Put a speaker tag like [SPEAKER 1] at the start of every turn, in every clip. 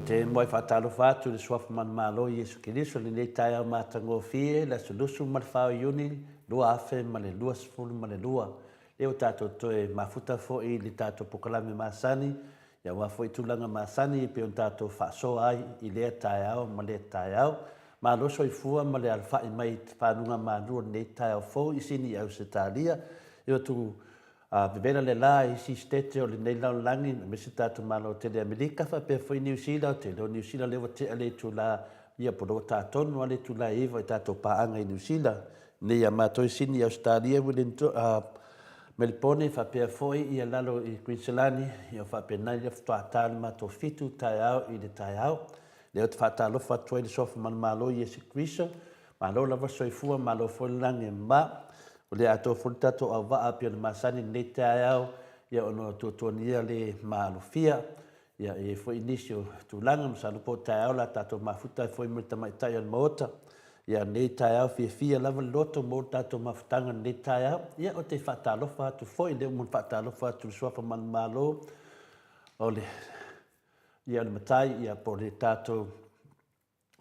[SPEAKER 1] te moe faatalofa atu i le Suafa Manumalo o Iesu Keriso i lenei taeao matagofie, le aso 24 o Iuni 2022. Lea ua tatou toe mafuta foi i le tatou polokalame masani, ia aua foi tulaga masani e pei ona tatou faasoa ai i lea taeao ma lea taeao. Malo soifua ma le alafai mai i fanugamanu o lenei taeao fou i Sini i Ausetalia. E o atu A vevela le la i isi Setete o lenei lalolagi, aemaise le tatou Malo tele Amerika faapea foi Niu Sila, ou te iloa o Niu Sila lea ua tea le itula, ia po o lea ua ta tonu lava le itula e 9 i tatou paaga i Niu Sila. Nei ia matou i Sini, Ausetalia, Melipone faapea foi ia lalo i Kuiniselani, ia faapena ia faatoa ta le matou 7 taeao i le taeao. Lea ou te faatalofa atu ai i le Suafa Manumalo Iesu Keriso, Malo lava soifua, malo foi le lagi e mama. O lea atoa foi le tatou auvaa pei ona masani i lenei taeao, ia ona o tuatuagia le maalofia. Ia e i ai foi nisi o tulaga, masalo po o taeao o le a tatou mafuta ai foi ma le tamaitai o le Maota. Ia lenei taeao fiafia lava le loto mo le tatou mafutaga i lenei taeao. Ia ou te faatalofa atu foi, lea ua uma ona faatalofa atu i le Suafa Manumalo o le, ia o le Matai, ia po o le tatou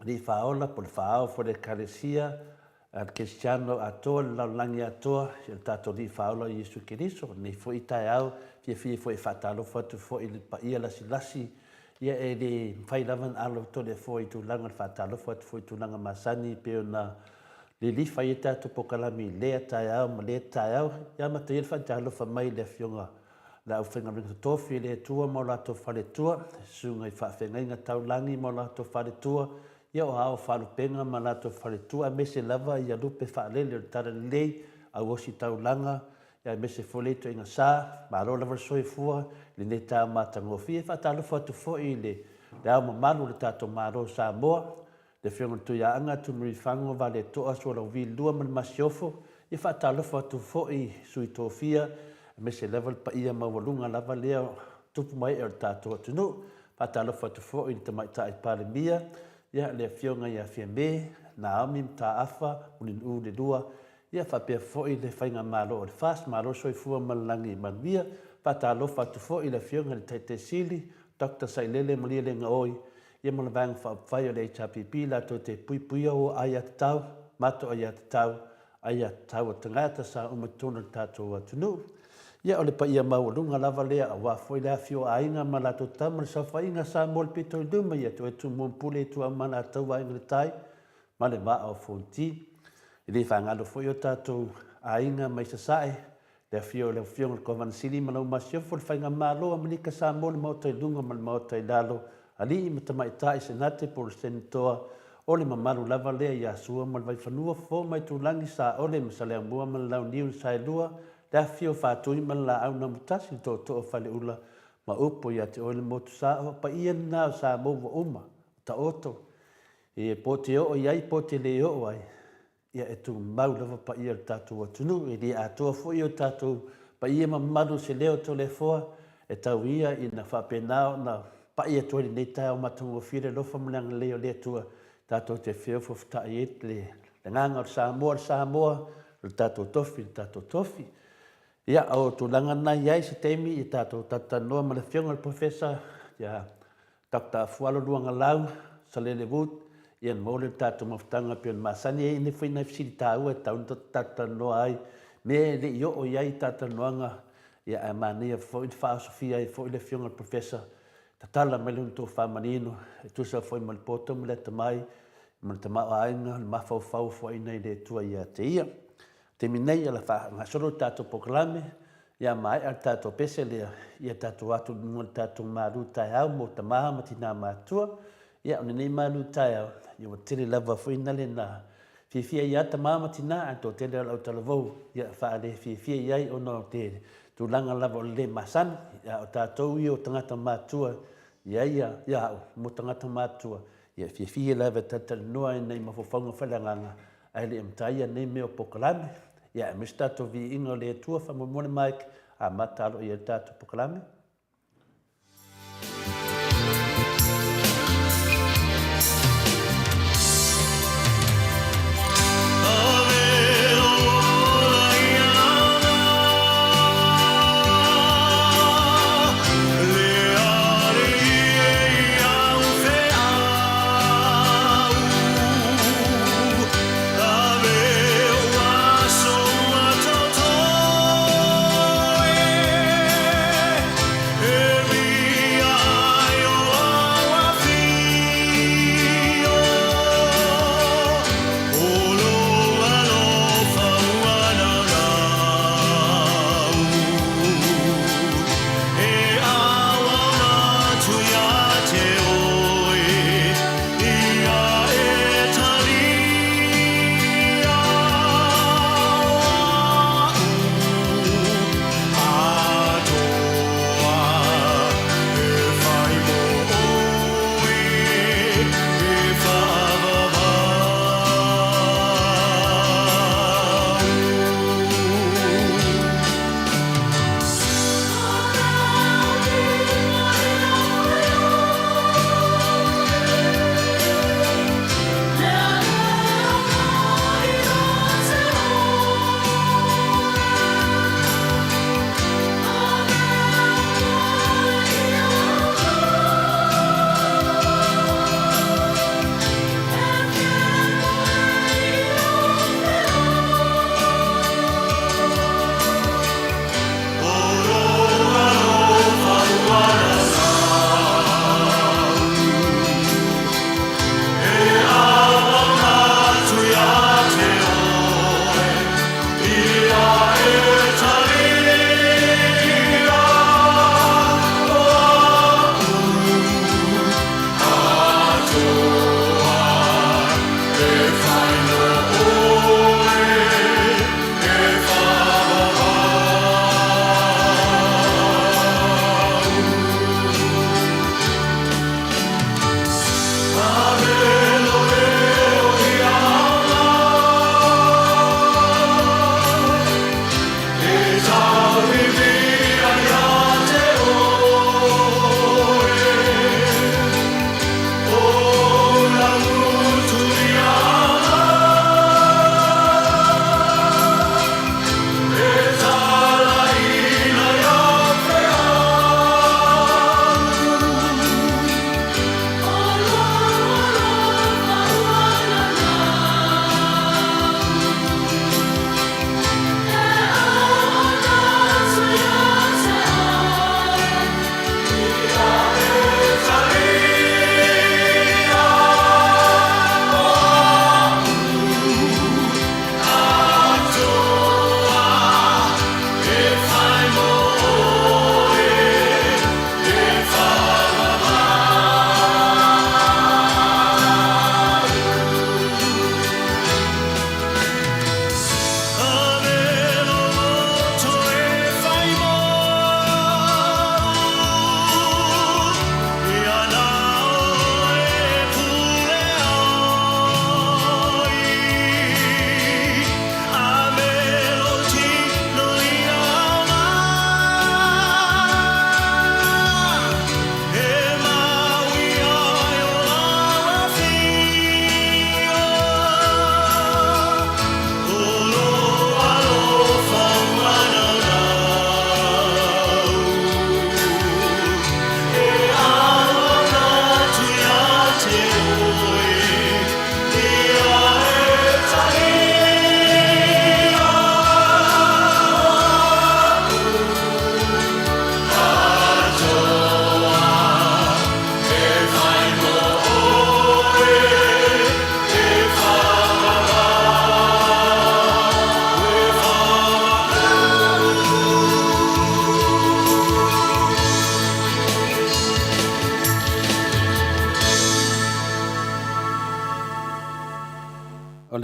[SPEAKER 1] Alii Faaola po o le Faaao foi o le Ekalesia a le Kerisiano atoa i le lalolagi atoa, i le tatou Alii Faaola o Iesu Keriso. O lenei foi taeao, fiafia foi e faatalofa atu foi i le paia lasilasi, ia e le mafai lava ona alo Toleafoa i tulaga o le faatalofa atu foi i tulaga masani e pei ona lilifa ai le tatou polokalame i lea taeao ma lea taeao. Ia amata ia le faatalofa mai i le Afioga Le aufaigaluega totofi i le Atua ma o latou faletua, susuga i faafeagaiga taulagi ma o latou faletua, ia o ao faalupega ma latou faletua, aemaise lava ia lupe faalele o le Talalelei, auositaulaga, ia aemaise foi le ituaiga sa, malo lava le soifua i lenei taeao matagofie. E faatalofa atu foi i le Ao Mamalu o le tatou Malo o Samoa, Le Afioga i le Tuiaana Tunuifago Valetoa Sualauvi II ma le Masiofo, ia faatalofa atu foi i sui tofia aemaise lava le paia maualuga lava lea o tupu ma ee o le tatou atunuu. Faatalofa atu foi i le Tamaitai Palemia, ia le Afioga ia Fiame Naomi Mataafa Mulinuu le Lua, ia faapea foi le Faigamalo o le FAST. Malo le soifua ma le lagi manuia. Faatalofa atu foi i le Afioga i le Taitai Sili, Doctor Sailele Malielegaoi, ia ma le Vaega Faaupufai o le HRPP latou te puipuia o aiatatau, mato aiatatau, aiatatau a tagata sa uma i totonu o le tatou atunuu. Ia o le paia maualuga lava lea aua foi le afifio o aiga ma latou tama, le saofaiga a Samoa i le pito i luma ia te oe Tumua ma Pule, Ituau ma Alataua, Aiga i le Tai ma le Vaa o Fonoti. E le faagalo foi o tatou aiga mai Sasae, Le afio o lau Afioga i le Kovana Sili ma lau Masiofo, le Faigamalo o Amerika Samoa, le Maota i luga ma le Maota i lalo, alii ma tamaitai, Senate po o le Senetoa, o le mamalu lava lea ia Sua ma le Vaifanua, Fofo ma Aitulagi, Saole ma Saleaaumua ma le Launiu na Saelua, le afifio o Faatui ma le Laau na Amotasi, le Tootoo o Faleula ma upu ia te oe le Motu Sao, o paia lena o Samoa ua uma, taoto, e po te oo i ai po te le oo ai. Ia e tumau lava paia o le tatou atunuu, e le atoa foi o tatou paia ma mamalu o se leo Toleafoa e tau ia ina faapena ona pai atu ai lenei taeao matagofie le alofa ma le agalelei o le Atua tatou te feofoofotai ai le agaga o le Samoa le Samoa, o le tatou tofi le tatou tofi. Ia, o tulaga na i ai se taimi ia tatou talatalanoa ma le Afioga i le Professor ia Doctor Afualo Luagalau, Salele Wood, ia mo le tatou mafutaga pei ona masani ai nei foi nai fesili taua e tatau ona talatalanoa ai mea e le i oo i ai talatalanoaga, ia ae manaia foi le faaosofia ai foi le Afioga i le Professor, tatala mai lona tofa manino e tusa foi ma le poto ma le atamai ma le tamaoaiga, le mafaufau foaiina i le Atua ia te ia. Taimi nei o le a faagasolo le tatou polokalame, ia maea le tatou pese lea, ia tatou atu i luga o le tatou malu taeao mo tama ma tina matutua. Ia o lenei malu taeao, ia ua tele lava foi na le na fiafia ai lava tama ma tina, ae toatele o le autalavou, ia faale fiafia i ai ona o te tulaga lava o le le masani. A o tatou ia o tagata matutua, ia ia ia au mo tagata matutua, ia fiafia lava e talatalanoa i nai mafaufauga faaleagaga Ae le i amataia nei mea o polokalame, ia aemaise tatou viiga o le Atua, faamolemole Mike, amata aloaia ai le tatou polokalame.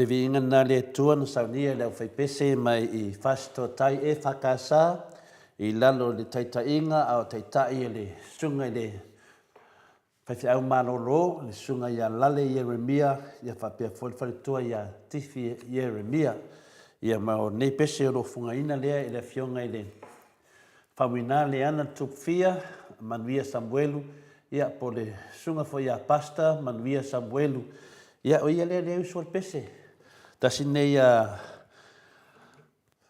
[SPEAKER 1] le viiga lena a le Atua na saunia e le aufaipese mai i Fasitotai EFKS i lalo o le taitaiga a o taitai e le Susuga i le Faifeau Malolo, le Susuga ia Lale Ieremia, ia faapea foi le faletua ia Tifi Ieremia. Ia ma o lenei pese o lo o fofogaina lea e le Afioga i le Faumuina Leana Tupufia, Manuia Samuelu, ia po o le susuga foi ia Pastor Manuia Samuelu. Ia o ia lea lea e usu ai le pese. Tasi lenei a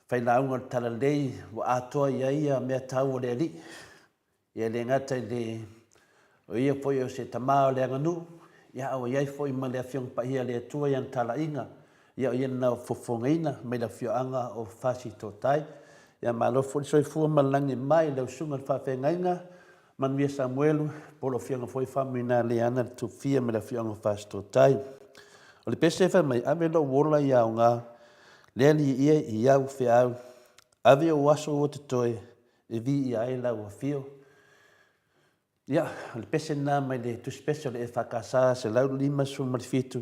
[SPEAKER 1] failauga o le Talalelei ua atoa i ai ia mea tau o le Alii. Ia e le gata i le, o ia foi o se tama o le aganuu, ia a ua i ai foi ma le Afioga Paia a le Atua i ana talaiga, ia o ia lena ua fofogaina mai le afioaga o Fasitotai. Ia malo foi le soifua ma le lagi e mama i lau susuga i le faafeagaiga, Manuia Samuelu, po o lau Afioga foi Faumuina Leana le Tufia mai le afioaga o Fasitotai. O le pese fai mai, ave lou ola i aoga, le alii e i au feau, ave ou aso ua totoe, e viia ai lau afio. Ia, o le pese lena mai le tusi pese o le EFKS 157,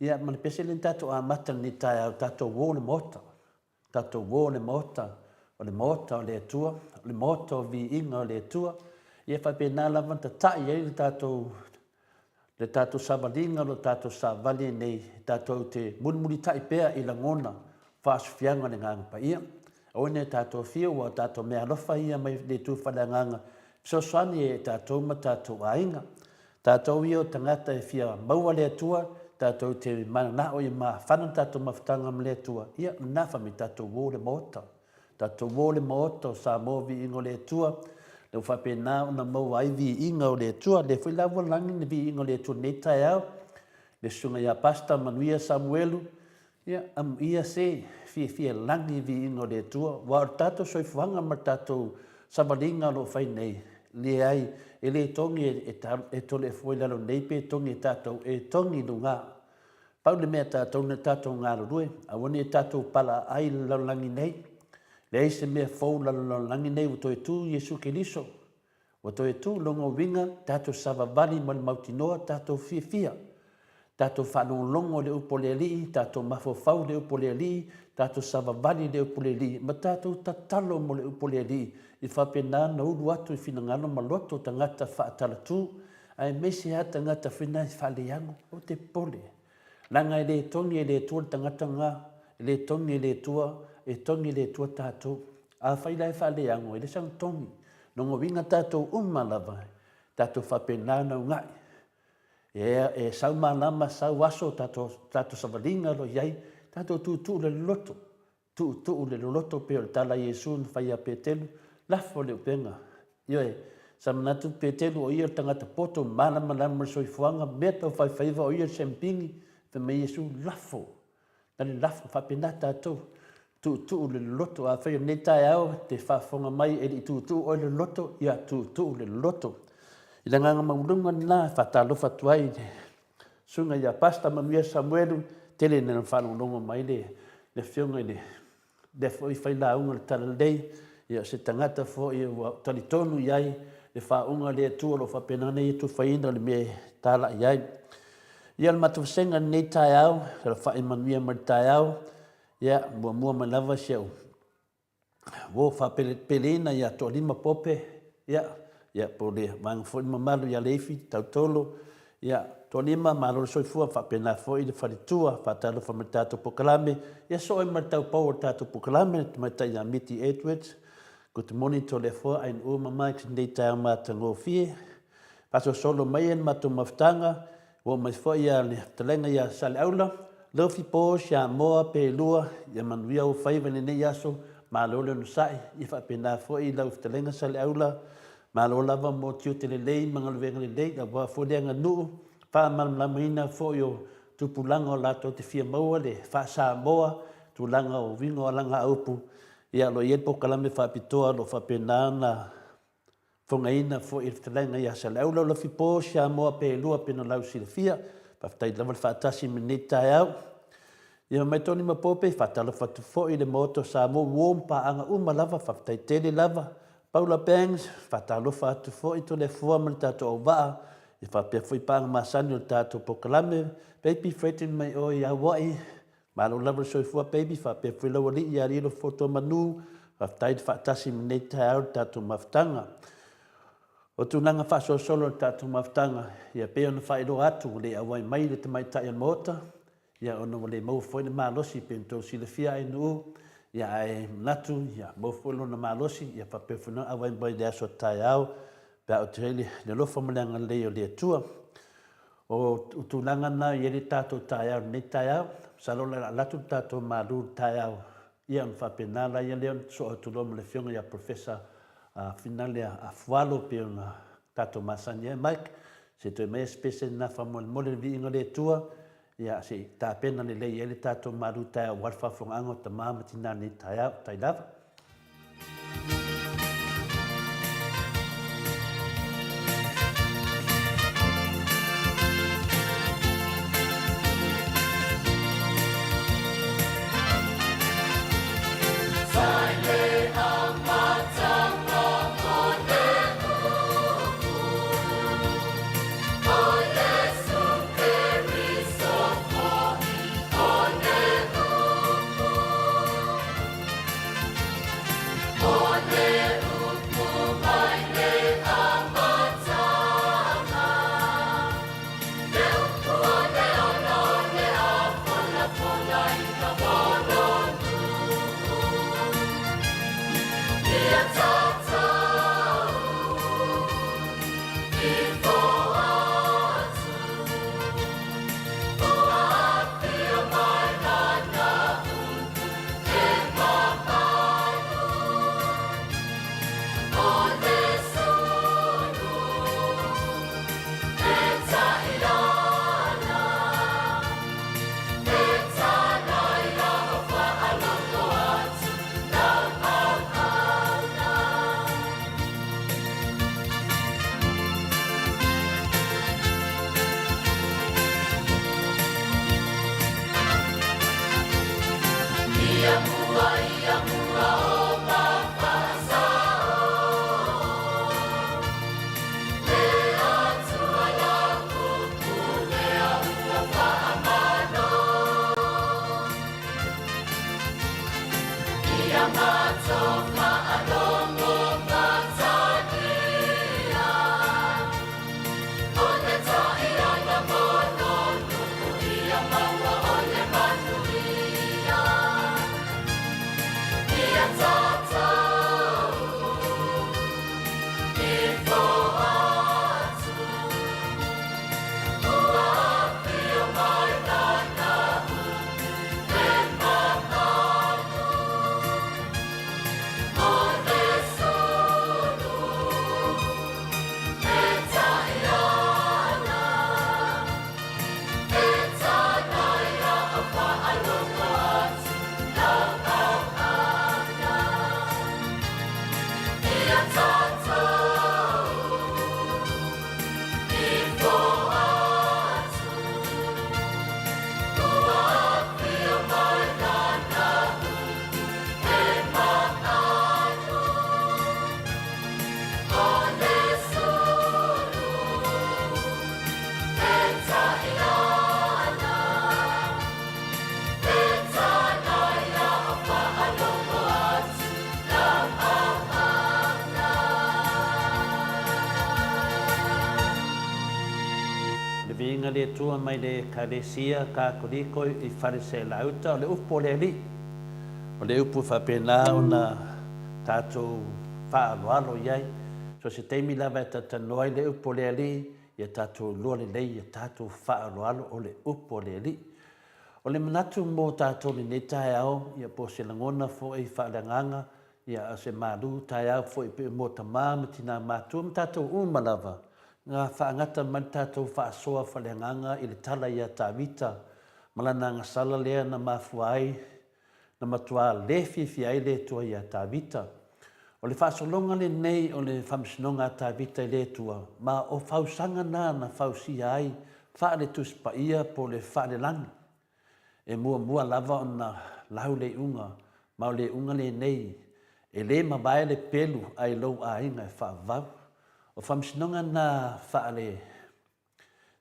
[SPEAKER 1] ia ma le pese lea na tatou amata i lenei taeao, tatou uo le Maota, tatou uo le Maota, o le Maota o le Atua, o le Maota o viiga o le Atua. Ia faapena lava ona tatai ai le tatou le tatou savaliga o lo tatou savali ai nei, tatou te mulimulitai pea i lagona faasufiaga o le Agaga Paia. Aua ne i tatou afio ua o tatou meaalofa ia mai le itu faaleagaga, fesoasoani e tatou ma tatou aiga. Tatou ia o tagata e fia maua le Atua, tatou te mananao ia mafana le tatou mafutaga ma le Atua, ia lena fai mai tatou uo le Maota. Tatou o le Maota o Samoa viiga o le Atua, lea ua faapena ona maua ai viiga o le Atua. Lea foi la ua lagi le viiga o le Atua i lenei taeao, le susuga ia Pastor Manuia Samuelu, ia, amuia se fiafia e lagi viiga o le Atua, aua o le tatou soifuaga ma le tatou savaliga o lo o fai nei, leai, e le togi e Toleafoa i lalo nei pe togi e tatou, e togi i luga. Pau le mea tatou na tatou galulue, aua ne i tatou palaaai i le lalolagi nei. Leai se mea fou i le lalolagi nei ua toe tu Iesu Keriso. Ua toe tu lona uiga, tatou savavali ma le mautinoa, tatou fiafia. Tatou faalogologo i le upu a le Alii, tatou mafaufau i le upu a le Alii, tatou savavali i le upu a le Alii, ma tatou tatalo mo le upu a le Alii, i faapena ona ulu atu i finagalo ma loto o tagata faatalatu. Aemaise lava tagata foi na e faaleago, ou te popole. Leaga e le togi e le Atua le tagata lena, e le togi e le Atua, e togi e le Atua tatou. Afai la e faaleago, e le saga togi. Lona uiga tatou uma lava, tatou faapena ona uunai. E, e sau malama, sau aso, tatou, tatou savaliga o lo o i ai, tatou tuutuu le loloto. Tuutuu le loloto pei o le tala a Iesu na fai ia Petelu, Lafo le upega. Ioe, sa manatu Petelu o ia le tagata poto malamalama ma le soifuaga, mea tau faifaiva o ia le sempini, fai mai Iesu, Lafo, na le lafo, faapena tatou, tuutuu le loloto. Afai o lenei taeao e te faafofoga mai e le i tuutuu oe le loloto, ia tuutuu le loloto. I le agaga maualuga lena e faatalofa atu ai i le Susuga ia Pastor Manuia Samuelu, tele ina faalogologo mai le afioga i le lea foi failauga o le Talalelei, ia o se tagata foi ua talitonu i ai le faauuga a le Atua o lo o faapena ona ia tufaina o le mea e talai ai. Ia o le matou vasega i lenei taeao, alafai manuia mai le taeao, ia muamua mai lava si au Ua faapelepeleina ia Toalima Pope, ia, ia po o le vaega foi le mamalu ia Leifi Tautolo, ia, Toalima, malo le soifua, faapena foi le faletua, faatalofa mai le tatou polokalame, ia soo ai ma le taupou o le tatou polokalame, le tamaitai ia Miti Edwards, good morning Toleafoa, Ainuu ma Mike i lenei taeao matagofie. Faasolosolo mai le matou mafutaga, ua oo mai foi le fetalaiga ia Saleaula, Lofi po Samoa pe lua, ia manuia ou faiva i lenei aso, malo le onosai, ia faapena foi lau fetalaiga Saleaula, malo lava mo tiute lelei ma galuega lelei aua foi le aganuu, faamalamalamaina foi o tupulaga o latou te fia maua le faa-Samoa, tulaga o uiga o alagaaupu, ia o lo o i ai le polokalame faapitoa o lo o faapena ona Fogaina foi e le fetalaiga ia Saleaula Lofipo Siamoa Pelua pei ona lau silafia. Faafetai lava le faatasi i lenei taeao. Ia mai Tony ma Pope, faatalofa atu foi i le Maota o Samoa uo ma paaga uma lava, faafetai tele lava. Paula Bangs, faatalofa atu foi Toleafoa ma le tatou auvaa, ia faapea foi paaga masani o le tatou polokalame. Baby Fredrin mai oe i Aua'i. Malo lava le soifua baby, faapea foi lau alii ia Lilo Fotomanu, faafetai le faatasi i lenei taeao i le tatou mafutaga. O tulaga faasolosolo o le tatou mafutaga, ia pei ona faailoa atu ua le auai mai le tamaitai o le Maota, ia ona ua le maua foi le malosi pei ona outou silafia ainuu, ia ae manatu ia maua foi lona malosi, ia faapea foi ona auai mai i le aso a taeao pe a oo atu i ai le alofa ma le agalelei o le Atua. O tulaga na e i ai le tatou taeao i lenei taeao. Masalo o le a alu atu le tatou malu i le taeao, ia ona faapena laia lea ona sosoo atu loa ma le Afioga ia Professor Finalea Afualo pei ona tatou masani ai. Mike, se i toe aumaia se pese lena faamolemole i le viiga o le Atua, ia se i tapena lelei ai le tatou malu taeao aua le faafofogaaga o tama ma tina i lenei taeao. Tai lava. Le viiga le Atua mai le Ekalesia Katoliko i Faleseelauta, o le upu o le Alii. O le upu e faapena ona tatou faaaloalo i ai. So se taimi lava e talatalanoa ai le upu o le Alii, ia tatou iloa lelei ia tatou faaaloalo o le upu o le Alii. O le manatu mo tatou i lenei taeao, ia po o se lagona foi faaleagaga, ia a o se malu taeao foi pei mo tama ma tina matua ma tatou uma lava, na faagata mai le tatou faasoa faaleagaga i le tala ia Tavita ma lana agasala lea na mafua ai na matua le fiafia ai le Atua ia Tavita. O le faasologa lenei o le faamasinoga a Tavita i le Atua, ma o fausaga na na fausia ai faale-Tusi Paia po o le faalelagi. E muamua lava ona lau le iuga, ma o le iuga lenei, e le mavae le pelu a i lou aiga e faavavau. O faamasinoga na faale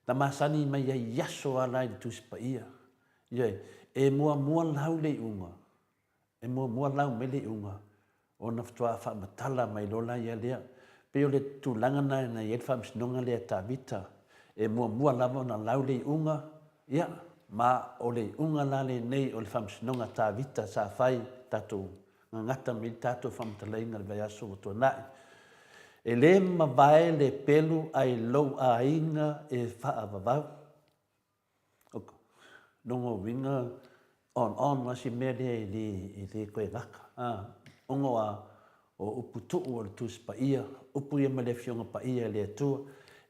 [SPEAKER 1] na masani mai ai i aso a la i le Tusi Paia. Ioe. E muamua lau le iuga, e muamua lau mai le iuga ona faatoa faamatala mai loa la ia lea. Pei o le tulaga lena na i ai le faamasinoga lea a Tavita, e muamua lava ona lau le iuga, ia, ma o le iuga la lenei o le faamasinoga a Tavita sa fai, tatou gagata mai ai le tatou faamatalaina i le vaiaso ua tuanai. E le mavae le pelu ae i lou aiga e faavavau. O lona uiga on on lava si mea lea e le, e le toe gata. Ona o upu tuu o le Tusi Paia, upu ia mai le Afioga Paia i le Atua,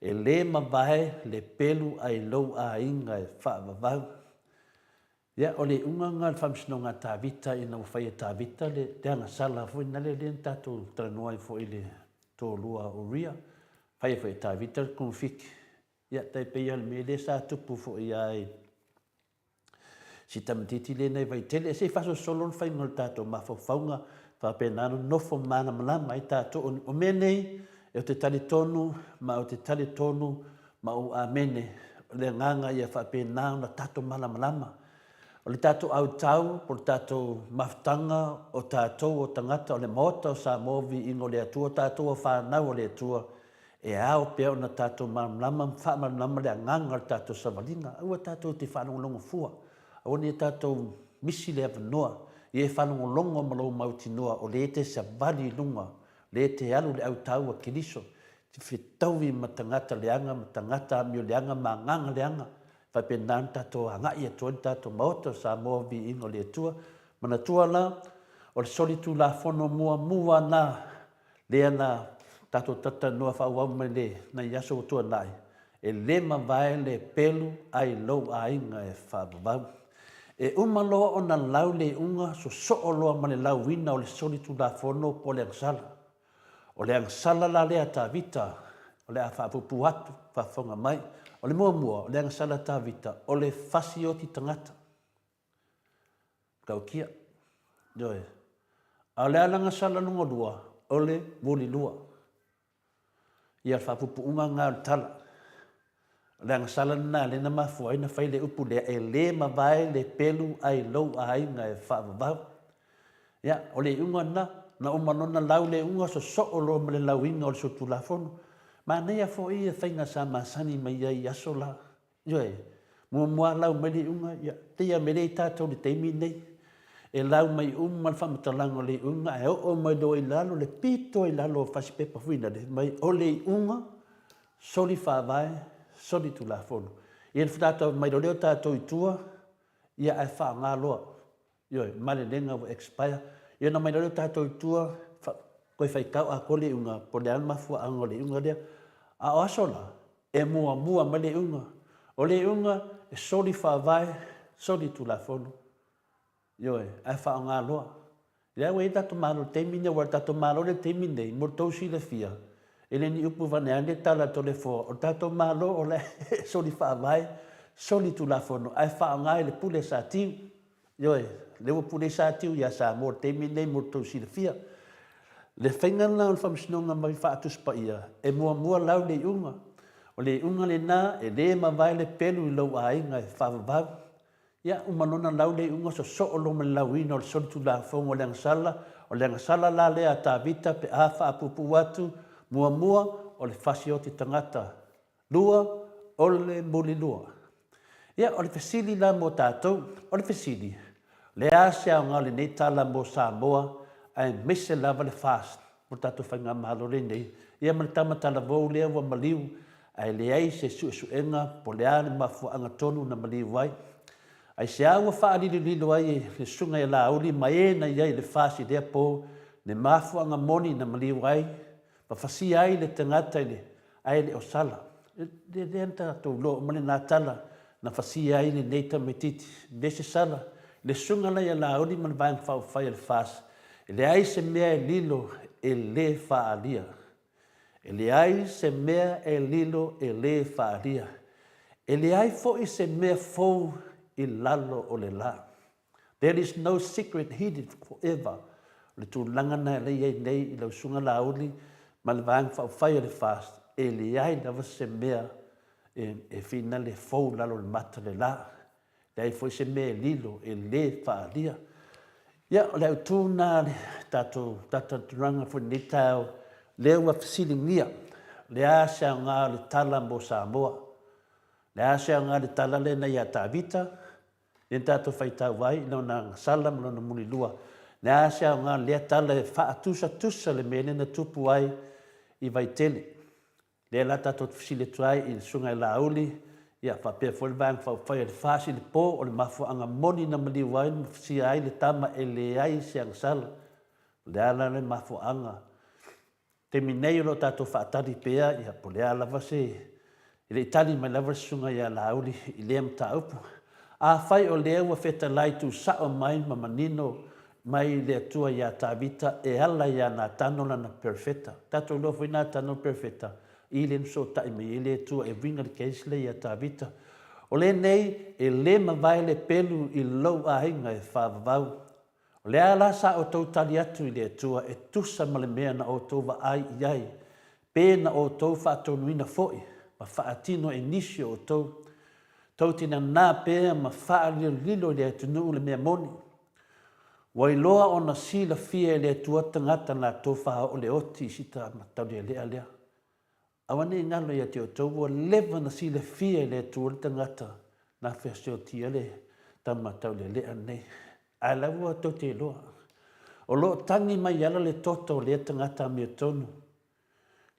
[SPEAKER 1] e le mavae le pelu ae i lou aiga e faavavau. Ia, o le iuga lena o le faamasinoga a Tavita ina ua fai e Tavita le agasala foi lea na tatou talanoa ai foi i le toalua o Uria, fai ai foi e Tavita le togafiti. Ia, tai pei lava o le mea lea sa tupu foi lava i si tamaitiiti lea nai Vaitele. Se i faasolosolo le faiga o le tatou mafaufauga, faapena ona nofo malamalama ai tatou. O mea nei, ou te talitonu ma ou te talitonu ma ou amene, o le agaga ia faapena ona tatou malamalama. O le tatou autau po o le tatou mafutaga o tatou o tagata o le Maota o Samoa Viiga o le Atua, o tatou o fanau a le Atua, e ao pea ona tatou malamalama ma faamalamalama le agaga o le tatou savaliga. Aua tatou te faalogologo fua, aua ne i tatou misi le avanoa, ia e faalogologo ma lou mautinoa o lea e te savali i luga, o lea e te alu i le autau a Keriso, te fetaui ma tagata leaga ma tagata amio leaga ma agaga leaga, e faapena ona tatou agai atu ai le tatou Maota o Samoa Viiga o le Atua. Manatua la, o le solitulafono muamua lena lea na tatou talatalanoa faaauau mai le nai aso ua tuanai, e le mavae le pelu ae i lou aiga e faavavau. E uma loa ona lau le iuga, sosoo loa ma le lauina o le solitulafono po o le agasala. O le agasala la lea a Tavita o le a faapuupuu atu, faafofoga mai. O le muamua, o le agasala a Tavita, o le fasioti tagata. Tautia. Ioe. A o le agasala lona lua, o le mulilua. Ia, o le faapuupuuga lena o le tala. O le agasala lena lea na mafua ai ona fai le upu lea, e le mavae le pelu ae i lou aiga e faavavau. Ia, o le iuga lena, na uma loa ona lau le iuga, sosoo loa ma le lauina o le solitulafono. Manaia foi faiga sa masani mai ai i aso la. Ioe, muamua lau mai le iuga, ia, pei lava o le mea lea e i ai tatou i le taimi lenei. E lau mai uma le faamatalaga o le iuga ae oo mai loa i lalo, le pito i lalo o le fasipepa foi lale, fai mai, o le iuga, soli faavae, soli tulafono. Ia ona faatoa omai loa lea o tatou i tua, ia ae faaaoga loa. Ioe, malelega ua expire. Ia ona omai loa lea o tatou i tua, toe faitau atoa le iuga, po o le a le mafuaaga o le iuga lea. A o aso la, e muamua mai le iuga. O le iuga, e soli faavae, soli tulafono. Ioe, ae faaaoga loa. O lea ua i ai le tatou Malo i le taimi lenei, aua o le tatou Malo lea i le taimi lenei, mo le tou silafia, e le o ni upu avane ane tala a Toleafoa, o le tatou Malo o la e soli faavae, soli tulafono, ae faaaoga i le pule a Satiu. Ioe, o lea ua pule ai Satiu ia Samoa i le taimi lenei mo le tou silafia. Le faiga lena o le faamasinoga mai faa-Tusi Paia, e muamua lau le iuga. O le iuga lena, e le mavae le pelu i lou aiga e faavavau. Ia, uma loa ona lau le iuga, sosoo loa ma le lauina o le solitulafono o le agasala. O le agasala la lea a Tavita pe a faapuupuu atu, muamua, o le fasioti tagata, lua, o le mulilua. Ia, o le fesili la mo tatou, o le fesili, o le a se aoga o lenei tala mo Samoa aemaise lava le FAST mo le tatou Faigamalo lenei, ia ma le tama talavou lea ua maliu ae leai se suesuega po o le a le mafuaaga tonu na maliu ai. Aisea ua faalilolilo ai le Susuga ia Laauli ma e na i ai i le FAST i lea po le mafuaaga moni na maliu ai ma fasia ai le tagata i le ae le o sala. Lea na tatou iloa uma lena tala na fasia ai lenei tamaititi, leai se sala. Le susuga la ia Laauli ma le Vaega Faaupufai a le FAST, e leai se mea e lilo e le faaalia. E leai se mea e lilo e le faaalia. E leai foi se mea fou i lalo o le la. There is no secret hidden forever. O le tulaga lena lea e i ai nei i lau Susuga Laauli ma le Vaega Faaupufai a le FAST, e leai lava se mea e finale fou i lalo o le mata o le la. Leai foi se mea e lilo e lē faaalia. Ia, o le autu lena a le tatou talatalanoaga foi i lenei taeao, lea ua fesiligia, o le a se aoga o le tala mo Samoa? O le a se aoga o le tala lea na ia Tavita, lea na tatou faitau ai i lona agasala ma lona mulilua, o le a se aoga o lea tala e faatusatusa le mea lea na tupu ai i Vaitele? Lea la tatou te fesili atu ai i le Susuga ia Laauli, ia faapea foi le Vaega Faaupufai a le FAST i le po, o le mafuaaga moni na maliu ai ma fisia ai le tama e leai se agasala. O le a la le mafuaaga? Taimi nei o lo o tatou faatali pea, ia po o le a lava se... E le i tali mai lava le Susuga ia Laauli i lea mataupu. Afai o lea ua fetalai tuusao mai ma manino mai le Atua ia Tavita e ala ia Natano lana perofeta. Tatou iloa foi Natano le perofeta i lea na fesootai mai ai le Atua e uiga le case lea ia Tavita. O lenei e le mavae le pelu i lou aiga e faavavau. O le a la sa outou tali atu i le Atua e tusa ma le mea na outou vaai i ai, pe na outou faatonuina foi ma faatino e nisi o outou? Tou te nanā pea ma faalilolilo i le atunuu le mea moni. Ua iloa ona silafia e le Atua tagata latou faaoo le oti i si tama taulealea lea. Aua ne i galo ia te outou, ua leva ona silafia e le Atua le tagata na feaseotia le tama taulealea lenei. Ae la ua tou te iloa, o lo o tagi mai ala le toto o lea tagata amiotonu,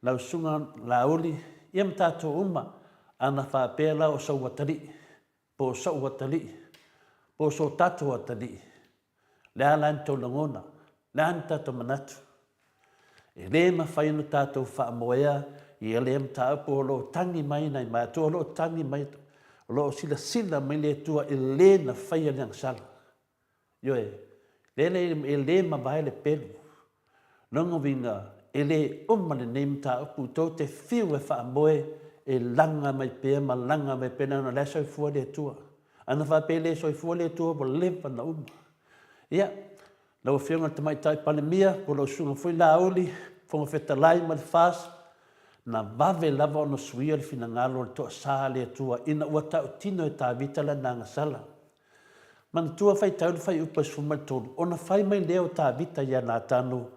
[SPEAKER 1] lau susuga Laauli, ia ma tatou uma, ana faapea la o sou atalii, po o so'u atalii, po o so tatou atalii, le a la ni tou lagona? Le a ni tatou manatu? E lē mafai ona tatou faamoea ia lea mataupu o lo o tagi mai nai matua, o lo o tagi mai, o lo o silasila mai le Atua e lē na faia le agasala. Ioe, lea la e le mavae le pelu. Lona uiga, e le uma lenei mataupu, tou te fiu e faamoe e laga mai pea ma laga mai pea, leaga o la e soifua le Atua. Ana faapea e le soifua le Atua, ua leva ona uma. Ia, lau Afioga i le Tamaitai Palemia, po o lau Susuga foi Laauli, Fofoga Fetalai ma le FAST, na vave lava ona suia le finagalo o le toasa a le Atua ina ua tautino e Tavita lana agasala. Manatua faitau le fuaiupu e 13, ona fai mai lea o Tavita ia Natano,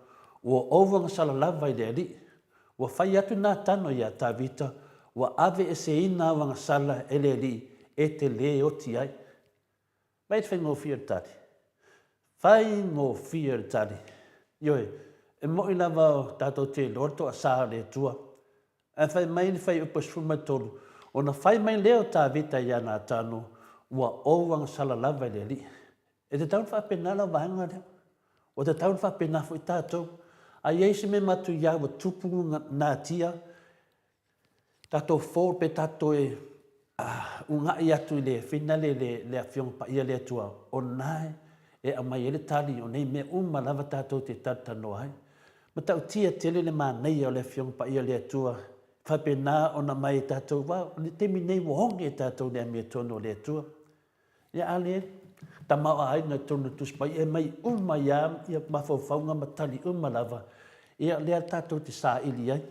[SPEAKER 1] Ua ou agasala lava i le Alii. Ua fai atu Natano ia Tavita, Ua aveeseina au agasala e le Alii e te lē oti ai. Vaai le faigofie o le tali. Faigofie le tali. Ioe, e moʻi lava tatou te iloa le toasā o le Atua. Ae fai mai le fuaiupu e 13, Ona fai mai lea o Tavita ia Natano, Ua ou agasala lava i le Alii. E tatau ona faapena lau vaega lea. Ua tatau ona faapena foi tatou. A i ai se mea matuia ua tupu natia, tatou fold pe tatou toe una'i atu i le finale le Afioga Paia a le Atua, o lena e aumai ai le tali o nei mea uma lava tatou te talatalanoa ai. Matautia tele le manaia o le Afioga Paia a le Atua, faapena ona aumai e tatou, aua o le taimi nei ua oge tatou i le amiotonu o le Atua. Ia a lea tamaoaiga i totonu o le Tusi Paia e aumai uma ai lava ia mafaufauga ma tali uma lava, ia lea tatou te saili ai.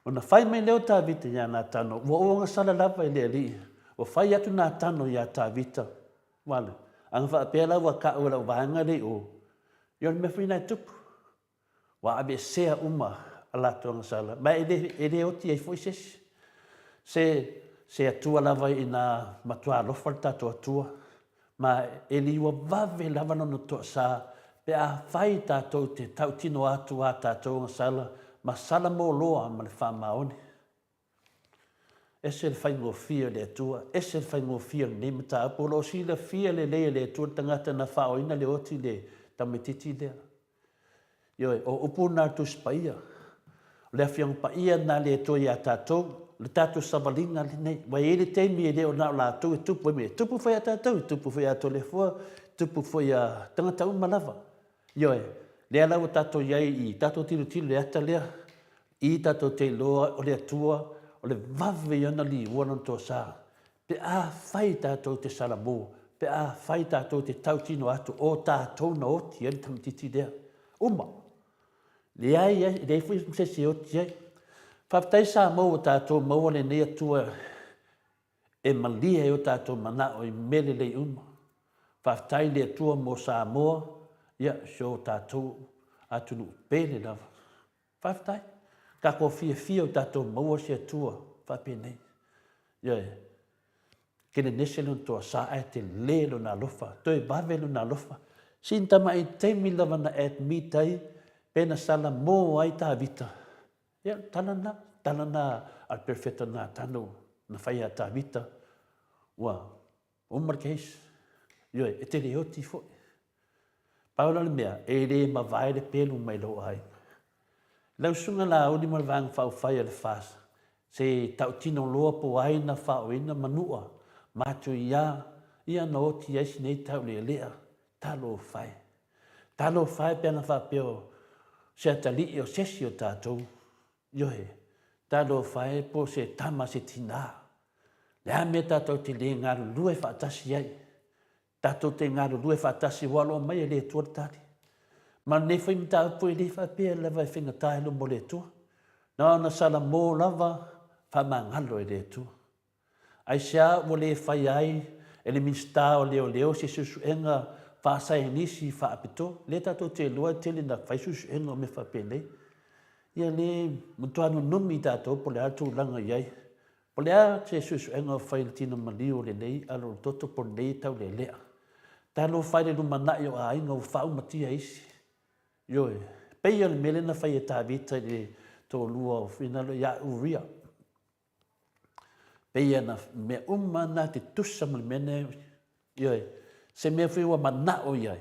[SPEAKER 1] Ona fai mai lea o Tavita ia Natano, Ua ou agasala lava i le Alii. Ua fai atu Natano ia Tavita, Wale, ana faapea la ua ta'u e lau vaega lea i o, ia o le mea foi lena e tupu. Ua aveesea uma a latou agasala, ma e le, e le oti ai foi se isi. Se, se Atua lava ina matua alofa le tatou Atua, ma e liua vave lava lona toasa pe afai tatou te tautino atu a tatou agasala ma salamoloa ma le faamaoni. Ese le faigofie o le Atua, ese le faigofie o lenei mataupu. O lo o silafia lelei e le Atua le tagata na faaoina le oti i le tamaitiiti lea. Ioe, o upu na a le Tusi Paia. O le Afioga Paia lena a le Atua ia tatou, le tatou savaliga lenei. Ua i ai le taimi e le o na o latou e tupu ai, e tupu foi ia tatou, e tupu foi ia Toleafoa, e tupu foi ia tagata uma lava. Ioe, lea la ua tatou i ai i tatou tilotilo i le ata lea, i tatou te iloa o le Atua, o le vave ia ona liua lona toasa, pe afai tatou te salamo, pe afai tatou te tautino atu o tatou na oti ai le tamaitiiti lea. Uma. Leai, leai foi se isi e oti ai. Faafetai Samoa ua tatou maua lenei Atua. E malie ai o tatou manao i mea lelei uma. Faafetai i le Atua mo Samoa, ia, si o tatou atunuu pele lava. Faafetai. Tatou fiafia ua tatou maua se Atua faapenei. Ioe. Kenenese lona toasa ae tele lona alofa, toe vave lona alofa. Sina tamai taimi lava na admit ai pe na salamo ai Tavita, ia, tala na, tala na a le Perofeta Natano na fai ia Tavita, ua uma le case. Ioe, e te le oti foi. Pau la le mea, e le mavae le pelu mai lou aiga. Lau Susuga Laauli ma le Vaega Faaupufai a le FAST, se tautino loa po o ai na faaoina manua matuia ia na oti ai si nei taulealea, talofa e. Talofa e pe ana faapea o se atalii o se isi o tatou, ioe, talofa e po o se tama se tina. Le a mea tatou te le galulue faatasi ai? Tatou te galulue faatasi ua aloa mai e le Atua le tali. Ma lenei foi mataupu e le faapea lava e faigata i luma o le Atua. Na ona salamo lava faamagalo e le Atua. Aisea ua le faia ai e le Minisita o Leoleo se suesuega faasaienisi faapitoa? Lea tatou te iloa e tele ina fai suesuega o mea faapenei. Ia le matua nunumi tatou po o le a le tulaga e i ai. O le a se suesuega o fai i le tino maliu o lenei alolototo po o lenei taulealea? Talofa e i le lumanai o aiga ua faaumatia e isi. Ioe, e pei o le mea lea na fai e Tavita i le toalua o finalo ia Uria. Pei ona mea uma na te tusa ma le mea lea, ioe, se mea foi ua manao i ai,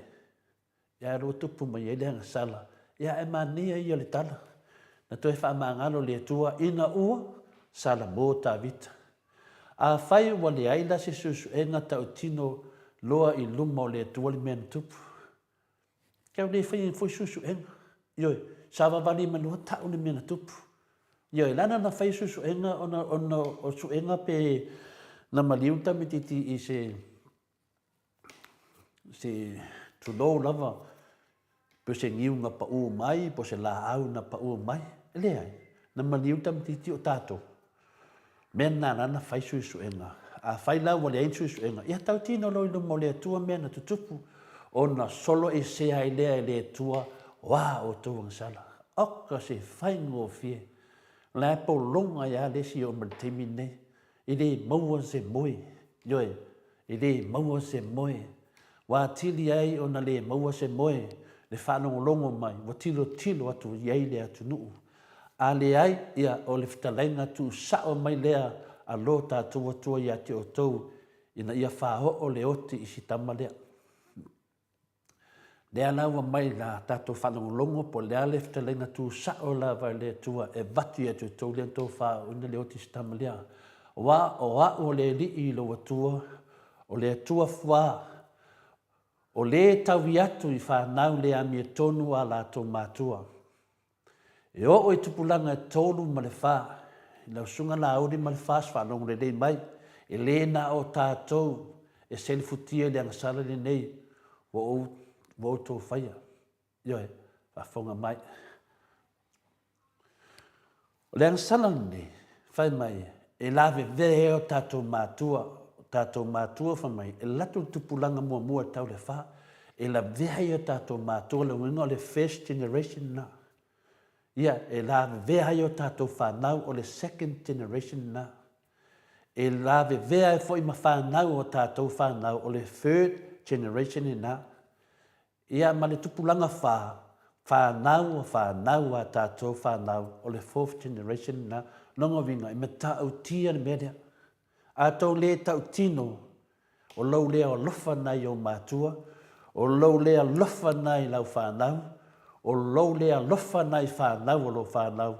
[SPEAKER 1] Ia ae ua tupu mai ai le agasala, ia ae manaia ia o le tala. Na toe faamagalo le Atua ina ua salamo Tavita. Afai ua leai la se suesuega tautino loa i luma o le Atua le mea na tupu, tau le faia foi suesuega. Ioe, savavali mai loa tau le mea na tupu. Ioe, leaga na fai suesuega ona, ona o suega pe na maliu le tamaititi i se se tulou lava, pe o se niu na pau mai, po o se laau na pau mai. E leai, na maliu le tamaititi o tatou. Mea lena la na fai suesuega. Afai la ua leai ni suesuega, ia tautino loa i luma o le Atua mea na tutupu, ona solo esea ai lea e le Atua, o a outou agasala. Oka se faigofie. O la e pologa ai lava le isi e oo mai i le taimi lenei. E le maua se moe, ioe, e le maua se moe. Ua atili ai ona le maua se moe, le faalogologo mai, ua tilotilo atu i ai le atunuu. A leai, ia, o le fetalaiga tuusao mai lea a lo tatou Atua ia te outou, ina ia faaoo le oti i si tama lea. Lea la ua mai la tatou faalogologo po o le a le fetalaiga tuusao lava e le Atua e avatu ia te outou lea na outou faaooina le oti i si tama lea. Aua o au o le Alii lou Atua, o le Atua fuā, o le taui atu i fanau le amiotonu a latou matua. E oo i tupulaga e tolu ma le fa, i lau Susuga Laauli ma le FAST faalogo lelei mai, e le na o tatou e selefutia i le agasala lenei ua ou, ua outou faia. Ioe, faafofoga mai. O le agasala lenei, fai mai, e lavevea ai o tatou matua, o tatou matua fai mai, e alu atu le tupulaga muamua e tau le fa, e lavea ai o tatou matua, le uiga o le first generation lena. Ia, e lavevea ai o tatou fanau, o le second generation lena. E lavevea ai foi ma fanau o tatou fanau, o le third generation lena. Ia, ma le tupulaga fa, fanau o fanau a tatou fanau, o le fourth generation lena. Lona uiga, e matautia le mea lea. A tou le tautino, o lou le alofa lena i ou matua, o lou le alofa lena i lau fanau, o lou le alofa lena i fanau o lou fanau,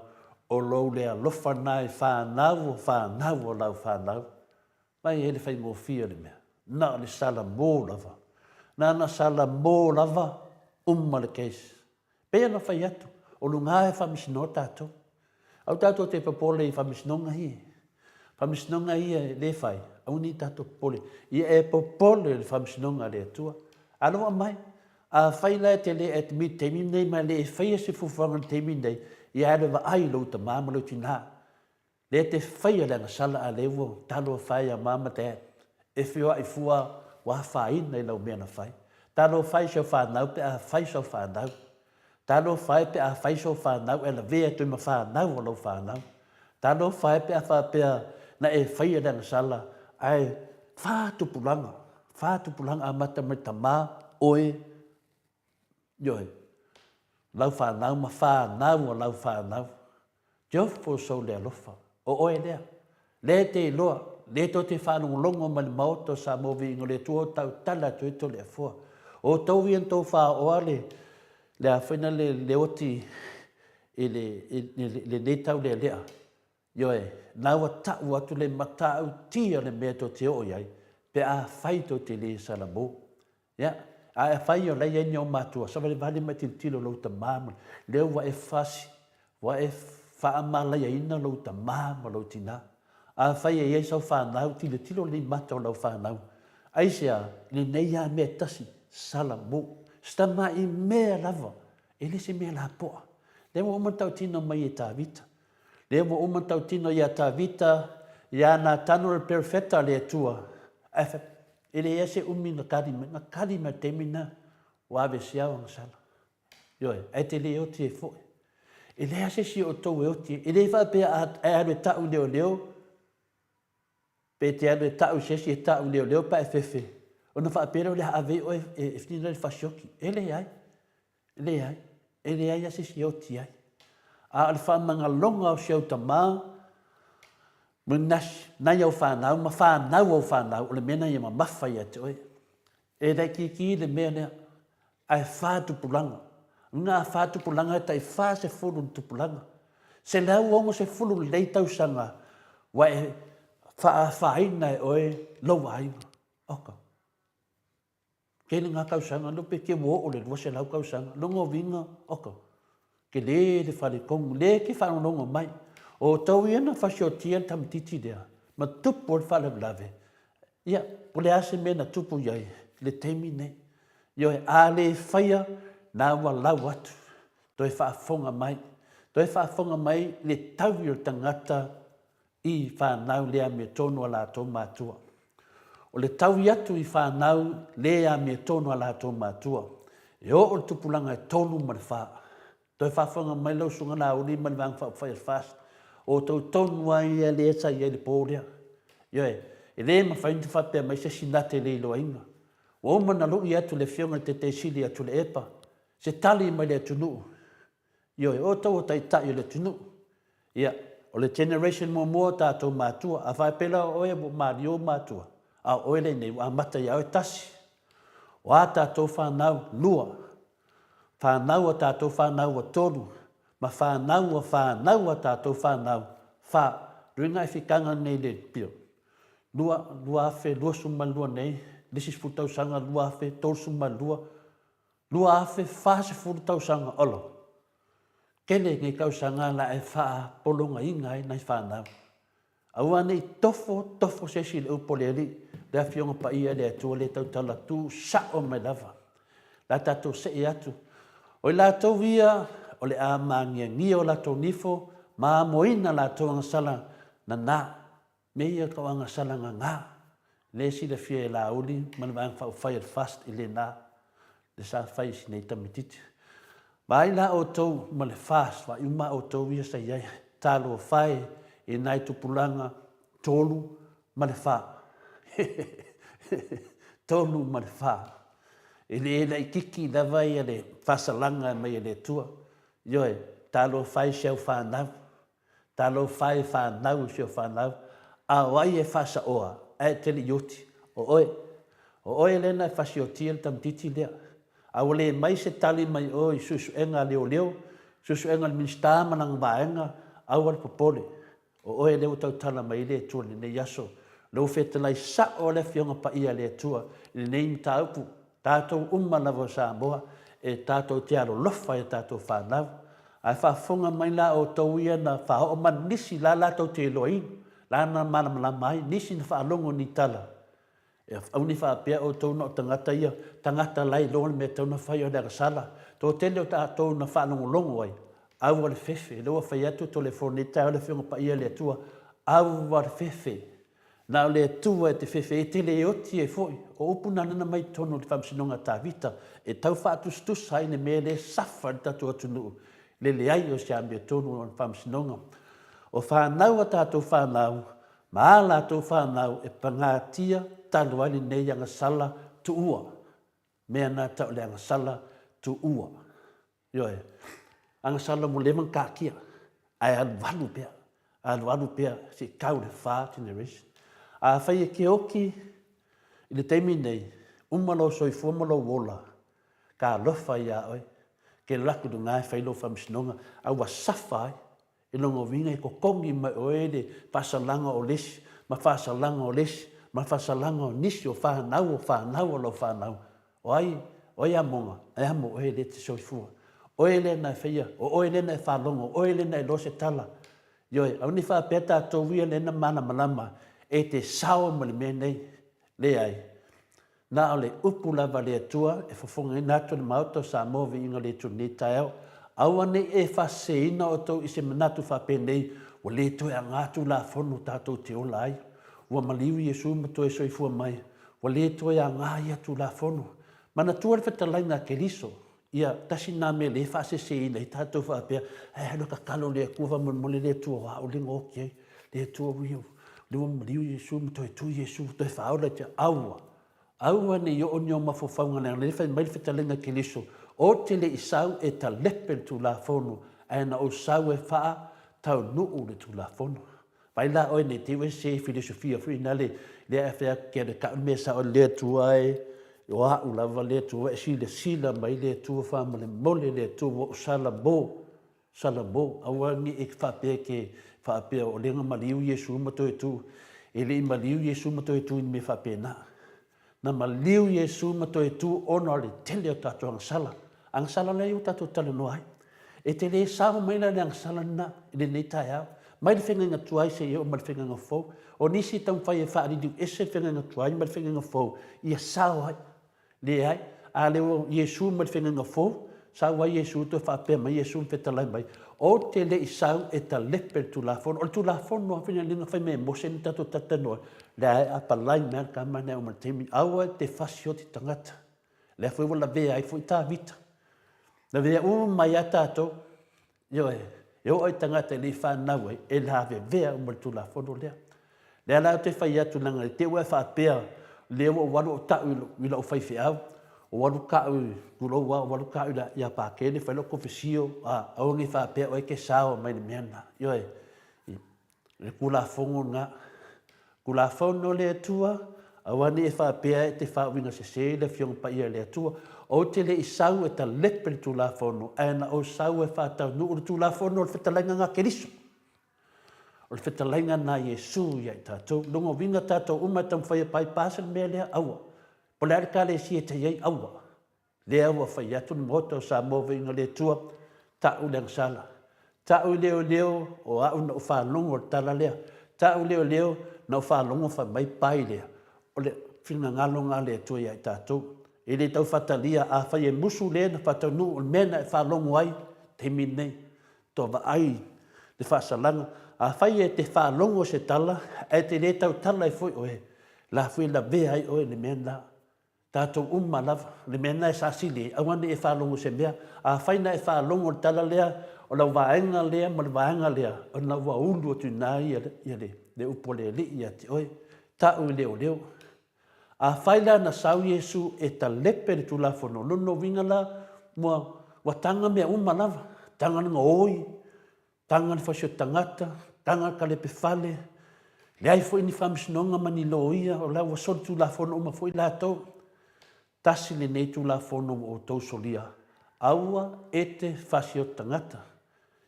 [SPEAKER 1] o lou le alofa lena i fanau o fanau o lau fanau. Mai ai le faigofie o le mea, na o le salamo lava. Na ona salamo lava, uma le case. Pei ona fai atu, o luga e faamasinoa tatou. Aua tatou te popole i faamasinoga ia. Faamasinoga ia e le fai, aua ne i tatou popole. Ia e popole i le faamasinoga a le Atua. Alofa mai, afai la e te le admit i le taimi lenei ma e le faia se fuafuaga i le taimi lenei, ia alu e vaai i lou tama ma lou tina. Lea e te faia le agasala a lea ua talofa e ia mama dad. E feoai fua ua afaina i lau mea na fai. Talofa e i si au fanau pe a fai sau fanau. Talofa e pe a fai sou fanau e lavea atu ai ma fanau a lou fanau. Talofa e pe a faapea na e faia le agasala ae fa tupulaga, fa tupulaga amata mai le tama, oe, ioe, lau fanau ma fanau a lau fanau. Teofo sou le alofa, o oe lea. Lea e te iloa, lea tou te faalogologo mai le Maota o Samoa Viiga o le Atua o tautala atu ai Toleafoa. O outou ia na tou faaoa le, le a foi na le, le oti i le, i lenei taulealea. Ioe, na ua tau atu le matautia o le mea tou te oo i ai, pe afai tou te le salamo. Ia, ae afai o la e i ai ni ou matua, savalivali ma e tilotilo i lou tama ma, lea ua e fasi, ua e faamalaiaina lou tama ma lou tina. Afai e i ai sau fanau, tilotilo lelei mata o lau fanau. Aisea? I lenei lava mea e tasi, salamo. Se tamai mea lava, e le se mea lapoa. Lea ua uma ona tautino mai e Tavita. Lea ua uma ona tautino ia Tavita, ia Natano le perofeta a le Atua, ae fai, E leai se umi na kali mai, na kali mai i le taimi lena, ua aveesea au agasala. Ioe, ae te le oti ai foi. E leai lava se isi o outou e oti ai. E le faapea a e alu e tau i leoleo, pe e te alu e tau i se isi e tau i leoleo pe a e fefe, ona faapea lea o le a ave ai oe e fili le fasioti. E leai, e leai, e leai lava se isi e oti ai. A o le faamagaloga o si au tama, Manasi, nai au fanau ma fanau au fanau, o le mea lena ia mamafa ia te oe. E laitiiti le mea lea, ae fa tupulaga. Uiga a fa tupulaga e tai 40 ni tupulaga. 160 lelei tausaga ua e faaafaina e oe lou aiga. Oka. Tele na tausaga lea pe te ua oo i le 200 tausaga. Lona uiga, oka, tele le faletonu, lea e te faalogologo mai. O outou ia na fasiotia le tamaitiiti lea ma tupu ai le faalavelave, ia, po o le a se mea na tupu i ai i le taimi lenei. Ioe, a le faia, na ua lau atu, toe faafofoga mai, toe faafofoga mai le taui o le tagata i fanau le amiotonu a latou matua. O le taui atu i fanau le amiotonu a latou matua, e oo le tupulaga e tolu ma le fa. Toe faafofoga mai lau Susuga Laauli ma le Vaega Faaupufai a le FAST, o outou tonu lava ia lea sa i ai i le po lea. Ioe, e le mafai ona faapea mai se isi na te le iloaina. Ua uma ona lui atu le Afioga i le Taitaisili ia Tuilaepa se tali mai le atunuu Ioe, o outou o taitai o le atunuu. Ia, o le generation muamua o tatou matua, a faapea la o oe ua maliu ou matua, a o oe lenei ua amata ia oe, tasi. O a tatou fanau, lua. Fanau a tatou fanau ua tolu, ma fanau a fanau a tatou fanau, fa. Luiga e fikaga nei le pio. Lua, 2022 nei, le isi sefulu tausaga, 2032, 2040 tausaga ola. Tele nei tausaga la e faapologaina ai nai fanau. Aua ne i tofo tofo se isi i le upu a le Alii, le Afioga Paia le Atua le tautala tu sao mai lava. La tatou see atu. O i latou ia o le a magiagia o latou nifo ma amoina latou agasala nana. Mea ia tau agasala gaga, lea e silafia e Laauli ma le Vaega Faaupufai a le FAST i lena le sa fai i si nei tamaitiiti. Vaai la outou ma le FAST, vaai uma outou ia sa i ai, talofa e i nai tupulaga tolu ma le fa. Tolu ma le fa. E le laitiiti lava ia le faasalaga mai e le Atua. Ioe, talofa e i si au fanau, Talofa e fanau i si o fanau, a o ai e faasaoa ae e te le i oti? O oe. O oe lea na e fasiotia le tamaitiiti lea. A ua le mai se tali mai oe i suesuega a leoleo, suesuega a le Minisita ma lana vaega, aua le popole. O oe lea ua tautala mai ai le Atua i lenei aso. Lou fetalai sao a le Afioga Paia a le Atua i lenei mataupu. Tatou uma lava o Samoa e tatou te alolofa i a tatou fanau. Ae faafofoga mai la outou ia na faaoo ma nisi la latou te iloaina, la na malamalama ai, nisi na faalogo i ni tala. E aua ne i faapea outou na o tagata ia, tagata la e iloa le mea e tatau ona fai o le agasala. Toatele o tatou na faalogologo ai, aua le fefe, lea ua fai atu Toleafoa i lenei taeao le Afioga Paia a le Atua, Aua le fefe. Na o le Atua e te fefe e te le oti ai foi. O upu na nana mai totonu o le faamasinoga a Tavita e tau faatusatusa ai le mea lea e safa i le tatou atunuu, le leai o se amiotonu o le faamasinoga. O fanau a tatou fanau ma a latou fanau e pagatia talu ai lenei agasala tuua. Mea na tau o le agasala tuua. Ioe. Agasala ua leva ona taatia, ae alualu pea, alualu pea se i tau i le fa generation. Afai e te oti i le taimi lenei, uma lou soifua ma lou ola, talofa ia oe, e te alu atu i luga e fai lou faamasinoga, a ua safa ai I lona uiga e totogi mai oe le faasalaga o le isi ma faasalaga o le isi ma faasalaga o nisi o fanau o fanau o lau fanau. O ai, o ai amoga? E amo oe lea e te soifua. Oe lea na e faia, o oe lea na e faalogo, o oe lea na e iloa se tala. Ioe, aua ne i faapea tatou ia lea na malamalama e te sao ma le mea nei. Leai. Na o le upu lava a le Atua e fofogaina atu e le Maota o Samoa viiga le Itu i lenei taeao. Aua ne i e faaseseina outou i se manatu faapenei, ua le toe aga Tulafono tatou te ola ai. Ua maliu Iesu ma toe soifua mai, ua le toe aga ia Tulafono. Manatua le fetalaiga a Keriso, ia, tasi lena mea lea e faaseseina ai tatou faapea, ae alu e tatalo i le Atua faamolemole le Atua o au lea na oti ai. Le Atua ui, lea ua maliu Iesu ma toe tu Iesu, toe faaola i te aua. Aua ne i oo ni ou mafaufauga leaga lea fai mai le fetalaiga a Keriso, Ou te le i sau e talepe le Tulafono, ae na ou sau e faa taunuu le Tulafono. Vaai la oe ne i te i ua e sese filosofia foi na le lea e fai atu ke le kau mea sao le Atua e o a'u lava le Atua e silasila mai le Atua faamolemole le Atua ua ou sala mo sala mo aua ne i e faapea ke faapea o lea na maliu Iesu ma toe tu e le i maliu Iesu ma toe tu i ni mea faapena. Na maliu Iesu ma toe tu ona o le tele o tatou agasala. Agasala lea ua tatou talanoa ai. E te le sao mai la le agasala lena i lenei taeao. Mai le feagaiga tuai seia oo mai le feagaiga fou. O nisi e taumafai e faaliliu ese le feagaiga tuai ma le feagaiga fou, ia sao ai. Leai, a lea ua Iesu mai le feagaiga fou, sau ai Iesu toe faapea mai Iesu ma fetalai mai, Ou te le i sau e talepe le Tulafono. O le Tulafono lava lea na fai mai e Mose na tatou talatalanoa ai, lea e apalai mai lava le tama lea e oo mai i le taimi, aua e te fasioti tagata. Lea foi ua lavea ai foi Tavita. Lavea uma ai lava tatou. Ioe, e oo i tagata e le i fanau ai, e lavevea uma i le Tulafono lea. Lea la ou te fai atu, leaga i te i ua e faapea, lea ua ou alu ou tau i lau faifeau, ou alu tau i, tulou lava, ou alu tau ia Pakele fai lau kofesio, a, aua ne i faapea oe e te sao mai i le mea lena. Ioe, le Tulafono lena. Tulafono le Atua, aua ne i e faapea e te faauiga sese i le Afioga Paia i le Atua. Ou te le i sau e talepe le Tulafono, ae na ou sau e faataunuu le Tulafono o le fetalaiga na Keriso. O le fetalaiga na Iesu ia i tatou. Lona uiga tatou uma e taumafai e bypass le mea lea, aua. Po o le a le ekalesia e te i ai, aua. Lea ua fai atu le Maota o Samoa Viiga le Atua, ta'u le agasala, ta'u i leoleo o a'u na ou faalogo i le tala lea, ta'u i leoleo na ou faalogo fai mai pai lea, o le finagalo lena a le Atua ia i tatou. E le tau faatalia, afai e musu le na faataunuu o le mea na e faalogo ai, taimi lenei, toa vaai le faasalaga. Afai e te faalogo i se tala ae te le tautala ai foi oe, la foi e lavea ai oe i le mea lena. Tatou uma lava, o le mea lena e sasili ai, aua ne i e faalogo i se mea. Afai na e faalogo i le tala lea, o lau vaega lea ma le vaega lea, ona ua ulu atu i ina le upu a le Alii ia te oe, tau i leoleo. Afai la na sau Iesu e talepe le Tulafono, o lona uiga la, ua, ua taga mea uma lava, taga le gaoi, Taga le fasi o tagata, taga le kalepe fale, leai foi ni faamasinoga ma ni loia, o la ua solitulafono uma foi latou. Tasi lenei Tulafono ua outou solia, aua e te fasi o tagata.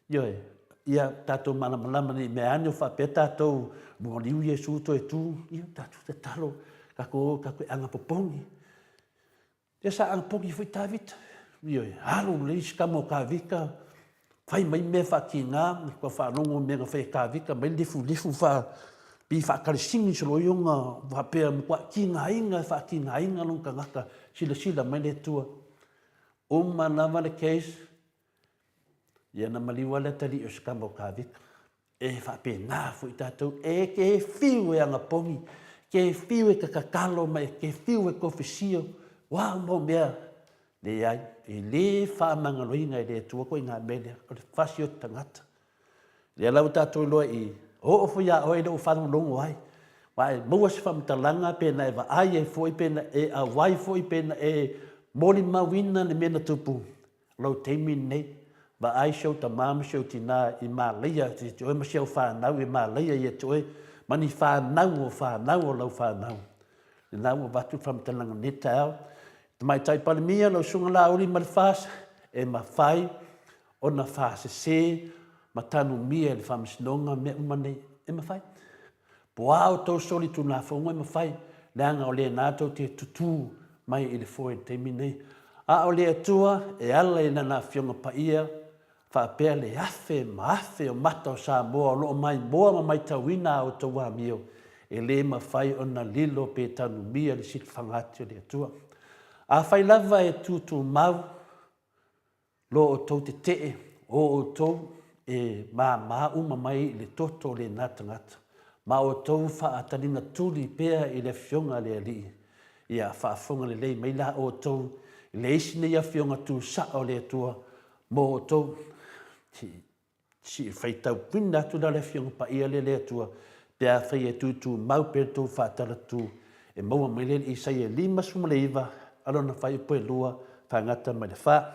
[SPEAKER 1] Ioe, ia tatou malamalama ne i mea ane o faapea tatou maliu Iesu toe tu, ia tatou tatalo, tatou o tatou e agapopogi. Ia sa agapogi foi Tavita. Ioe, alu lelei isi tama o Tavita, fai mai mea faatiga, ua faalogo i mea na fai e Tavita, mai lifulifu faa, pei faakalisini solo ona faapea matua tigaina, faatigaina lona tagata, silasila mai le Atua. Uma lava le case, ia na maliu lava le atalii o si tama o Tavita. E faapena foi tatou, e ke fiu e agapogi, ke fiu e kakakalo ma e ke fiu e kofesio, ua mau mea, leai, e le faamagaloina e le Atua koe ngā mea lea, o le fasi o te tagata. Lea la ua tatou iloa i oo foi iā oe i lou faalogologo ai, aua e maua se faamatalaga pe na e vaai ai foi, pe na e auai foi, pe na e molimauina le mea na tupu, o lou taimi lenei, vaai si ou tama ma si ou tina i malaia ia te oe ma si au fanau i malaia ia te oe ma ni fanau o fanau o lau fanau. Lena ua avatu le faamatalaga i lenei taeao. Tamaitai Palemia, lau Susuga Laauli ma le FAST, e mafai ona faasese ma tanumia e le Faamasinoga mea uma nei. E mafai. Po o a outou solitulafono e mafai, leaga o lena tou te tutū mai i le foe i le taimi lenei. A o le Atua e ala i Lana Afioga Paia faapea le afe ma afe o mata o Samoa o lo o maimoa ma maitauina a outou amio, e le mafai ona lilo pe tanumia le silafaga atu o le Atua. Afai lava e tutumau Lo outou tetee, o outou e māmā uma mai i le toto o lena tagata, ma outou faataliga tuli pea i le Afioga a le Alii, ia faafofoga lelei mai la outou i le isi nei Afioga tu sao a le Atua mo outou. Sii faitauina atu la le Afioga Paia lea le Atua, pe afai e tutumau pea le tou faatalatu, e maua mai lea i le Isaia 59 a lona fuaiupu e 2 faagata mai le 4.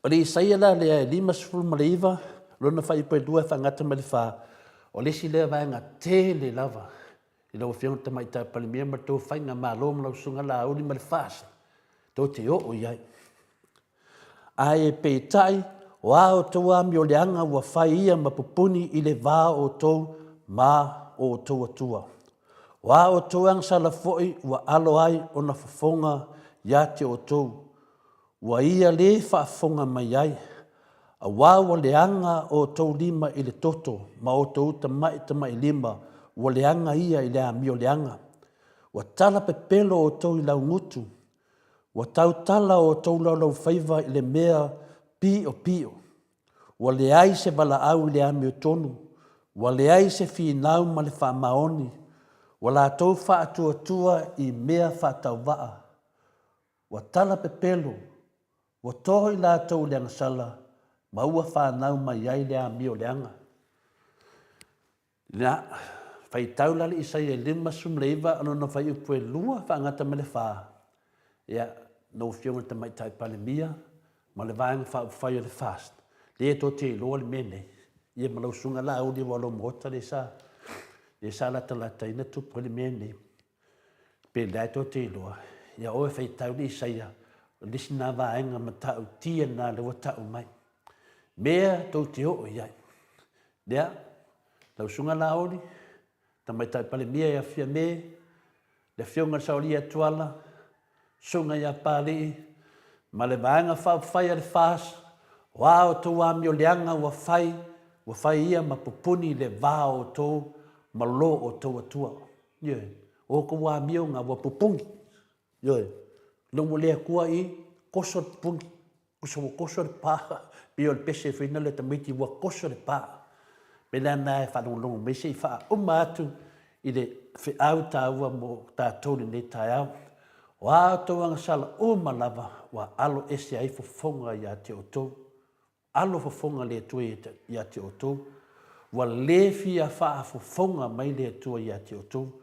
[SPEAKER 1] O le Isaia la lea e 59 lona fuaiupu e 2 faagata mai le 4, o le isi lea vaega tele lava i lau Afioga i le Tamaitai Palemia ma le tou faigamalo ma lau Susuga Laauli ma le FAST, tou te oo i ai. Ae peitai, o a outou amioleaga ua fai ia ma pupuni i le va o outou ma o outou Atua. O a outou agasala foi ua alo ai ona fofoga ia te outou, ua ia lē faafofoga mai ai, aua ua leaga outou lima i le toto ma outou tamaitamailima ua leaga ia i le amioleaga. Ua tala pepelo outou i laugutu, Ua tautala outou laulaufaiva i le mea piʻopiʻo. Ua leai se valaau i le amiotonu, ua leai se finau ma le faamaoni, ua latou faatuatua i mea faatauvaa. Ua tala pepelo, ua to i latou i le agasala, ma ua fanau mai ai le amioleaga. Ia, faitau la le Isaia 59 o lona fuaiupu e 2 faagata ma le 4, ia, lau Afioga i le Tamaitai Palemia ma le Vaega Faaupufai o le FAST, lea tou te iloa le mea nei, ia ma lau Susuga Laauli aua o lou maota lea sa, lea sa latalataina tupu ai le mea nei. Pe lea tou te iloa, ia oe faitau le Isaia, o le isi lena vaega matautia lena lea ua tau mai. Mea tou te oo i ai. Lea, lau Susuga Laauli, Tamaitai Palemia ia Fiame, le Afioga i le Saolia Tuala, Susuga ia Papalii, ma le Vaega Faaupufai a le FAST, o a outou amioleaga ua fai, ua fai ia ma pupuni le va o outou ma lo outou Atua. Ioe, o outou amioga ua pupuni. Ioe, logo le Atua i koso le pupuni. Uso ua koso le pa, pei o le pese foi lena le tamaiti ua koso le pa. Mea la lena e faalogologo mai se i faauma atu i le feau taua mo tatou i lenei taeao. O a outou agasala uma lava ua alo ese ai fofoga ia te outou. Alo fofoga le Atua ia te outou. Ua le fia faafofoga mai le Atua ia te outou.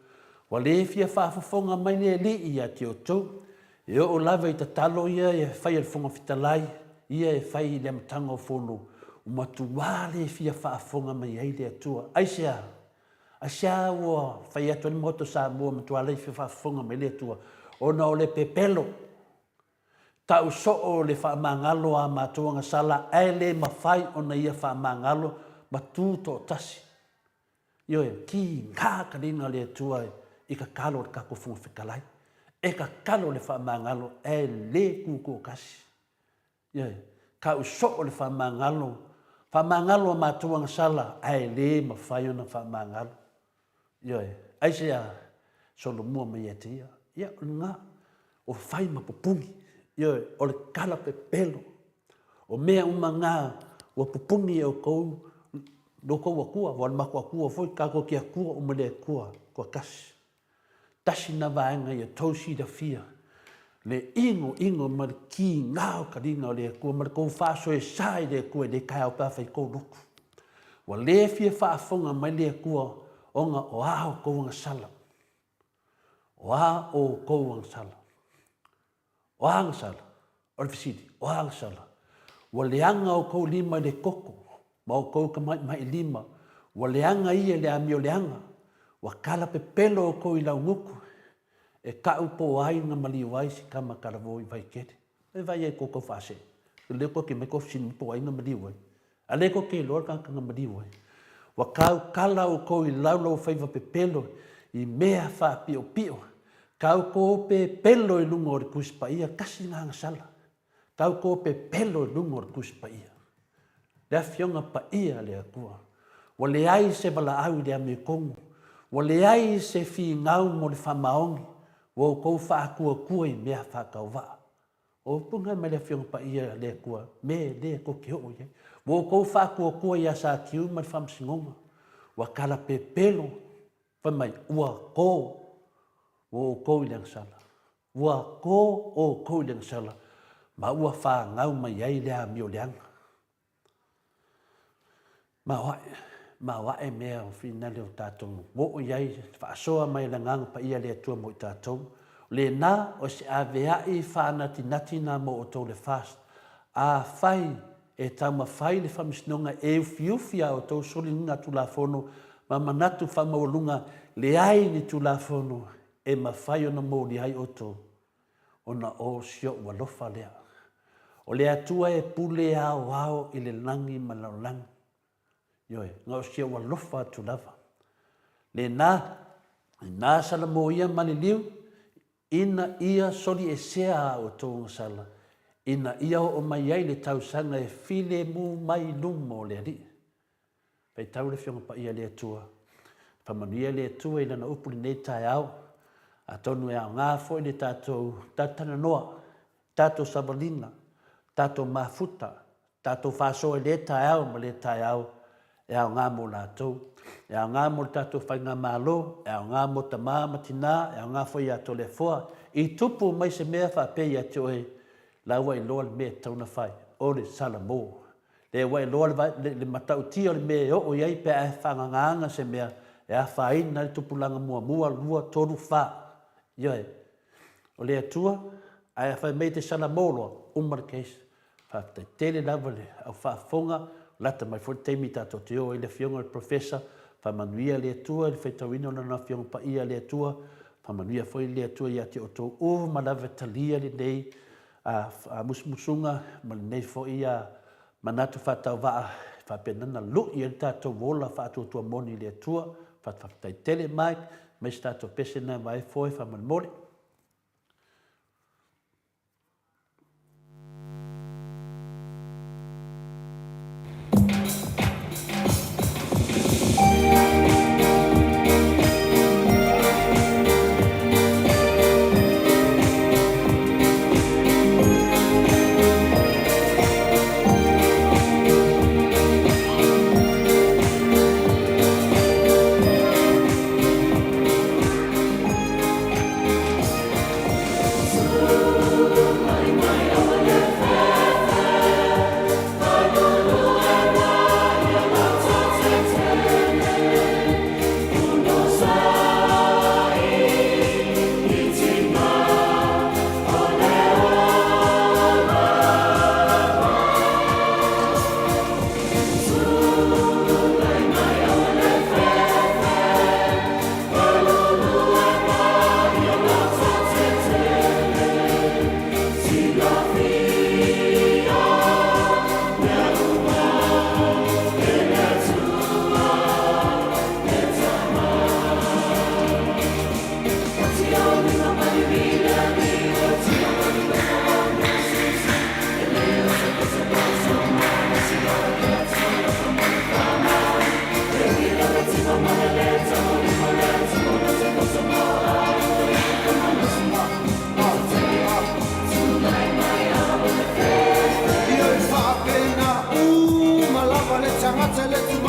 [SPEAKER 1] Ua le fia faafofoga mai le Alii ia te outou. E oo lava i tatalo ia e fai e le Fofoga Fetalai, ia e fai i le amataga o Fono, ua matuā le fia faafofoga mai ai le Atua. Aisea? Aisea ua fai atu ai le Maota o Samoa, matua le fia faafofoga mai le Atua? Ona o le pepelo. Tau soo le faamagalo a matou agasala ae le mafai ona ia faamagalo ma tu toatasi. Ioe, kiga taliga le Atua i kakalo le tatou Fofoga Fetalai. E kakalo le faamagalo ae le tu toatasi. Ioe, tau soo le faamagalo, faamagalo a matou agasala ae le mafai ona faamagalo. Ioe, aisea? Solomua mai ia te ia. Ia, o lena, o fai ma pupuni. Ioe, o le tala pepelo. O mea uma na ua pupuni e outou Lo kou Akua, aua o le matou Akua foi, tatou te Atua uma i le Atua toatasi. Tasi na vaega ia tou silafia le inoino ma le kiga o taliga o le Atua ma le tou faasoesa i le Atua i lenei taeao pe afai tou lotu. Ua le fia faafofoga mai le Atua ona o a outou agasala. O a outou agasala? O a agasala? O le fesili, o a agasala? Ua leaga outou lima i le toto ma outou tamaimailima, ua leaga ia i le amioleaga, ua talapepelo outou i laugutu, e ta'u po o ai na maliu ai si tama talavou i Vaitele. E vaai ai i tou taufaasee, o lea tou te omai tou fesili mai po o ai na maliu ai. A lea tou te iloa le tagata na maliu ai. Ua tautala outou i laulaufaiva pepelo i mea faapiopio, tauto pepelo i luga o le Tusi Paia, tasi lena agasala, tauto pepelo i luga o le Tusi Paia. Le Afioga Paia a le Atua, ua leai se valaau i le amiotonu, ua leai se finau mo le faamaoni, ua outou faatuatua i mea faatauvaa. O upu na mai le Afioga Paia a le Atua, me lea tou te oo i ai. Ua outou faatuatua ia Satiu ma le Faamasinoga, ua talapepelo, fai mai, ua to outou i le agasala. Ua to outou i le agasala, ma ua fanau mai ai le amioleaga. Maoae, maoae mea o finale o tatou oo i ai, faasoa mai le Agaga Paia le Atua mo i tatou. O lena, o se avea'i faanatinati na mo outou le FAST. Afai e taumafai le Faamasinoga e ufiufi a outou soliga Tulafono ma manatu faamaualuga, leai ni Tulafono e mafai ona molia ai outou, ona o si o'u alofa lea. O le Atua e pule aoao i le lagi ma le lalolagi. Ioe, na o si o'u alofa atu lava. Lena, ina salamoia ma liliu, ina ia soliesea a outou agasala, ina ia oo mai ai le tausaga e filemu mai i luma o le Alii. Faitau le Afioga Paia i le Atua. Faamanuia le Atua i Lana upu i lenei taeao. Atonu e aoga foi le tatou talatalanoa, tatou savaliga, tatou mafuta, tatou faasoa i lea taeao ma lea taeao, e aoga mo latou. E aoga mo le tatou faigamalo, e aoga mo tama ma tina, e aoga foi ia Toleafoa. I tupu mai se mea faapea ia te oe, la ua iloa le mea e tatau ona fai, o le salamo. Lea ua iloa le matautia o le mea e oo i ai pe a e faagagaaga se mea e afaina ai le tupulaga muamua, lua, tolu, fa. Ioe. O le Atua, ae a fai mai e te salamo loa, uma le case. Faafetai tele lava i le au faafofoga, lata mai foi le taimi tatou te o ai i le Afioga i le Professor. Faamanuia le Atua i le faitauina o Lana Afioga Paia a le Atua. Faamanuia foi le Atua ia te outou uma lava e talia lenei a musumusuga ma lenei foi manatu faatauvaa e faapena ona lui ai le tatou ola faatuatua moni i le Atua. Faafetai tele Mike, aemaise tatou pese na vae foe faamolemole.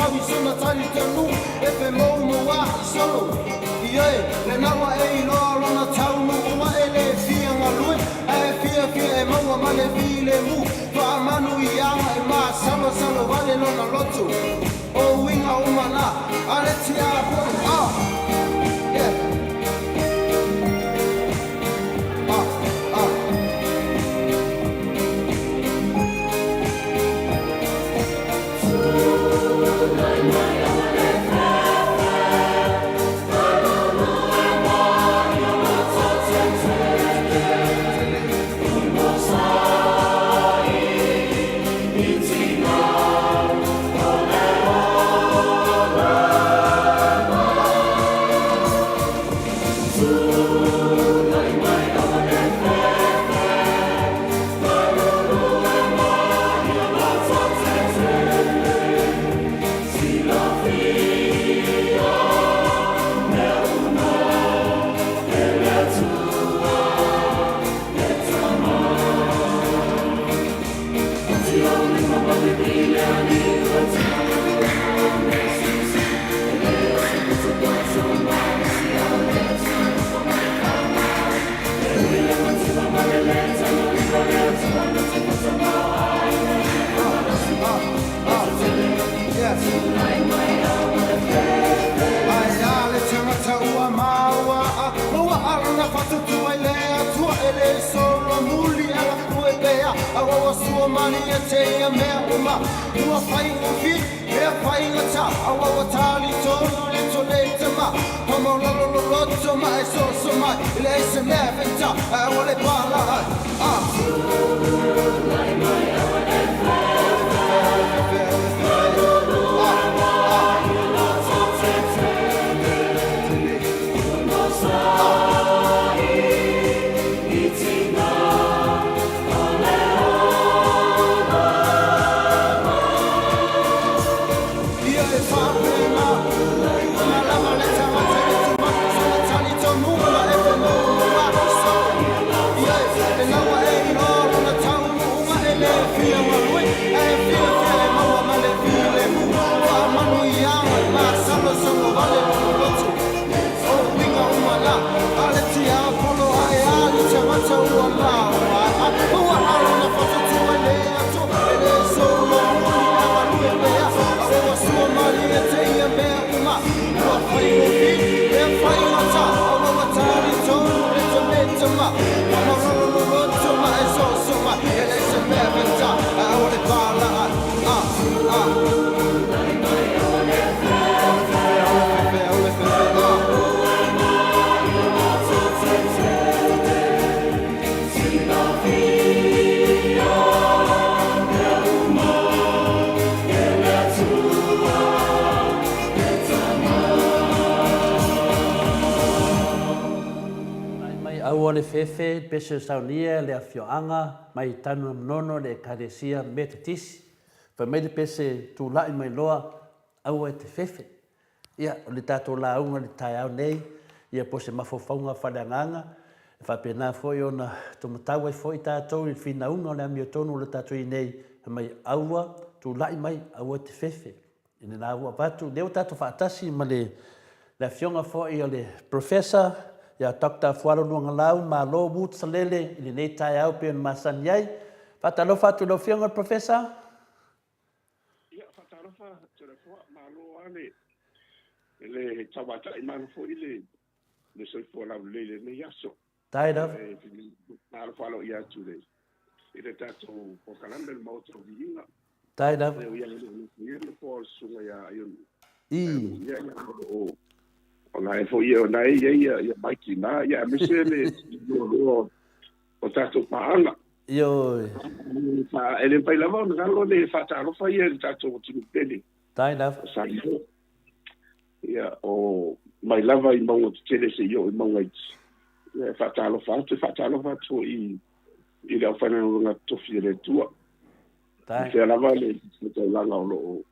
[SPEAKER 2] maumau i sona talitonuga e femoumoua'i solo. Ioe, lena ua e iloa lona taunuuga e le fia galue, ae fiafia e maua ma le filemu, faamanuiaga e masalosalo vale lona loto. O uiga uma na a le tiakono. Ah! Yeah. Ah! Ah! Ae a le tagata ua maua maua lona faatuatua i le Atua, e le solomuli e galue pea, a ua sua malie te ia mea uma, ua faigofie mea faigata, a ua talitonu le tole tama pamaulalo loloto ma e soso mai e leai se mea e faigata ae ua le pala ai. Ah. Ia e faapena ona lava le tagata i le tumau sona talitonuga e femoumoua'i solo. Ia e lena ua e iloa lona taunuuga e le fia galue ae fiafia e maua ma le filemu faamanuiaga e masalosalo vale lona loto. O uiga uma la a le tiapolo ae a le tagata ua maoae ua lona faatuatua i le Atua e le solomuli e galue pea, a ua sua malie te ia mea uma, ua faigofie mea faigata, a ua talitonu le tometama pamaulololoto ma e soso mai e leai se mea faigata ae aua le palaai. Ah, ah.
[SPEAKER 1] Mai mai aua le fefe, pese o saunia le afioaga mai Tanu Manono le Ekalesia Metotisi. Fai mai le pese tulai mai loa aua e te fefe. Ia, o le tatou lauga i le taeao nei, ia po o se mafaufauga faaleagaga, e faapena foi ona tumatau ai foi tatou i le finauga o le amiotonu o le tatou i nei, fai mai, aua, tulai mai, aua e te fefe. I lena ua avatu, lea ua tatou faatasi ma le le afioga foi o le Professor ia Doctor Fualo Luagalau Malo Woods Salele i lenei taeao pei ona masani ai. Faatalofa atu i lau afioga le Professor.
[SPEAKER 3] Ia, faatalofa Toleafoa, malo lava le le tauatai, malo foi le le soifua laulelei i lenei aso.
[SPEAKER 1] Tae lava.
[SPEAKER 3] E faatalofa aloaia atu i le i le tatou polokalame le Maota o Viiga.
[SPEAKER 1] Tae lava.
[SPEAKER 3] E ui lava e le o nofoia le nofoa o le Susuga ia Ioni.
[SPEAKER 1] I.
[SPEAKER 3] Ia, ia, o o la e foi o na e i ai ia Mike i ina, ia aemaise le loaloa o tatou paaga.
[SPEAKER 1] Ioe.
[SPEAKER 3] E le mafai lava ona galo le faatalofa ia i le tatou atunuu pele.
[SPEAKER 1] Tai lava.
[SPEAKER 3] O Samoa. Ia, o mai lava i mauga tetele seia oo i mauga iti. Ia, e faatalofa atu, e faatalofa atu foi i, i le aufaigaluega totofi a le Atua.
[SPEAKER 1] Tai.
[SPEAKER 3] I fea lava le taulaga o lo o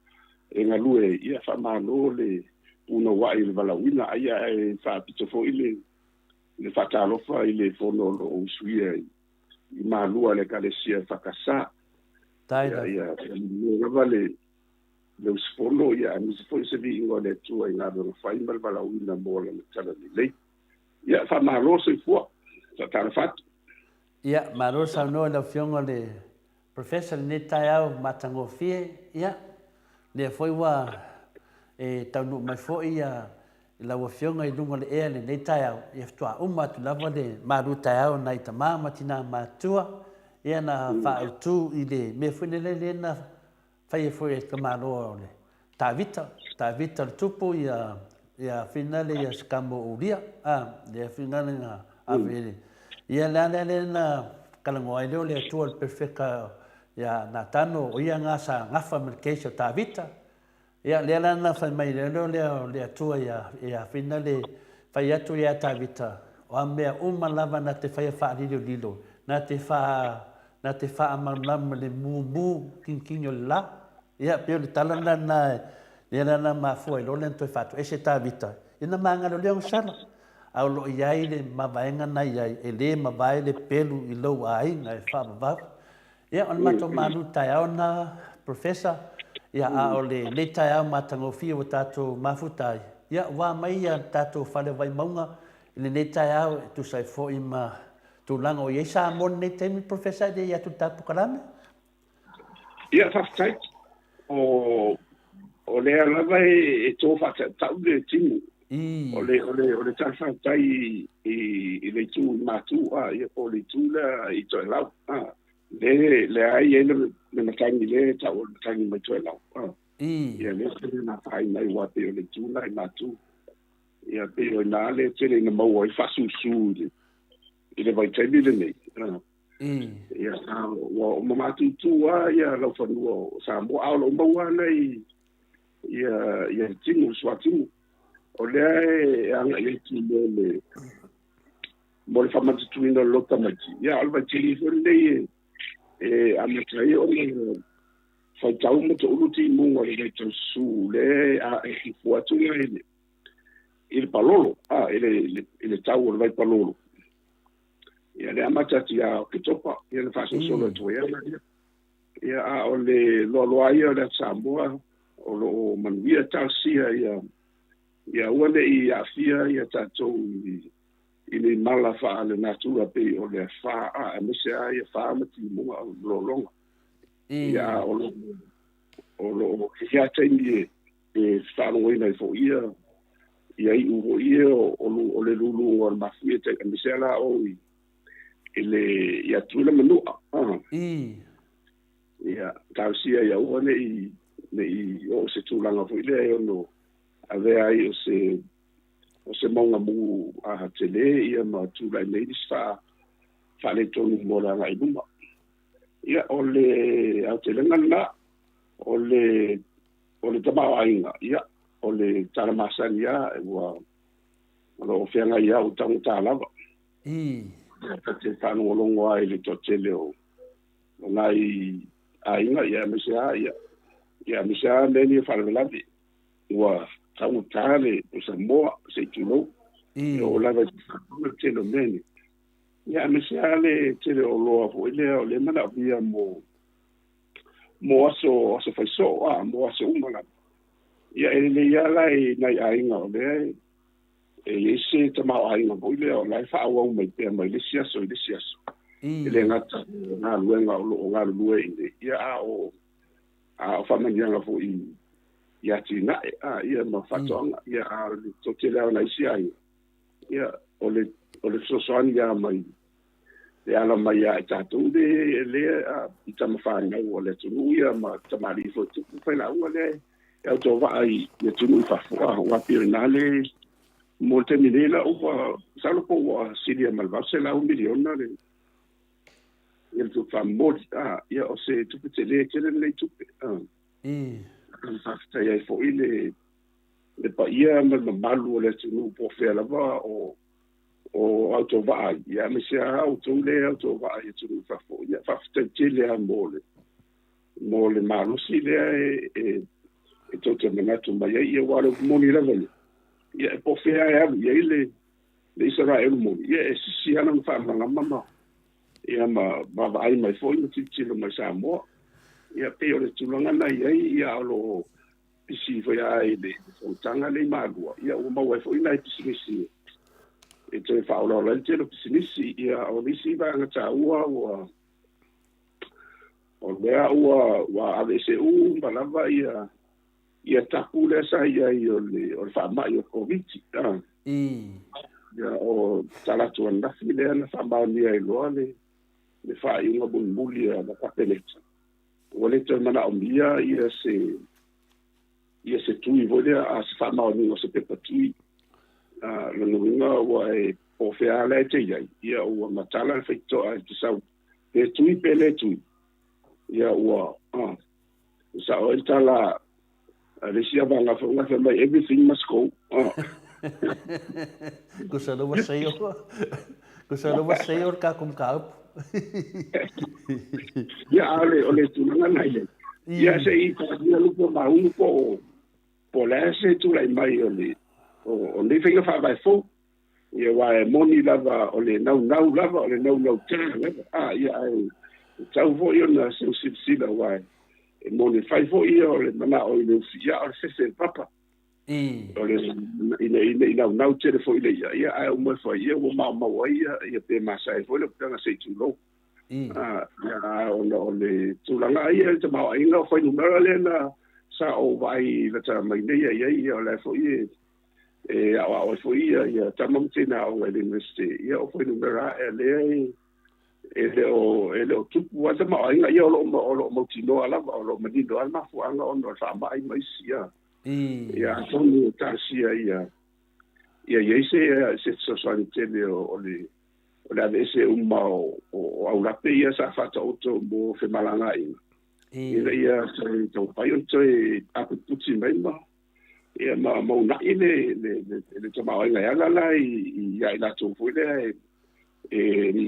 [SPEAKER 3] e galue, ia faamalo le punouai i le valaauina, aia e faapito foi le le faatalofa i le fono o lo o usuia i Malua a le Ekalesia EFKS.
[SPEAKER 1] Tai lava.
[SPEAKER 3] Ia, ia lava le le usufono, ia, aemaise foi se viiga o le Atua i galuega fai ma le valaauina mo Lana talalelei. Ia, faamalo le soifua. Faatalofa atu.
[SPEAKER 1] Ia, malo le saunoa i lau Afioga i le Professor i lenei taeao matagofie. Ia, lea foi ua e taunuu mai foi ia lau Afioga i luga o le ea i lenei taeao, ia faatoa uma atu lava le malu taeao nai tama ma tina matutua, ia na faaautu i le mea foi lele lea na faia foi e le tamaloa o le Tavita, Tavita o le tupu ia ia finale ia se tama o Uria, a, lea finale na ave i le, ia le a lea lea na talanoa ai lea o le Atua i le perofeta ia Natano, o ia na sa gafa ma le case o Tavita, Ia, lea la na fai mai lea lea o le Atua ia, ia whina le fai atu ia Tavita, o a mea uma lava na te whaia whaalilolilo, na te wha, na te whaamalamalama le mumu kingking o le la. Ia, pei o le tala na na, lea la na mafua ai loa lea na toe faatoese Tavita, ia na magalo lea ona sala. A o lo o i ai le mavaega na i ai, e le mavae le pelu i lou aiga e faavavau. Ia, o le matou malu taeao lena, Professor, ia, a o lenei taeao matagofie ua tatou mafuta ai, ia, ua mai ia le tatou fale o Vaimauga i lenei taeao e tusa ai foi ma tulaga o i ai Samoa i lenei taimi, Professor, e le i atu i le tatou polokalame.
[SPEAKER 3] Ia, faafetai. O, o lea lava e, e tō faatautau le timu. O le, o le, o le tala faafetai i, i, i le itu i Matu, a, ia po o le itu lea i Toelau. A, le, le ai ai le, le matagi le e tau o le matagi mai Toelau. A, ia lea tele na fai mai ua pei o le itu la i Matu. Ia pei o ina le tele ina maua ai faasusu i le, i le vaitaimi lenei. A, ia, a, ua o mamatutu a ia laufanua o Samoa, a o lou maua ana i, ia, ia le timu, le suatimu. O lea e agai atu mo le, mo le faamatatuina o le lou tamaiti. Ia, o le vaitaimi foi lenei e, e amata ai ona faitau ma toulu timuga o le vaitau susu lea e fua atu i le, i le palolo, a, i le, i le tau o le vai palolo. Ia, le amata atu ia Oketopa, ia na faasolosolo atu ai ana ia. Ia, a o le loaloa ia o le Atu Samoa, o lo o manuia talosia ia, ia aua ne i aafia ia tatou i, i ni mala faalenatura pei o le afa, a, aemaise lava ia fa ma timuga o lologa. Ia, a o lo o lo o i a taimi e, e faalogoina ai foi ia, ia iu foi ia o, o, o le luluga o le mafuie, aemaise la o i, i le ia Tutuila ma Nu'a. Ia, talosia ia aua ne i, ne i oo se tulaga foi lea e ono avea ai o se, o se mauga mu a tele ia ma tulai mai nisi faa, faaletonu mo le agai i luma. Ia, o le aotelega lena, o le, o le tamaoaiga, ia, o le tala masani lava, ua, o lo o feagai lava ua taugata lava. Ia, ta te faalogologo lava i le toatele o, o nai aiga, ia, aemaise lava, ia, ia, aemaise lava mea nei o faalavelave, ua taugata le pusamoa, se i tulou, e oo lava i le tele o mea nei. Ia, aemaise lava le tele o oloa foi lea o lea e manaomia mo, mo aso, aso faisoo, a, mo aso uma lava. Ia, e lelei lava la i nai aiga o lea e, e i ai se tamaoaiga foi lea o la e faaauau mai pea mai le isi aso i le isi aso. E le gata o galuega o lo o galulue i inei, ia, a o, a o faamanuiaga foi i atinae, a, ia, ma faatoaga, ia, a o le toatele lava o nai isi aiga, ia, o le, o le fesoasoani lava mai le ala mai ia i tatou le, le, a, i tama fanau o le atunuu ia ma tamalii foi tupu failauga lea e autovaa i atunuu i fafo, a, aua pei o i ina le, mo le taimi nei la ua, masalo po ua silia ma le $800 miliona le, ia le tupe faamomoli, a, ia o se tupe tele tele lenei tupe, a. Faafetai ai foi le, le paia ma le mamalu o le atunuu po o fea lava o, o autovaa ai, ia aemaise lava outou lea e autovaa i atunuu i fafo, ia faafetai tele lava mo le, mo le malosi lea e, e, e tou te manatu mai ai, ia aua o le upu moni lava ia, ia e po o fea e alu i ai le, le Isaraelu moni, ia e sisi lava lona faalamalama ma, ia ma vaavaai mai foi ma tilotilo mai Samoa. Ia pei o le tulaga na i ai, ia o lo o pisi foi lava i le fonotaga lea i Malua, ia ua maua ai foi nai pisinisi e toe faaolaola ai le tele o pisinisi. Ia o le isi vaega taua ua o lea ua ua aveese uma lava ia ia tapu lea sa i ai o le o le faamai o le Koviti. Ah. Ia o talaatu ananafi lea na faamaonia ai loa le le faaiuga mulimuli a le Kapeneta. Ua le toe manaomia ia se ia se tui foi lea a se faamaoniga o se pepa tui. A lona uiga ua e po o fea lava la e te i ai, ia ua matala le faitotoa e te sau pe tui pe le tui. Ia ua a sao ai le tala a le isi avaga foi na fai mai everything must go. Ah.
[SPEAKER 1] Kusa lova seio. Kusa lova seio le tatou mataupu.
[SPEAKER 3] Ia, a o le tulaga na i ai. Ia, se i taatia lupe o Maunu po o le a se tulai mai o le o nei faiga faavae fou. Ia, aua e moni lava o le naunau lava, o le naunau tā lava. A, ia, ae tatau foi ona seu silasila aua e moni fai foi ia o le manao i le ufi, ia, o le fefe i le papa. O le ina ina i naunau tele foi le ia, ia, ae uma e fai, ia, ua maumau ai ia, ia pe masae ai foi le upega se i tulou. A, ia, a, ona o le tulaga ia i le tamaoaiga o fuainumera lea na sa ou vaai lata mai nei ai ai, ia, o la e foi e e aoao ai foi ia, ia tama ma teine aoga i le University, ia o fuainumera ae lea e, e le o, e le o tupu lava le tamaoaiga, ia o lo o, o lo o mautinoa lava, o lo o manino lava le mafuaaga ona o le faamai ma isi, ia. Ia atonu e talosia ia, ia i ai se, se fesoasoani tele o, o le, o le aveese uma o, o, o aulape ia sa faataoto mo femalagaaiga, ina ia toe taumafai ona toe aputiputi mai ma, ia ma ma uunai le le le le tamaoaiga e ala la i ia i latou foi lea e e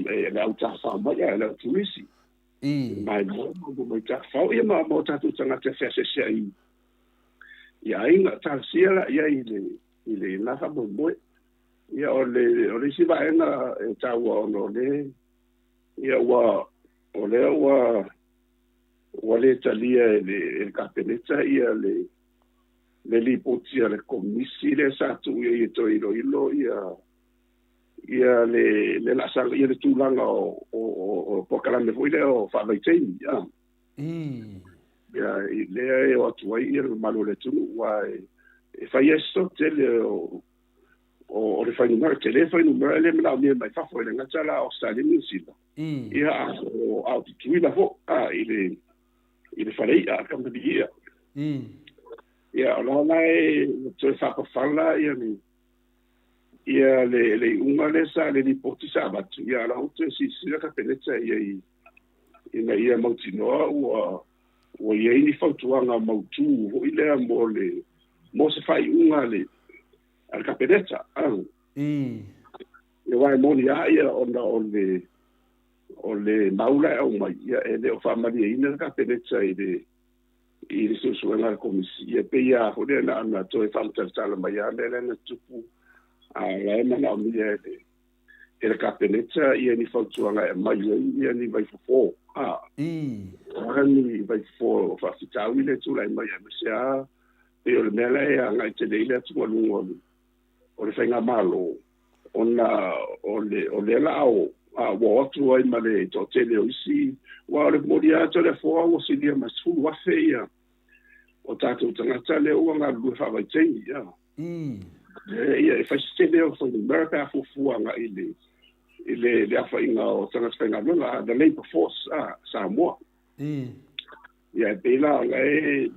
[SPEAKER 3] e le au tafafao mai a le au turisi. Mai mo mo mai tafafao ia ma ma o tatou tagata e feaseaseai i aiga talosia la i ai i le i le la faamoemoe. Ia o le o le isi vaega e taua ona o le ia ua o lea ua ua le talia e le e le Kapeneta ia le le lipoti a le Komisi lea sa tuu i ai e toe iloilo ia ia le le laasaga ia le tulaga o o o polokalame foi lea o faavaitaimi a. Ia i lea e o atu ai ia le mamalu o le atunuu aua e e fai ai se tele o o le fuainumera tele fuainumera lea e manaomia mai fafo e le gata la o Ausetalia ma Niu Sila. Ia a o a o Tutuila foi a i le i le fale i'a a le kamupani i'a. Ia, o la la e toe faapafala ia le ia le le iuga lea sa le lipoti sa avatu, ia a o la ua toe silasila le Kapeneta ia i ina ia mautinoa ua ua i ai ni fautuaga mautu foi lea mo le mo se faaiuga a le a le Kapeneta. Ia aua e moni lava ia ona o le O le mau la e aumai, ia e le o faamalieina le Kapeneta i le i le suesuega a le Komisi. Ia pei lava foi lea na ona toe faamatalatala mai lava mea lea na tutupu, a o la e manaomia e le e le Kapeneta ia ni fautuaga e aumai ai ia ni vaifofo, a o a ni vaifofo o faafitauli lea e tulai mai aemaise lava pei o le mea la e agai tele ai le atugaluga o le o le faigamalo ona o le o lea la a o a ua o atu ai ma le toatele o isi aua o le momoli atu o le afoa ua silia ma 10,000 ia o tatou tagata lea ua galulue faavaitaimi ia. Ia e fai se tele o fuainumera pe a fuafua agai i le i le le aofaiga o tagata faigaluega the labour force a Samoa. Ia e pei la o la e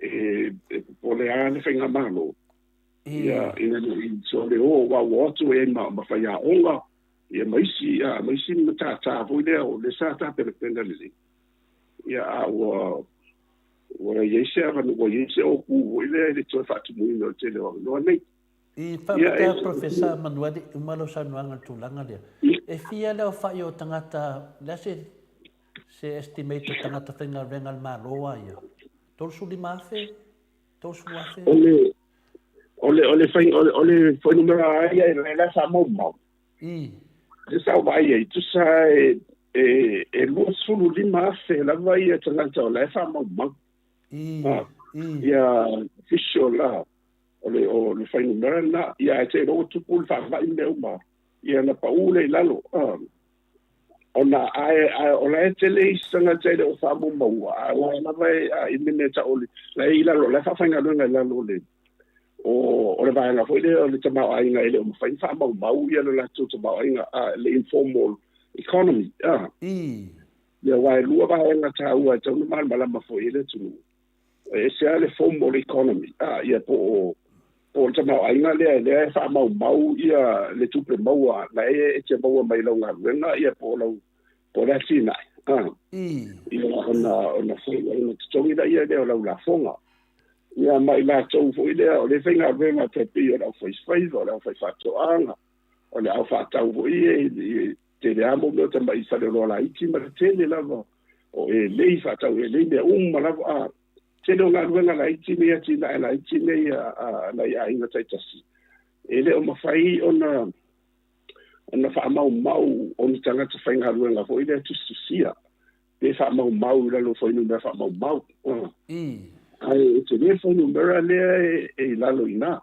[SPEAKER 3] e e popole lava le faigamalo Ia, ina ne i sole o, aua ua o atu ai ma, ma faiaoga, ia ma isi, a, ma isi matata foi lea o lea sa tapenapena lelei. Ia, a ua, ua i ai se avanoa, ua i ai se ōpū foi lea i le toe faatumuina o le tele o avanoa nei.
[SPEAKER 1] I faafetai a Professor Manuali, uma lau saunoaga i le tulaga lea. E fia le aofai o tagata, le a se, se estimate o tagata faigaluega a le Malo a ia? 35,000? 30,000?
[SPEAKER 3] O le, o le, o le, fai, o le, o le fuainumera lava ia e la e faamaumau. Le sa ou vaai ai, tusa e, e, e 25,000 lava ia tagata o la e faamaumau. Ia official la o le fuainumera lena. Ia ae te iloa ua tupu le faamai ma mea uma, ia na pau lea i lalo. Ona ae ae o la e tele isi tagata e le o faamaumaua, a o la lava e a i mea tau o le la e i lalo, la e faafaigaluega i lalo o le o le vaega foi lea o le tamaoaiga e le o mafai ona faamaumau ia le latou tamaoaiga, le informal economy. Ia aua e lua vaega taua e tatau ona malamalama foi i ai le atunuu. E ese lava le formal economy, ia po o po o le tamaoaiga lea lea e faamaumau ia le tupe maua la e te maua mai lau galuega ia po o lau po o le atinae ia ona fai ona totogi laia lea o lau lafoga. Ia ma i latou foi lea o le faigaluega tai pei o le aufaifaiva, o le aufaifaatoaga, o le aufaatau foi e tele lava mo mea o tamai faleoloa laiti ma le tele lava o elei faatau elei mea uma lava a tele o galuega laiti nei atinae laiti nei a nai aiga taitasi e le o mafai ona faamaumau o ni tagata faigaluega foi lea tusitusia pe faamaumau i lalo o fuainumera faamaumau. Ae e tele fuainumera lea e i lalo i ina.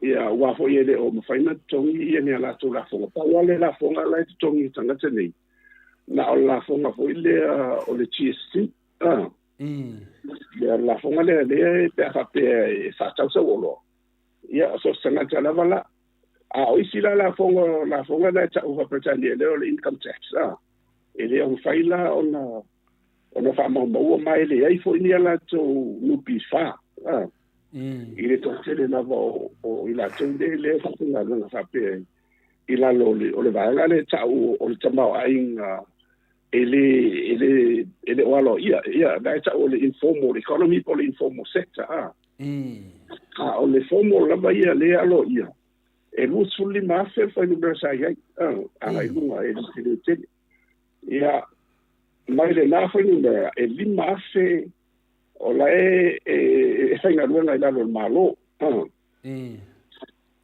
[SPEAKER 3] Ia, aua foi e le o mafai ona totogi ia ni a latou lafoga. Pau lava le lafoga la e totogi e tagata nei, na o le lafoga foi lea o le GST. Ia, le lafoga lea lea pe a faapea e faatau sau oloa, ia, o so o se tagata lava la. A o isi la lafoga, lafoga la e tau faa-Peretania lea o le income tax, e le o mafai la ona faamaumaua ma e leai foi ni a latou NPF i le toatele lava o i latou lea e faafaigaluega faapea i lalo o le vaega lea e tau o le tamaoaiga e le o aloaia, ia la e tau o le informal economy po o le informal sector. A o le formal lava ia lea aloaia e 25,000 le fuainumera sa i ai agai i luga e le tele. Ia mai lena fuainumera e 5,000 o la e faigaluega i lalo o le Malo.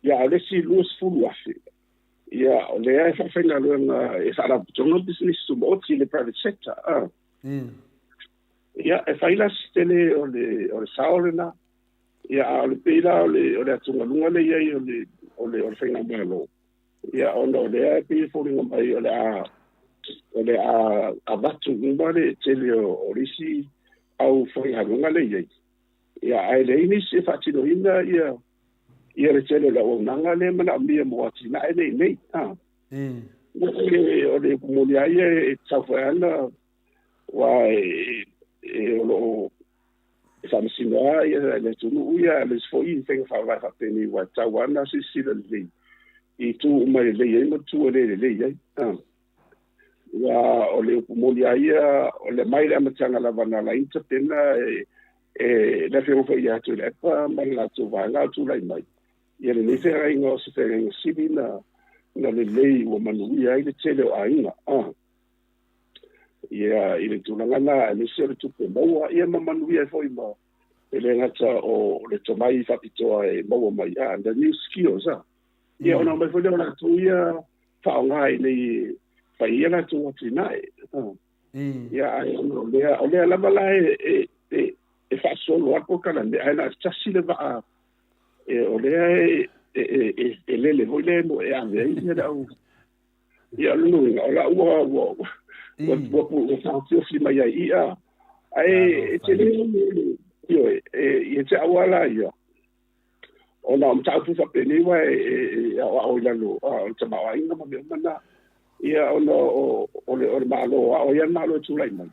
[SPEAKER 3] Ia a o le isi 20,000 ia o lea e faafaigaluega e faalapotopotoga pisinisi tumaoti i le private sector. Ia e fai la se tele o le sao lena. Ia a o le pei la o le atugaluga le i ai o le faigamalo. Ia ona o lea e pei e foliga mai o le a avatu uma le tele o le isi au faigaluega le i ai. Ia ae leai nisi e faatinoina ia le tele o le auaunaga lea manaomia mo atinae nei nei. O le moni lava ia e tatau foi ana aua e o lo o e faamasino lava ia le atunuu ia aemaise foi i faiga faavae faapenei ua tatau lava ona silasila lelei i tu uma e lelei ai ma tu e le lelei ai. Ia o le upu moni lava ia o le mai le amataga lava na ala ai ona tapena e le afioga foi ia Tuilaepa ma le latou vaega o tulai mai ia lenei feagaiga o se feagaiga sili na lelei ua manuia ai le tele o aiga. Ia i le tulaga na aemaise o le tupe maua ia ma manuia ai foi ma e le gata o le tomai faapitoa e maua mai the new skills. Ia ona mai foi lea o latou ia faaaoga ina ia fai ia latou atinae. Ia ae o lea lava la e faasolo atu polokalame ae na o se tasi le vaa o lea e lele foi lea mo e ave ai ia le au. Ia o le nuiga o la ua faatiofi mai ai ia ae e tele ia te au ala ia ona o mataupu faapenei ua e aoao i lalo o le tamaoaiga ma mea uma na. Ia ona o le Malo ao ia le Malo e tulai mai.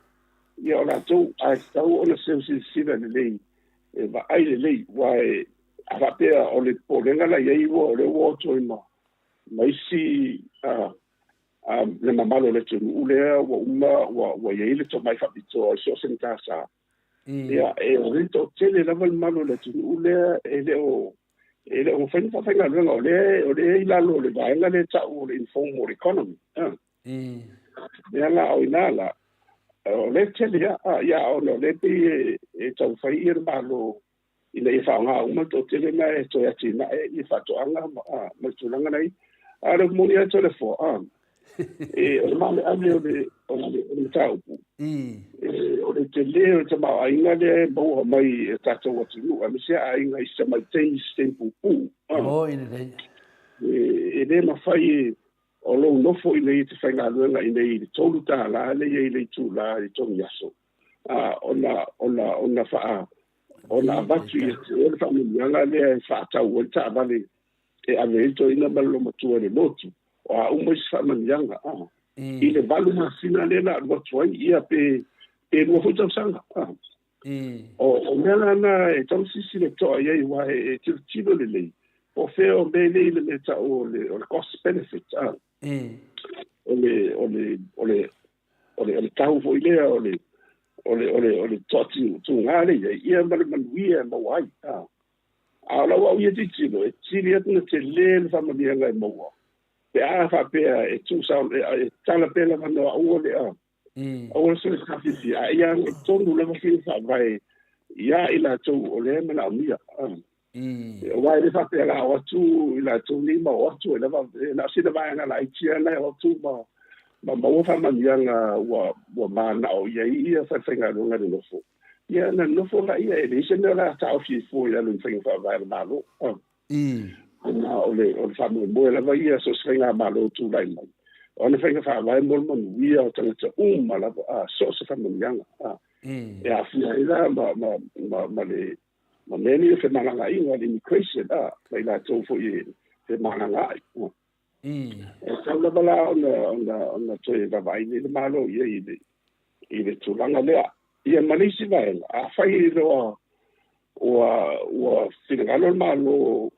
[SPEAKER 3] Ia o latou ae tatau ona seusilasila lelei e vaai lelei aua a faapea o le popolega la i ai ua o lea ua oto ai ma isi le mamalu o le atunuu lea ua uma ua i ai le tomai faapitoa i so o se matasa. Ia e o le toatele lava le mamalu o le atunuu lea e le o mafai ona faafaigaluega o lea i lalo o le vaega lea tau o le informal economy. Lea la o ina la o le tele ia ona o lea pei e taumafai ia le Malo ina ia faaaoga uma le toatele na e toe atinae ia faatoaga ma le tulaga nei. A o le moni atu o le foa. E, o le maaleale o le, o le, o le mataupu, e, o le telē o le tamaoaiga lea e maua mai e tatou atunuu, aemaise aiga i se tamaitaimi se taimi puupuu.
[SPEAKER 1] Moni lelei.
[SPEAKER 3] E, e le mafai e, o lou nofo i inei e te faigaluega i inei i le $3 lea e i ai i le itula i le togi aso, a, ona, ona, ona faa, ona avatu ia te oe le faamanuiaga lea e faatau ai le taavale e ave ai le toeaina ma le olomatua i le lotu, o a uma isi faamanuiaga, a, i le 8 masina lea na alu atu ai, ia pe, pe 2 foi tausaga. A. O, o mea la na e tatau ona silasila totoa i ai, aua e, e tilotilo lelei, po o fea o mea nei le mea tau o le, o le cost benefit, a. O le, o le, o le, o le, o le tau foi lea o le, o le, o le, o le toatuga lea i ai, ia ma le manuia e maua ai. A. A o lau au ia tilotilo, e sili atu ona tele le faamanuiaga e maua, pe a faapea e tuu sao, e tatala pea le avanoa aua le a, aua le soifua fiafia, a ia agai tonu lava faiga faavae ia i latou o lea e manaomia. Aua e le faapea la o atu i latou nei ma o atu ai lava, na o sina vaega laiti lava na e o atu ma ma maua faamanuiaga ua ua manao i ai ia falefaigaluega nonofo. Ia ona nonofo laia, e leai se mea o le a taofi ai fua i lalo i faiga faavae a le Malo. Ona o le o le faamoemoe lava ia so o se faigamalo o tulai mai, o ana faiga faavae mo le manuia o tagata uma lava, a, so o se faamanuiaga, a, e aafia ai la ma ma ma ma le ma mea nei o femalagaaiga, le immigration, a, ma i latou foi e femalagaai. E tatau lava la ona ona ona toe vaavaai nei le Malo i ai i le i le tulaga lea. Ia ma le isi vaega, afai e loa ua ua finagalo le Malo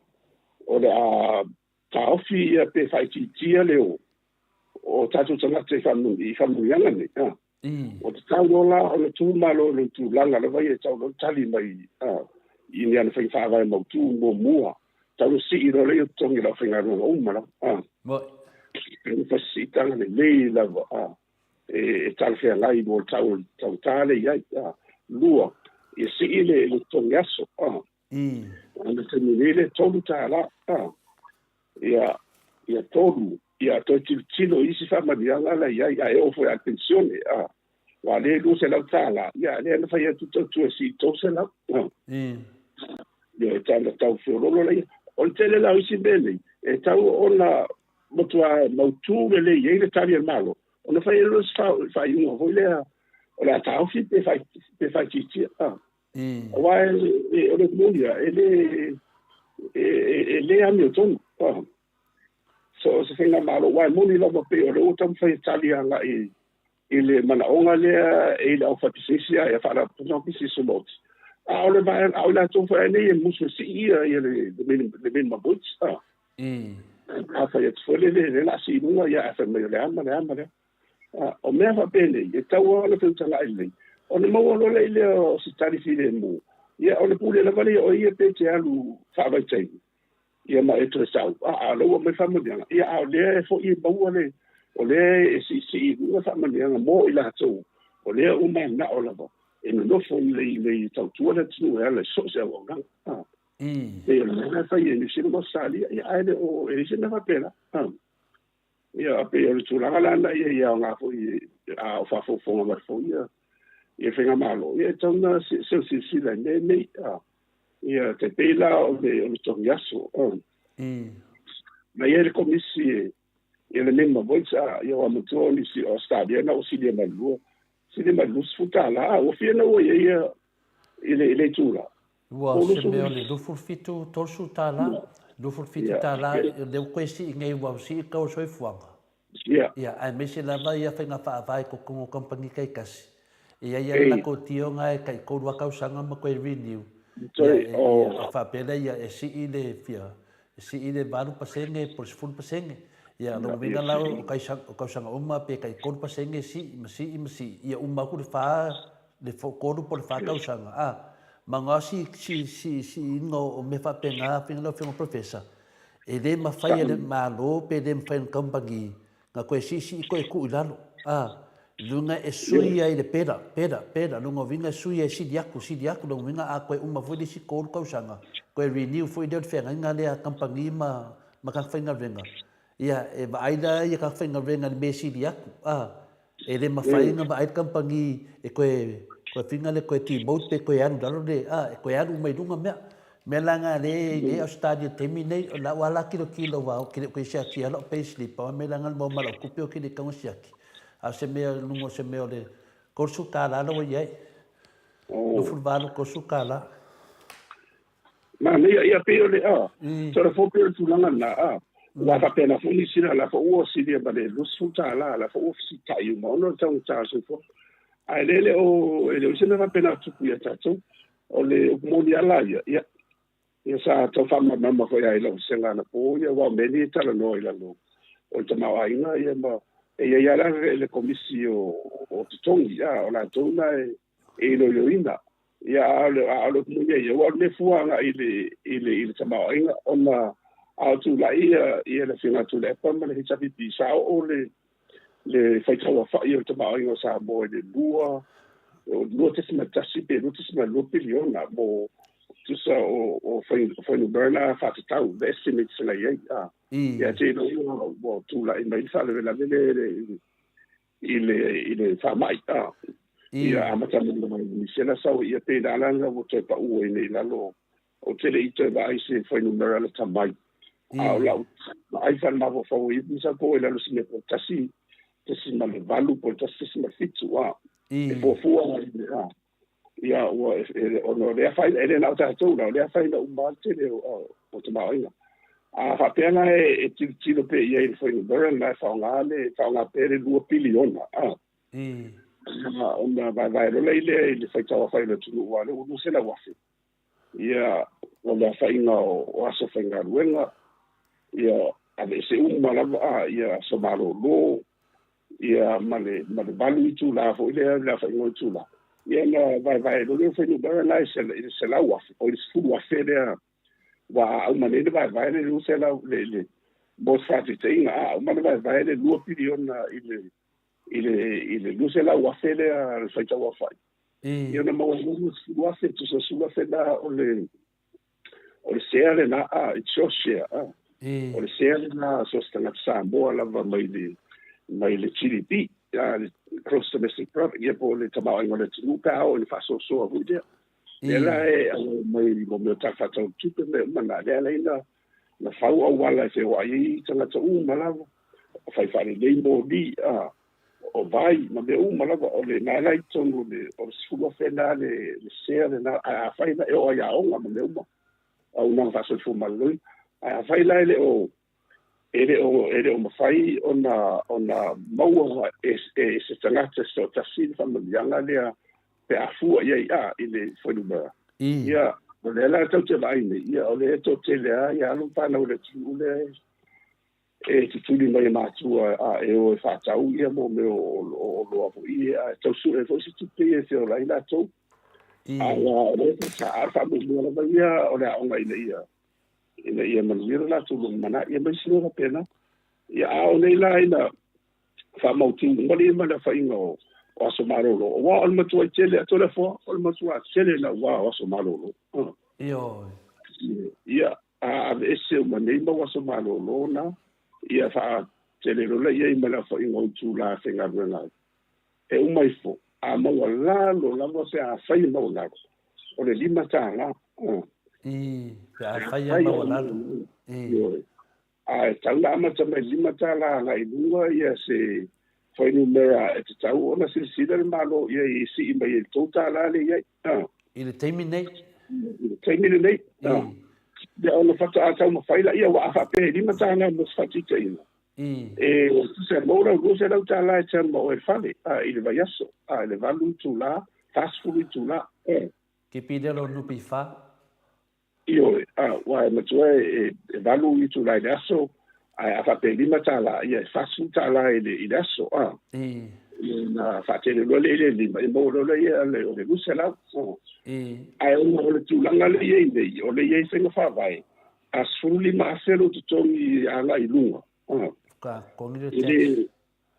[SPEAKER 3] o le a taofi ia pe faaitiitia le o o tatou tagata i i faamanuiaga nei, a. Ua tatau loa la ona tu Malo i lona tulaga lava ia e tatau loa ona tali mai i ni ana faiga faavae mautu muamua, tatau ona sii loa lea o totogi o le aufaigaluega uma lava. E fai siitaga lelei lava e talafeagai mo le tau taugata lea e i ai. Lua, ia sii le totogi aso. A le taimi nei lea e $3. Ia, ia 3, ia toe tilotilo i isi faamanuiaga la e i ai, a e oo foi i le penisione, a, aua o lea e $200, ia lea na fai atu tautua e sii i le $300. Ia, e tau, tau feoloolo laia. O le tele la o isi mea nei, e tatau ona matua mautu lelei ai le tali a le Malo, ona fai ai loa se faaiuga foi lea o le a taofi pe pe faaitiitia. Aua o le moni lava, e le, e le amiotonu. So o se faigamalo, aua e moni lava pei o lea ua taumafai e tali agai i le manaoga lea e i le aufaipisinisi a faalapotopotoga pisinisi tumaoti. A o le vaega, a o i latou foi nei e musu e sii ia le minimum wage. A fai atu foi lele, lea o le a sii i luga, ia ae fai mai o le a ma le a ma le a. O mea faapenei, e tatau lava ona feutaga'i lelei, ona maua loa lea lea o se tali filemu, ia o le pule lava lea o ia pe te alu faavaitaimi, ia ma e toe sau, a, a o lea ua aumai faamanuiaga, ia a o lea e foi e maua le, o lea e siisii i luga faamanuiaga mo i latou, o lea ua mananao lava e nonofo lelei ina ia tautua le atunuu e ala i so o se auaunaga. A, pei o le mea lena e fai e Niu Sila ma Ausetalia, ia ae le o, e leai se mea faapena. A. Ia, pei o le tulaga la na ia i aoga foi a o faafogafoga mai foi ia ia faigamalo, ia e tatau ona seu silasila i mea nei. Ia, tai pei la o le o le togi aso. Na i ai le komisi e ia le minimum wage, a ia ua matua o nisi o Australia na ua silia mai le lua, silia mai le $20, a ua fia na ua i ai ia i le i le itula.
[SPEAKER 1] Ua se mea o le 27, 30 tala, 27 tala, lea ua toe sii nei ua sii tau o le soifuaga. Ia, aemaise lava ia faiga faavae i totonu o kamupani taitasi. E i ai lava le latou tioga e tai 3 lava tausaga ma toe renew. Ia, e faapea lea, ia, e sii le fia, e sii le 8% po o le 10%. Ia, lona uiga la o tausaga uma pe tai 3% e sii ma sii ma sii, ia uma atu le fa, le 3 po o le 4 tausaga, a. Ma na si, si, si, siiga o mea faapena, afioga lau Afioga Professor, e le mafai e le Malo pe le mafai e le kamupani na toe siisii toe tuu i lalo, a. Luga e sui ai le pera, pera, pera, lona uiga e sui ai sili atu, sili atu, lona uiga a toe uma foi le isi 3 tausaga, toe renew foi lea o le feagaiga lea a kamupani ma, ma tagata faigaluega. Ia, e vaai la ia ka faigaluega i le mea e sili atu, a, e le mafai ona vaai le kamupani e toe, toe whina le toe demote pe toe alu i lalo le, a, e toe alu uma i luga mea. O mea la na lea e i ai Ausetalia i le taimi lenei, o lau lava la tilotilo aua ou te le o toe siakia lau pay slip, pau lava le mea leaga le maua ma lau tupe ou te le tatau ona siaki. A o se mea i luga o se mea o le $30 la ua i ai. 28, $30.
[SPEAKER 3] Manaia, ia pei o le a, sort of pei o le tulaga lena a, aua faapena foi nisi la, la foi ua silia ma le $20, la foi ua fesitai uma ona o le taugata o le soifua. Ae le le o, e le o se mea faapena o tupu ia tatou. O le upu moni lava la ia, ia, ia sa tau faamalamalama foi lava i lau vasega anapo, ia aua o mea nei e talanoa i lalo o le tamaoaiga, ia ma e i ai lava la le komisi o, o totogi, a, o latou na e, e iloiloina. Ia, a o le, a o le upu moni ia, aua o le mea fua agai i le, i le, i le tamaoaiga, ona a o tulai ia, ia le Afioga Tuilaepa ma le HRPP, sa oo le, le faitauafa'i o le tamaoaiga o Samoa i le 2, 2.1 pe 2.2 piliona mo tusa o, o fuainumera na faatatau, the estimates na i ai. A, ia te iloa ua tulai mai le faalavelave le, le, i le, i le faama'i, a, ia amata mai lava i Misela sau ia pei la la ua toe pau ai nei i lalo ou te le i toe vaai se fuainumera lata mai. A o lau vaai faalemafaufau ai sa po i lalo se mea po 1.8 po o le 1.7 a e fuafua ai a ia ua ona o le afaina e le na o tatou la o le afaina uma lava le tele o tamaoaiga. A faapea la e tilotilo pea i ai i le fuainumera lena e faaaoga le faaaoga pea le 2 piliona a ona vaevae loa lea i le faitauaofai o le atunuu aua o lea ua 200,000 ia o le aofaiga o aso faigaluega ia aveese uma lava a ia aso malolo ia ma le ma le 8 itula foi lea le aofaiga o itula ia ona vaevae loa lea o fuainumera na i le 100,000 o le 10,000 lea ua auma nei le vaevae le 200 le le mo se faataitaiga a auma le vaevae le 2 piliona i le i le i le 200,000 lea le faitauaofai ia ona maua ai le 10,000 tusa 10,000 la o le o le sea lena a it's your share a o le sea lena so se tagata Samoa lava mai le mai le GDP a le gross domestic product ia po o le tamaoaiga o le atunuu pe a oo ina faasoasoa foi lea lea la e aumai mai mo mea o tala faatatau tupe mea uma na lea la ina na fau auala e feoai ai tagata uma lava o fai faalelei moli a o vai ma mea uma lava o le na la i totonu o le o le 10,000 lena le le sea lena ae afai la e oo ai i aoga ma mea uma auaunaga faasoifua maloloina ae afai la e le o e le o e le o mafai ona ona maua e, e se tagata se toatasi le faamanuiaga lea pe a fua i ai a i le fuainumera ia o lea la tatou te vaai nei ia o lea e toatele lava ia alo ma fanau a le atunuu lea e tutuli mai e matua a e o e faatau ia mo mea o oloa foi ia a e tau sue foi se tupe ia e feola ai latou. A o lea sa a faamuamua lava ia o le aoga ina ia ina ia manuia lo latou lumanai ia ma isi mea faapena. Ia a o nei la ina faamautu uma le ma le aofaiga o o aso malolo aua o le matuai tele atu o le afoa o le matua tele naua o aso malolo.
[SPEAKER 1] Ioe.
[SPEAKER 3] Ia a aveese uma nei mau aso malolo na, ia faatele loa i ai ma le aofaiga o itula e faigaluega ai. E uma ifo, a maualalo lava pe afai e maualalo, o le $5.
[SPEAKER 1] Ii, pe afai e maualalo.
[SPEAKER 3] Ioe. A e tatau ona amata mai le $5 agai i luga ia se fuainumera e tatau ona silasila le Malo i ai e sii mai ai i le $3 lea i ai.
[SPEAKER 1] I le taimi nei?
[SPEAKER 3] I le taimi lenei. Ia ona faatoa taumafai laia, aua a faapea e $5 mo se faataitaiga, e tusa e maua lau $200 e tau ma oe i le fale i le vaiaso, i le 8 itula, 40 itula.
[SPEAKER 1] Kepi lea lo NPF.
[SPEAKER 3] Ioe, aua e matua e 8 itula i le aso, ae a faapea e $5, ia e $40 i le aso. Ona faatele loa lea i le 5, ia maua loa lea o le 200. Ae ona o le tulaga lea e i ai nei, o lea e i ai faiga faavae, a 15,000 lou totogi agai i luga, e le,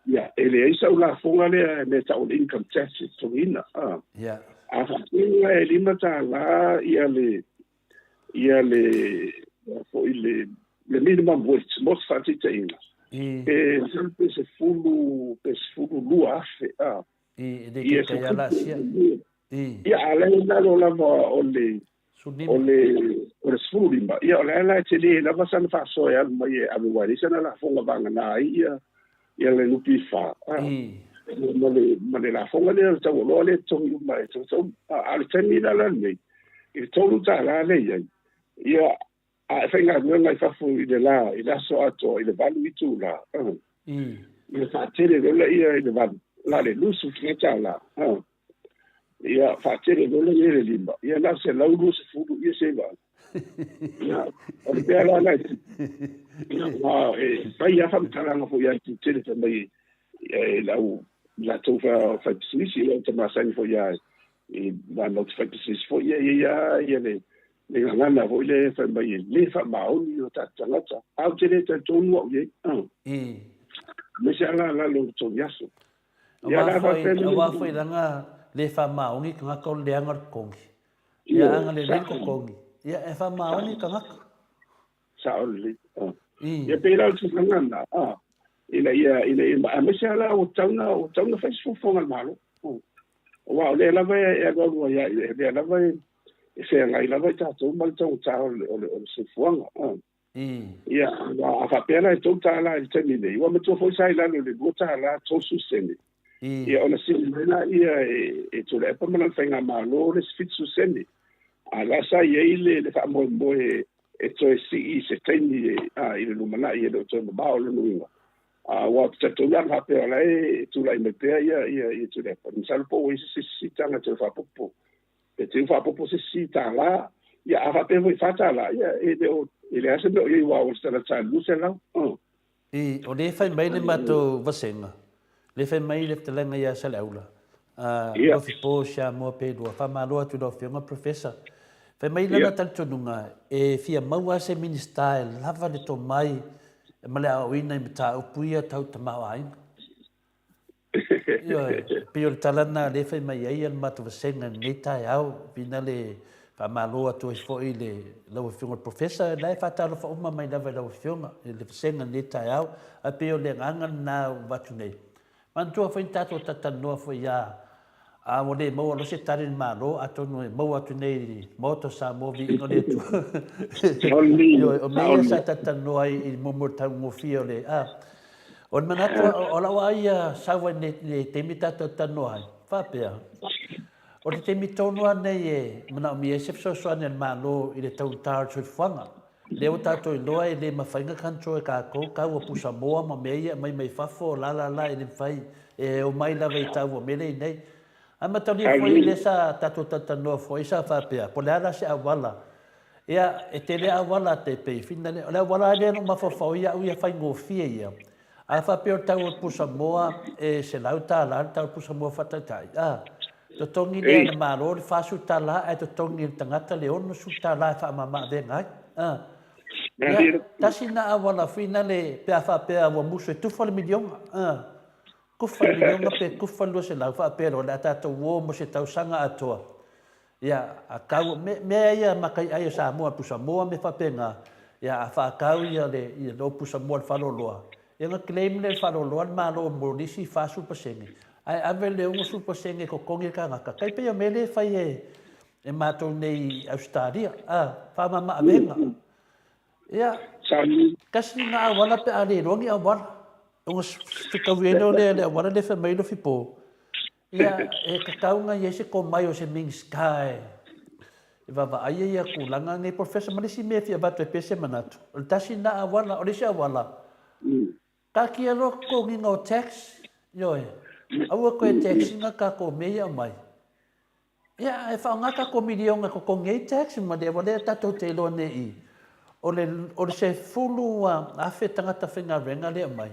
[SPEAKER 3] ia, e leai sau lafoga lea e mea e tau o le income tax e totogiina. A faapea e $5 ia le, ia le, foi le, le minimum wage, mo se faataitaiga. Pe masalo pe 10 pe 12,000 a.
[SPEAKER 1] E le taitai lava la asia.
[SPEAKER 3] Ia, a o la e i lalo lava o le o le o le 15, ia o la la e tele lava sana faasoa e alu mai e ave aua e leai sana lafoga vagana ai ia ia le NPF a ma le ma le lafoga lea o le taualoa lea e totogi uma e tausa uma. A o le taimi la la lenei i le $3 lea e i ai, ia a e faigaluega i fafo i le la i le aso atoa i le 8 itula, ia faatele loa lea i le 8 la le $20. Ia faatele loa lea i le 5, ia na o le 120 ia seva. Ia, o le mea la la ia, aua e fai lava faamatalaga foi ia te tele fai mai e lau latou fai pisinisi, ia o te masani foi ia i ma te fai pisinisi foi ia ia ia le le gagana foi lea fai mai e le faamaoni o tatou tagata. A ou te le talitonu au i ai. Aemaise lava la lalo o le togi aso.
[SPEAKER 1] Ia Aua foi leaga le faamaoni tagata o le leaga o le totogi. Ia aga lelei le totogi, ia e faamaoni tagata.
[SPEAKER 3] Sao lelei. Ia pei la o le tulaga lena, ina ia, ina ia, aemaise lava la ua tatau ona, ua tatau ona fai se fuafuaga a le Malo. Aua o lea lava e alualu ai lava, o lea lava e feagai lava i tatou ma le taugata o le soifuaga. Ia, a faapea la e $3 i le taimi nei, ua matua foi sa i lalo i le $2 30 sene. Ia, ona sii mai lea e Tuilaepa ma lana faigamalo le 70 sene. A la sa i ai le faamoemoe e toe sii i se taimi i le lumanai e le o toe mamao lona uiga. Aua ou te talitonu lava faapea o la e tulai mai pea ia Tuilaepa. Masalo po ua i ai se siitaga toe faaopoopo. Pe te i ua faaopoopo se isi $1, ia a faapea foi e $4, ia e le o e leai se mea o i ai aua ua talata i le 200.
[SPEAKER 1] I, o lea e fai mai le matou vasega, lea e fai mai le fetalaiga ia Saleaula, a Lofi Po Samoa pe lua, faamalo atu i lau Afioga Professor. Fai mai lana talitonuga, e fia maua se Minisita e lava le tomai ma le aoaoina i mataupu ia tau tamaoaiga. Ioe, pei o le tala lena lea e fai mai ai le matou vasega i lenei taeao, vina le faamalo atu ai foi i le lau Afioga i le Professor, la e faatalofa uma mai lava i lau Afioga i le vasega i lenei taeao, ae pei o le agaga lena ua avatu nei. Manatua foi na tatou talatalanoa foi ia A ua le maua loa se tali a le Malo, atonu e maua atu nei i le Maota o Samoa viiga o le Atua. Ioe, o mea ia sa talatalanoa ai i muamua o le taugofie o le, a. O le manatu, o lau lava ia sau ai i le taimi tatou talanoa ai, faapea, o le taimi tonu lava lenei e manaomia ai se fesoasoani a le Malo i le taugata o le soifuaga. Lea ua tatou iloa e le mafai ona control e tatou tau o pusamoa ma mea ia e aumai mai fafo, la la la e le mafai, e omai lava i tau o mea lea i inei. Ae mataulia foi lea sa tatou talatalanoa foi sa faapea, po o le a la se auala. Ia, e tele auala a te pei fina lea. O le auala lava lea na ou mafaufau ai au ia faigofie ia. A faapea o le tau o le pusamoa e $100 le tau o le pusamoa faataitai, a. Totogi lea e le Malo le $40 ae totogi e le tagata le $60 e faamama avega ai. A. Ia, tasi na auala fina le pe a faapea ua musu e tufa le miliona. A. Tufa le miliona pe tufa le 200 faapea loa o le a tatou o mo se tausaga atoa. Ia, a tau, me, mea ia matai ai o Samoa, pusamoa mea faapena, ia a faatau ia le, ia lo pusamoa le faaloloa, ia ona claim lea e faaloloa le Malo mo le isi 40%, ae ave le 60% e totogi e le tagata. Tai pei o mea lea e fai e, e matou nei i Ausetalia, a, faamama avega. Ia, tasi lena auala pe a le iloa ni auala, ona fetaui ai lea o le auala lea e fai mai ai Lofipo, Ia, e tatau ona i ai se tomai o se Minisita e vaavaaia ia tulaga nei, Professor, ma le isi mea e fia avatu ai pea se manatu, o le tasi lena auala, o le isi auala, taatia loa totogiina o tax, ioe, aua toe tax ina tatou mea ia e aumai. Ia, ae faaaoga tatou miliona e totogi ai tax ma le auala lea tatou te iloa nei i, o le 10,000 tagata faigaluega lea e aumai,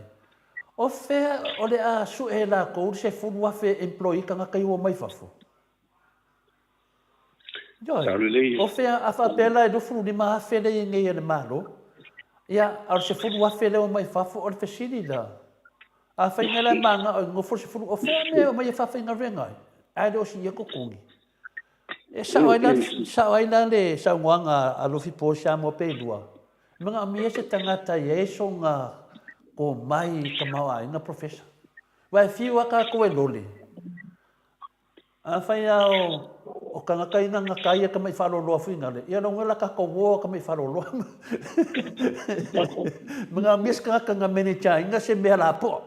[SPEAKER 1] O fea o le a sue e latou le 10,000 employee tagata i ua mai fafo? Ioe. O fea, a faapea la e 25,000 lea i nei a le Malo, ia, a o le 10,000 lea ua mai fafo, o le fesili la, afai nei la e manao e nofo le 10, o fea mea e omai e faafaigaluega ai, ae le o siia totogi? E sao ai la, sao ai la le saunoaga a Lofipo Samoa pe lua, e manaomia se tagata e i ai sona. Komai i tamaoaiga Professor. Aua e fiu a tatou e lole. Afai a o tagata ina gata ai tamai faaloloa fuigale, ia logo la tatou o tamai faaloloa. Manaomia se tagata na manage ina se mea lapoa.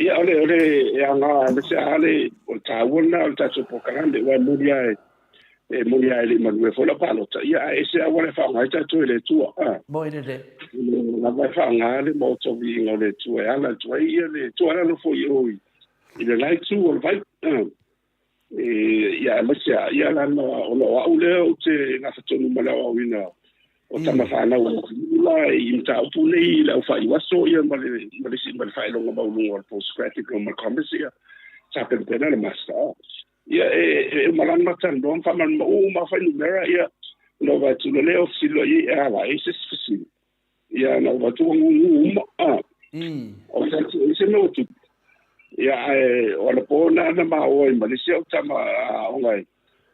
[SPEAKER 3] Ia, o le, o le, e aoga, aemaise lava le, o le taua lena o le tatou polokalame, aua e moni lava e, e moni lava e le i manuia foi lau palota, ia, ae ese auala e faaaoga ai tatou e le Atua.
[SPEAKER 1] A. Moi lelei.
[SPEAKER 3] O lava e faaaoga le maota o viiga o le Atua e ala atu ai ia le tuualalo foi i o i, i le la itu o le vai. A. E, ia, aemaise lava, ia, leaga ona o au lea ou te gafa tonu ma le aoaoina o tama fanau a la i mataupu nei i le aufaiuaso ia ma le ma le ma le faailoga maualuga o le postgrad diploma commerce ia sa penapena le master ia e uma lana matalanoa ma faamalumaua uma fuainumera ia na ou vaai atu lea o fesili loa i ai e ala ai se isi fesili ia na ou vaai atu ua gugu uma a o se se mea ua tupu ia ae o anapo na na maoa ai ma le isi au tama aoga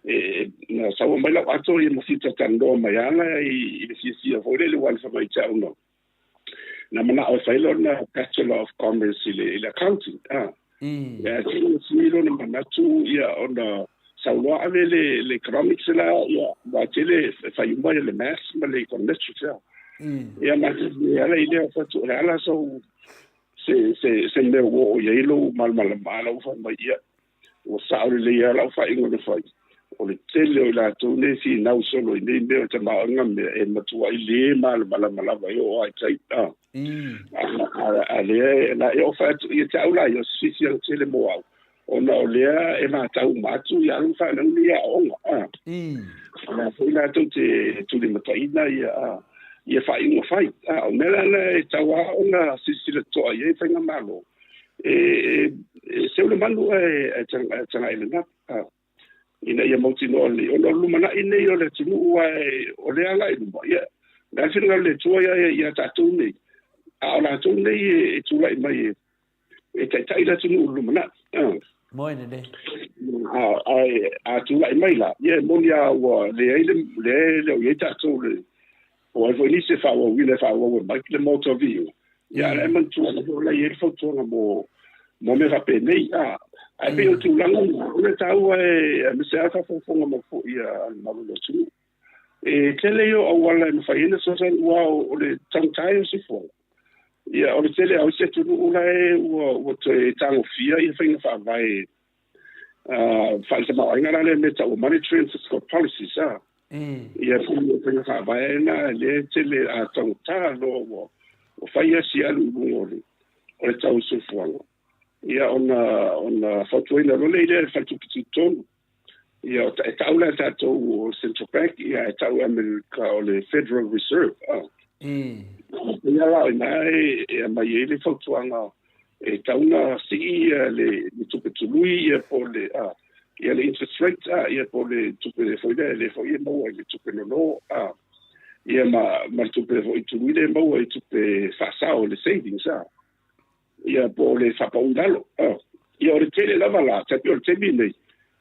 [SPEAKER 3] e na saua mai lau ato ia ma fita talanoa mai ana i le fiafia foi lele ua fai mai te au na na manao e fai lona Bachelor of Commerce i le accounting a ia tino sui lona manatu ia ona sauloa ave le economics la ia ua tele e fai uma ia le maths ma le econometrics ia ia ma te ala i lea fatu le ala so se mea ua oo i ai lou malamalama ala ua fai mai ia Ua sao lelei lava lau faaiuga na fai, o le tele o i latou nei e finau solo i nei mea o tamaoaiga mea e matuai le malamalama lava e oo lava i tai. A, a lea na e oo fai atu ia te au la ia, o se fiafiaga tele mo au, ona o lea e matau uma atu ia alo ma fanau nei aoaoga. A, o lea foi latou te tulimataina ia ia faaiuga fai. A, o mea la na e tatau lava ona silasila totoa i ai faigamalo, e seu le manu ae tagai i lena ina ia mautinoa lelei ona o le lumanai nei o le atunuu ae o lea agai i luma. Ia, o le a le finagalo o le Atua ia tatou nei, a o latou nei e tulai mai e taitai le atunuu i le lumanai.
[SPEAKER 1] Moe lelei.
[SPEAKER 3] Ae a tulai mai la, ia e moni lava ua leai le, le o i ai tatou le, o ai foi nisi e faaauauina e faaauau mai le Maota o Viiga. Ia, a e manatua lava o la e i ai le fautuaga mo mea faapenei. A, ae pei o le tulaga lena, o le taua e, aemaise lava faafogafoga mai foi a le mamalu o le atunuu. E tele ia o auala e mafai ai ona fesoasoani, aua o le taugata ia o le soifuaga. Ia, o le tele lava o isi atunuu la e ua toe tagofia ia faiga faavae faale-tamaoaiga la lea mea e tau o monetary and fiscal policies, a. Ia faiga faavae na lea e tele a taugata loa ua fai lava si alu i luga o le tau o le soifuaga. Ia ona fautuaina loa lea i le faletupe tutotonu. Ia e tau la e tatou o Central Bank, ia e tau e Amerika o le Federal Reserve. Ia la o i ina e aumai ai le fautuaga e tau na sii ia le tupe tului ia po o le ia le interest rate ia po o le tupe foi lea le foi e maua i le tupe nono ia ma le tupe foi tului lea e maua i tupe faasao le savings ia po o le faapau i lalo. Ia o le tele lava la, tai pei o le taimi lenei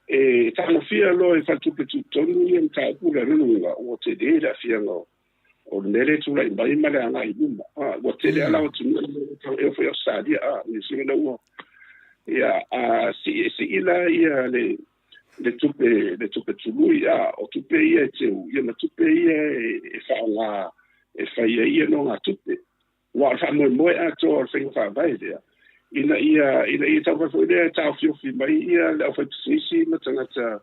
[SPEAKER 3] e tagofia loa e faletupe tutotonu ia mataupu lea, lona uiga ua tele le aafiaga o le mea lea e tulai mai ma le agai i luma. Ua tele lava atunuu e oo foi i Ausetalia, Niu Sila ua ia a sii la ia le tupe tului, o tupe ia e teu ia ma tupe ia e faaaoga e fai ai ia nogatupe. Aua o le faamoemoe atoa o le faiga faavae lea, ina ia taumafai foi lea e taofiofi mai ia le aufaipisinisi ma tagata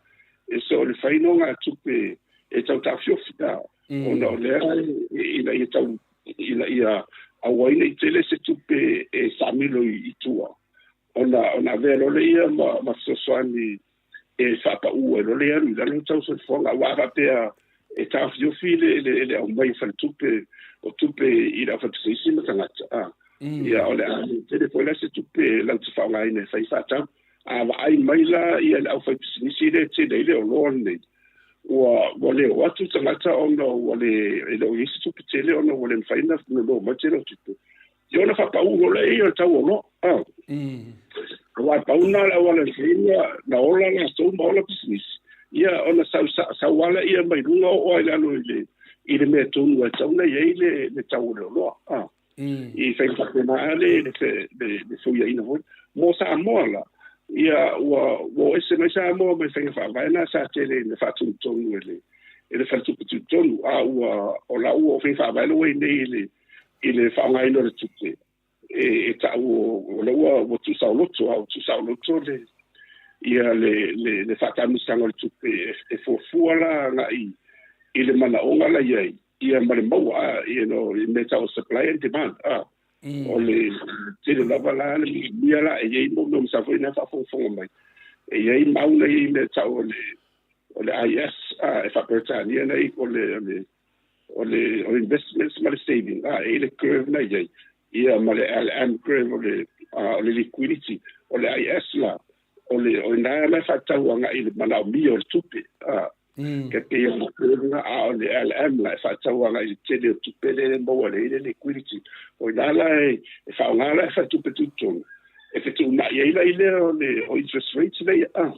[SPEAKER 3] e soo le fai nogatupe e tau taofiofi, ona o lea ina ia tau ina ia aua ai ne i tele se tupe e saamilo i tua, ona avea loa lea ma fesoasoani e faapau ai loa le alu i lalo le tau soifuaga. Aua a faapea e taofiofi le aumai o faletupe o tupe i le aufaipisinisi ma tagata, ia o le a tele foi la se tupe latou te faaaogaina e fai faatau. A vaai mai la ia le aufaipisinisi lea e tele ai le oloa lenei, ua le o atu tagata ona ua le e le o i ai se tupe tele, ona ua le mafai ona nono mai tele o tupe, ia ona faapau loa lea ia o le tau o oloa. Aua e pau lena le auala e mafai na ola latou ma ola pisinisi, ia ona sau ala ia mai luga oo ai i lalo i le mea tonu e tatau ona i ai le tau o le oloa. I faiga faapena lava le le feuiaiga foi. Mo Samoa la, ia ua ua o ese mai Samoa mai faiga faavae na sa tele ina faatonutonu e le e le Faletupe Tutotonu, a ua o la ua o faiga faavae la ua i nei i le i le faaaogaina o le tupe e ta'u o lea ua ua tuusaoloto, a ua tuusaoloto le ia le le le faataamilosaga o le tupe e fuafua la agai i le manaoga la i ai ia ma le maua, a i mea tau o supply and demand, a o le tele lava la le mea la e i ai mo mea o foi na faafogafoga mai e i ai mau na i ai mea tau o le IS, a e faaperetania nei o le o le o le o investments ma le saving, a e i le curve na i ai ia ma le LM curve o le liquidity. O le IS la o le o ina la faatatau agai i le manaomia o le tupe, a ke pei o le curve na, a o le LM la e faatatau agai i le tele o tupe le maua le i le liquidity. O ina la e faaaoga la e faletupe tutotonu e fetuunai ai la i lea o le o interest rates lea a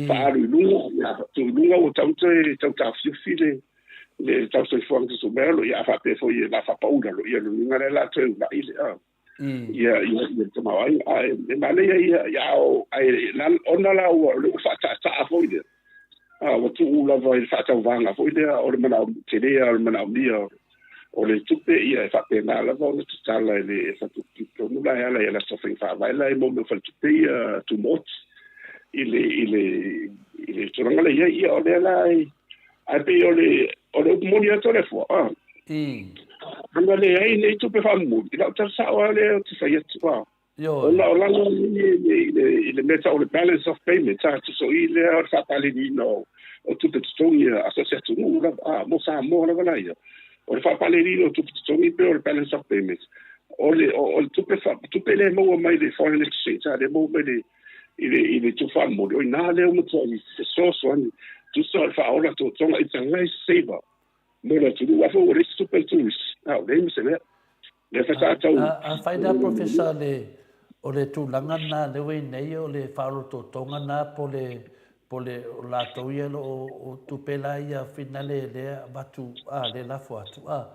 [SPEAKER 3] faaalu i luga ia tuu i luga ua tau toe tau taofiofi le tau soifuaga tusumea lo ia a faapea foi e la faapaula lo ia luga lea la toe una'i le a ia ia ia tamaoaiga a e manaia ia ia o ai la ona la ua le ua faataataa foi lea a ua tuu lava i le faatauvaga foi lea o le manao tele o le manaomia o le tupe ia e faapena lava ona tatala e le faletupe la e ala i latou faiga faavae la e mo mea o faletupe ia tumaoti i le tulaga la i ai ia o lea la e ae pei o le upu moni atu o le fua a ana leai nei tupe faamomoli i lau tala sao lava lea ou te fai atu a ona o lalo i le mea tau o le balance of payment a tuso'i lea o le faapaleniina o tupe totogi a so o se atunuu lava a mo Samoa lava la ia o le faapaleniina o tupe totogi pe o le balance of payments o le tupe le maua mai le foreign exchange a le maua mai le i le tupe faamomoli o ina lea ua matuai fesoasoani tusa o le faaola totoga. It's a life saver mo le atunuu ae foi ua leai se tupe le turisi a o leai ma se mea lea fa sa tau.
[SPEAKER 1] A fai la, Professor, le o le tulaga na lea ua i nei o le faaolototoga na po le o latou ia lo o tupe la ia finale lea avatu a le lafo atu a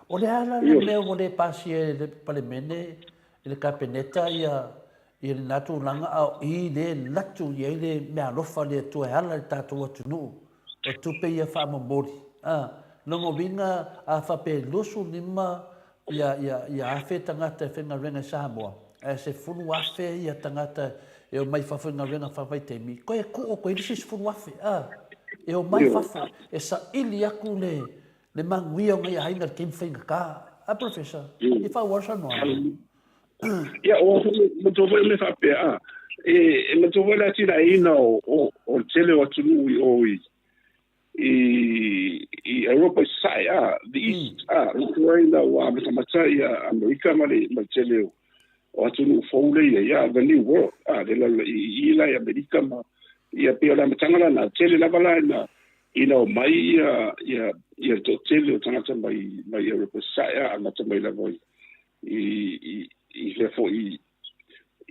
[SPEAKER 1] o le ala le mea ua le pasia e le Palemene i le Kapeneta ia lena tulaga a o i le latu i ai le mea alofa le Atua e ala i le tatou atunuu o tupe ia faamomoli a lona uiga a faapea 25 ia afe tagata e faigaluega i Samoa ae 10,000 ia tagata e omai fafo i galuega faavaitaimi koe koo koe isi 10,000 a e omai fafo e saili atu le manuia o nai aiga le taimi faigata a Professor i faaauau saunoaga.
[SPEAKER 3] Ia, o matua foi me faapea a e matua foi le atinaeina o le tele o atunuu i o i Europa i Sasae a the East a matua ina ua amatamata ia Amerika ma le tele o atunuu fou le ia ia the new world a le la i la i Amerika ma ia pei o le amataga lana tele lava la ina o mai ia le toatele o tagata mai Europa i Sasae a amata mai lava i lea foi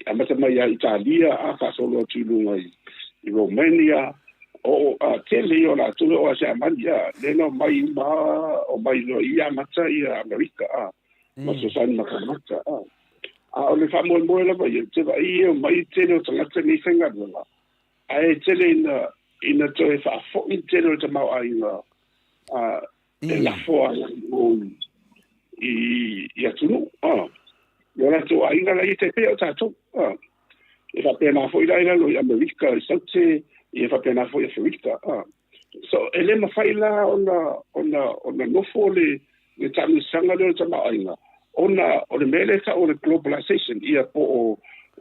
[SPEAKER 3] amata mai ia Italia a faasolo atu i luga i Romania o a tele ia o latou o Siamani a lea na mai uma o mai loa i amata ia Amerika a ma fesoasoani ma kamata a o le faamoemoe lava ia te vaai e mai tele o tagata nei faigaluega ae tele ina toe faafo'i le tele o le tamaoaiga a e lafo a o i atunuu a i o latou aiga la ia te pei o tatou a e faapena foi la i lalo i Amerika i Saute ia faapena foi Aferika a so e le mafai la ona nofo le taamilosaga lea o le tamaoaiga ona o le mea lea tau o le globalization ia po o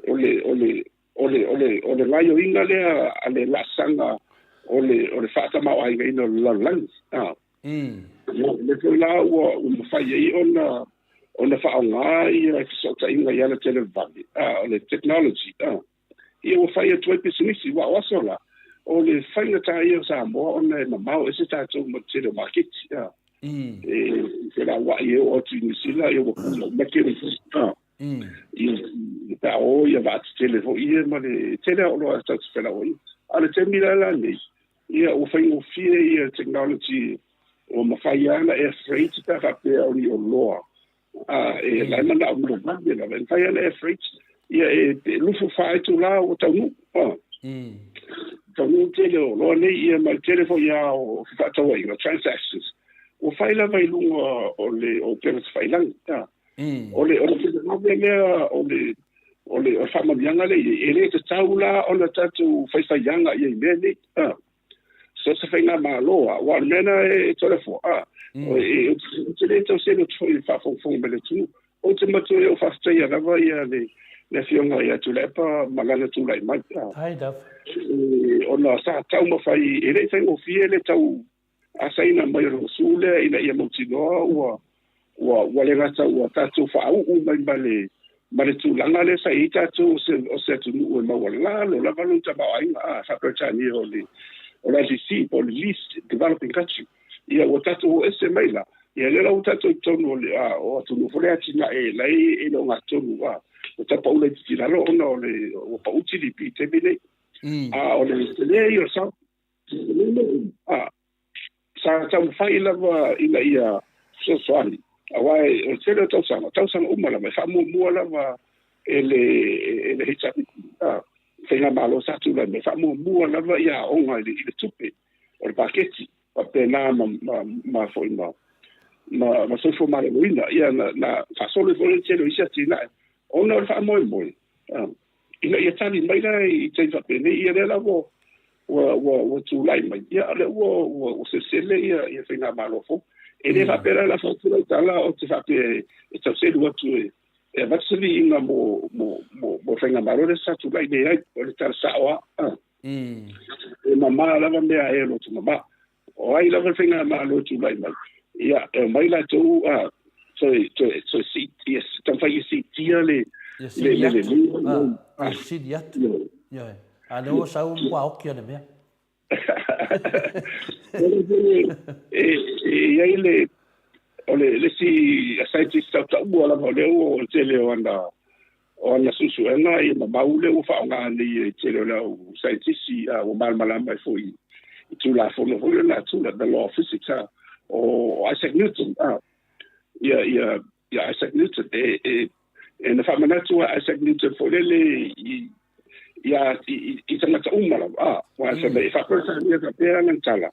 [SPEAKER 3] o le gaioiga lea a le laasaga o le faatamaoaigaina o le lalolagi a le foi la ua mafai ai ona faaaoga ia fesootaiga i ala televavave a o le technology a ia ua fai atu ai pisinisi ua o aso la o le faigata ia o Samoa ona e mamao ese tatou ma le tele o maketi a e felauai e oo atu i Niu ia ua pula uma tele a ia pe a o ia vaatetele foi ia ma le tele o loa tatou te felauai a le taimi la la nei ia ua faigofie ia technology ua mafai lava ona air freight pe a faapea o ni oloa. E la e manao mo le vave lava, e mafai lava ona air freight, ia e 24 itula ua taunuu. Taunuu le tele o oloa nei, ia ma le tele foi lava o fefaatauaiga, transactions, ua fai lava i luga o le o upega tafailagi. O le o le televave lea o le o le faamanuiaga lea i ai, e le tatau la ona tatou faifaiaga i ai i mea nei. So se faigamalo lava, aua o le mea lena e Toleafoa, a, ou te le tau selu atu foi i le faafogafoga mai a le atunuu. Ou te matua i ou faafetaia lava ia le Afioga ia Tuilaepa ma lana tulai mai, ona sa taumafai, e le i faigofie le tau asaina mai o le gasu lea ina ia mautinoa ua ua ua le gata ua tatou faauu mai ma le ma le tulaga lea sa i ai tatou o se o se atunuu e maualalo lava lona tamaoaiga a faa-Peretania o le o le LDC po o le Least Developing Country. Ia ua tatou o ese mai la, ia lea la ua tatou i totonu o le a o atunuu foi lea atinae la e e le ogatotonu a ua tau pau laitiiti i lalo ona o le ua pau GDP i taimi nei. A o le tele ia o le sao a sa taumafai lava ina ia fesoasoani, aua o le tele o tausaga, o tausaga uma lava, e faamuamua lava e le e le HRPP, a, faigamalo sa tulai mai, e faamuamua lava ia aoga i le, i le tupe o le paketi, faapena ma, ma, ma foi ma, ma, ma soifua maloloina, ia na, na faasolo ai foi le tele o isi atinae, ona o le faamoemoe, a, ina ia tali mai la i taimi faapenei, ia lea la ua ua ua ua tulai mai, ia o lea ua ua ua selesele ia ia faigamalo fou. E le faapea la o le a fai atu lau tala ou te faapea e tau selu atu e e avatu se viiga mo mo mo mo le faigamalo lea sa tulai nei ai, o le tala sao lava. E mama lava mea e loto mama. O ai lava le faigamalo e tulai mai, ia e omai latou a toe toe toe siitia, taumafai e siitia le
[SPEAKER 1] Ia sili atu, a, ia sili atu. Ioe. A lea ua sau ua oki o le mea.
[SPEAKER 3] E i ai le o le le isi scientist tautaua lava o lea ua o le tele o ana o ana suesuega ia ma mau lea ua faaaoga nei e le tele o le au saienitisi a ua malamalama ai foi i Tulafono foi o le natura, the law of physics, a o Isaac Newton, a ia ia ia Isaac Newton e e e na faamanatu a Isaac Newton foi lele i ia i i tagata uma lava, a ua fai mai e faaperetania faapea lana tala,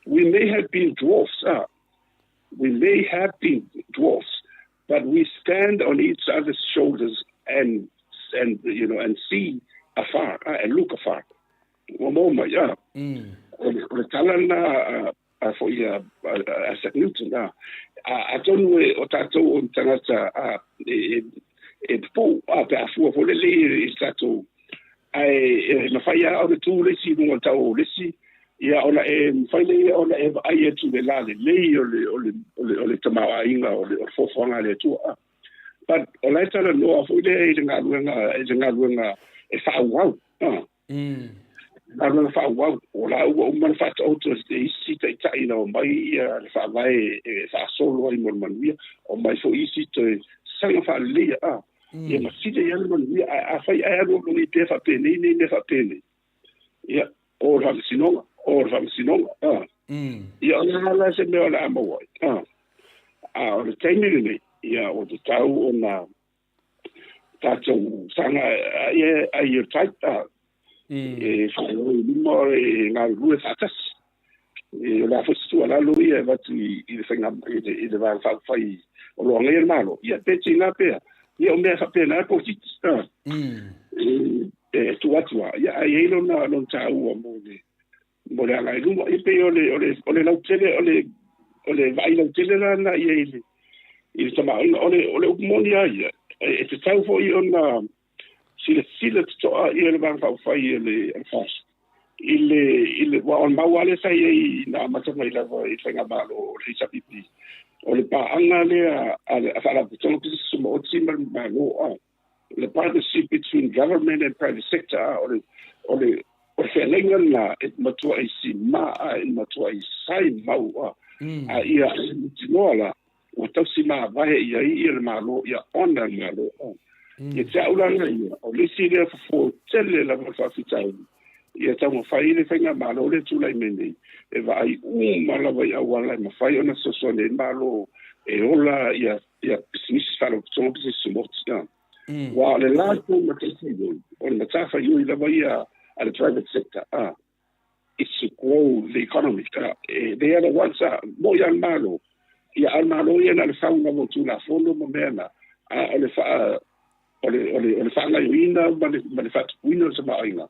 [SPEAKER 3] we may have been dwarfs, a we may have been dwarfs but we stand on each other's shoulders and and you know and see afar uh, and look afar. Ua maua mai, ah. O le, o le tala lena a, a foi a, a, a Isaac Newton, ah. A, atonu e o tātou o ni tagata a, e, e, e pupou, a, pe a fua foi lele i, i tātou ae e mafai lava ona tu le isi i luga o le tau o le isi, ia ona e mafai lea ona e vaai atu i le lalelei o le o le o le o le tamaoaiga o le o le foafoaga a le Atua. But o la e talanoa foi lea i le galuega i le galuega e faaauau. Galuega faaauau, o la ua uma ona faataoto e isi taitai na omai ia le faavae e faasolo ai mo le manuia, omai foi isi toe saga faaleleia a. Ia ma sili ai lava le manuia, ae afai ae alu alu nei pea faapenei nei mea faapenei, ia, o le faamasinoga, o le faamasinoga, a. Ia o le a la se mea o le a maua ai, a. A o le taimi lenei, ia ua tatau ona tatou saga ai ai i tai, a. E whakairo i luma e galulue faatasi. E, o le a foi se tuualalo ia e avatu i, i le faiga, i le, i le Vaega Faaupufai o lo o agaia le Malo, ia pe tiga pea, ia o mea faapena e polokiki, a, e, e tuu atu lava, ia ae i ai lona, lona taua mo le, mo le agai i luma. Ia pei o le, o le, o le lautele, o le, o le vaai lautele la lena i ai i le, i le tamaoaiga. O le, o le upu moni lava ia, e, e tatau foi ona silasila totoa ia le Vaega Faaupufai o le FAST i le, i le, aua o le mau lava lea sa i ai na amata mai lava i le Faigamalo o le HRPP, o le paaga lea a le Faalapotopotoga Pisinisi Tumaoti ma le Malo, a, le partnership between government and private sector, a, o le, o le, o le feagaiga lena e matuai sima a e matuai sai mau, a, a ia mautinoa la ua tausi mavae i ai ia le Malo, ia ona le Malo. Ia te au la ia, o le isi lea fofo tele lava o le faafitauli, ia taumafai le faigamalo lea e tulai mai nei, e vaai uma lava i auala e mafai ona fesoasoani ai le Malo e ola ia ia pisinisi faalapotopotoga pisinisi tumaoti a. Aua o le latou matafaioi, o le matafaioi lava ia a le private sector a, is to grow the economy a. They are the ones a, mo'i lava le Malo, ia a o le Malo ia na o le fau lava o Tulafono ma mea na, a o le faa o le o le o le faagaoioiga ma le ma le faatupuina o le tamaoaiga,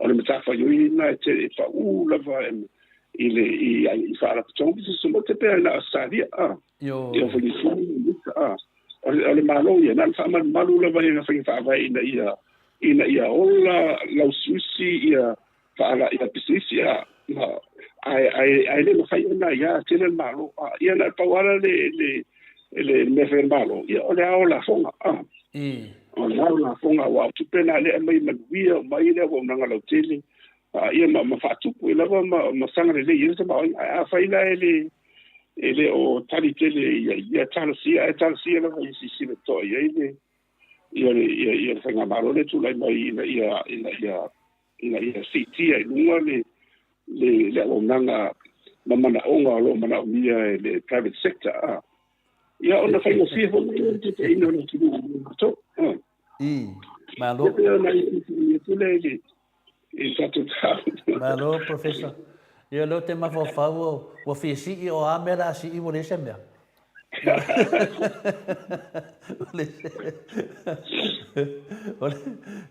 [SPEAKER 3] o le matafaioi lena e tele e pau lava i le i i faalapotopotoga pisinisi tumaoti e pei ona Ausetalia a ia foi Niu Sila ma Amerika a o le o le Malo ia na o le faamalumalu lava i ana faiga faavae ina ia ina ia ola lausiusi ia faala ia pisinisi a ma ae ae ae le mafai ona ia tele le Malo a ia na o le pau lava le le le mea fai a le Malo ia o le ao o lafoga a o le ao o lafoga aua o tupe na lea e aumai manuia uma ai le auaunaga lautele a ia ma ma faatupu ai lava ma ma saga lelei ai le tamaoaiga ae afai la e le e le o tali tele ia ia talosia ae talosia lava ia silasila totoa i ai le ia le ia ia le faigamalo lea e tulai mai ina ia ina ia ina ia siitia i luga le le le auaunaga ma manaoga o lo o manaomia e le private sector a. Ia ona faigofie foi lea o le taitaiina o le atunuu mo matou.
[SPEAKER 1] I, malo.
[SPEAKER 3] Ia pei ona i atu lea i le i le tatou tau.
[SPEAKER 1] Malo, Professor. Ia o lea ou te mafaufau ua fia sii o a mea o le a sii ua leai se mea. O le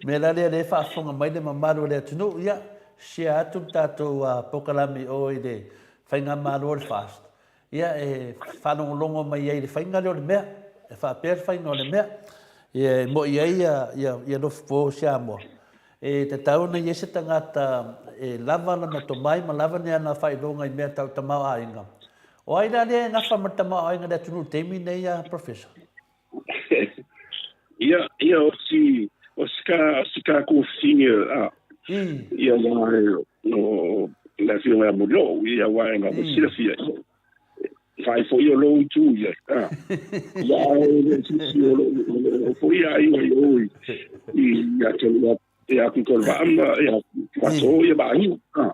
[SPEAKER 1] mea la lea o lea e faafofoga mai le mamalu o le atunuu, ia, share atu le tatou polokalame i o i le Faigamalo o le FAST, ia, e faalogologo mai ai i le faiga lea o le mea, e faapea le faiga o le mea, ia, e moni ai ia Lofupo o Samoa, e tatau ona i ai se tagata e lava lana tomai ma lava ni ana faailoga i mea tau tamaoaiga. O ai la lea e nafa ma le tamaoaiga i le atunuu i le taimi nei a Professor?
[SPEAKER 3] Ia, ia o si, o si ka, si ka kofine a, ia wā e, o, le afioga ia Murioo, ia wā e ngā silafia, whai fo ia lou itu ia, a, ia e le sisi o lo, o fo ia ai i o i, i, ia te, ia, ia ku ko va ama, ia, wa so ia ba hi, a,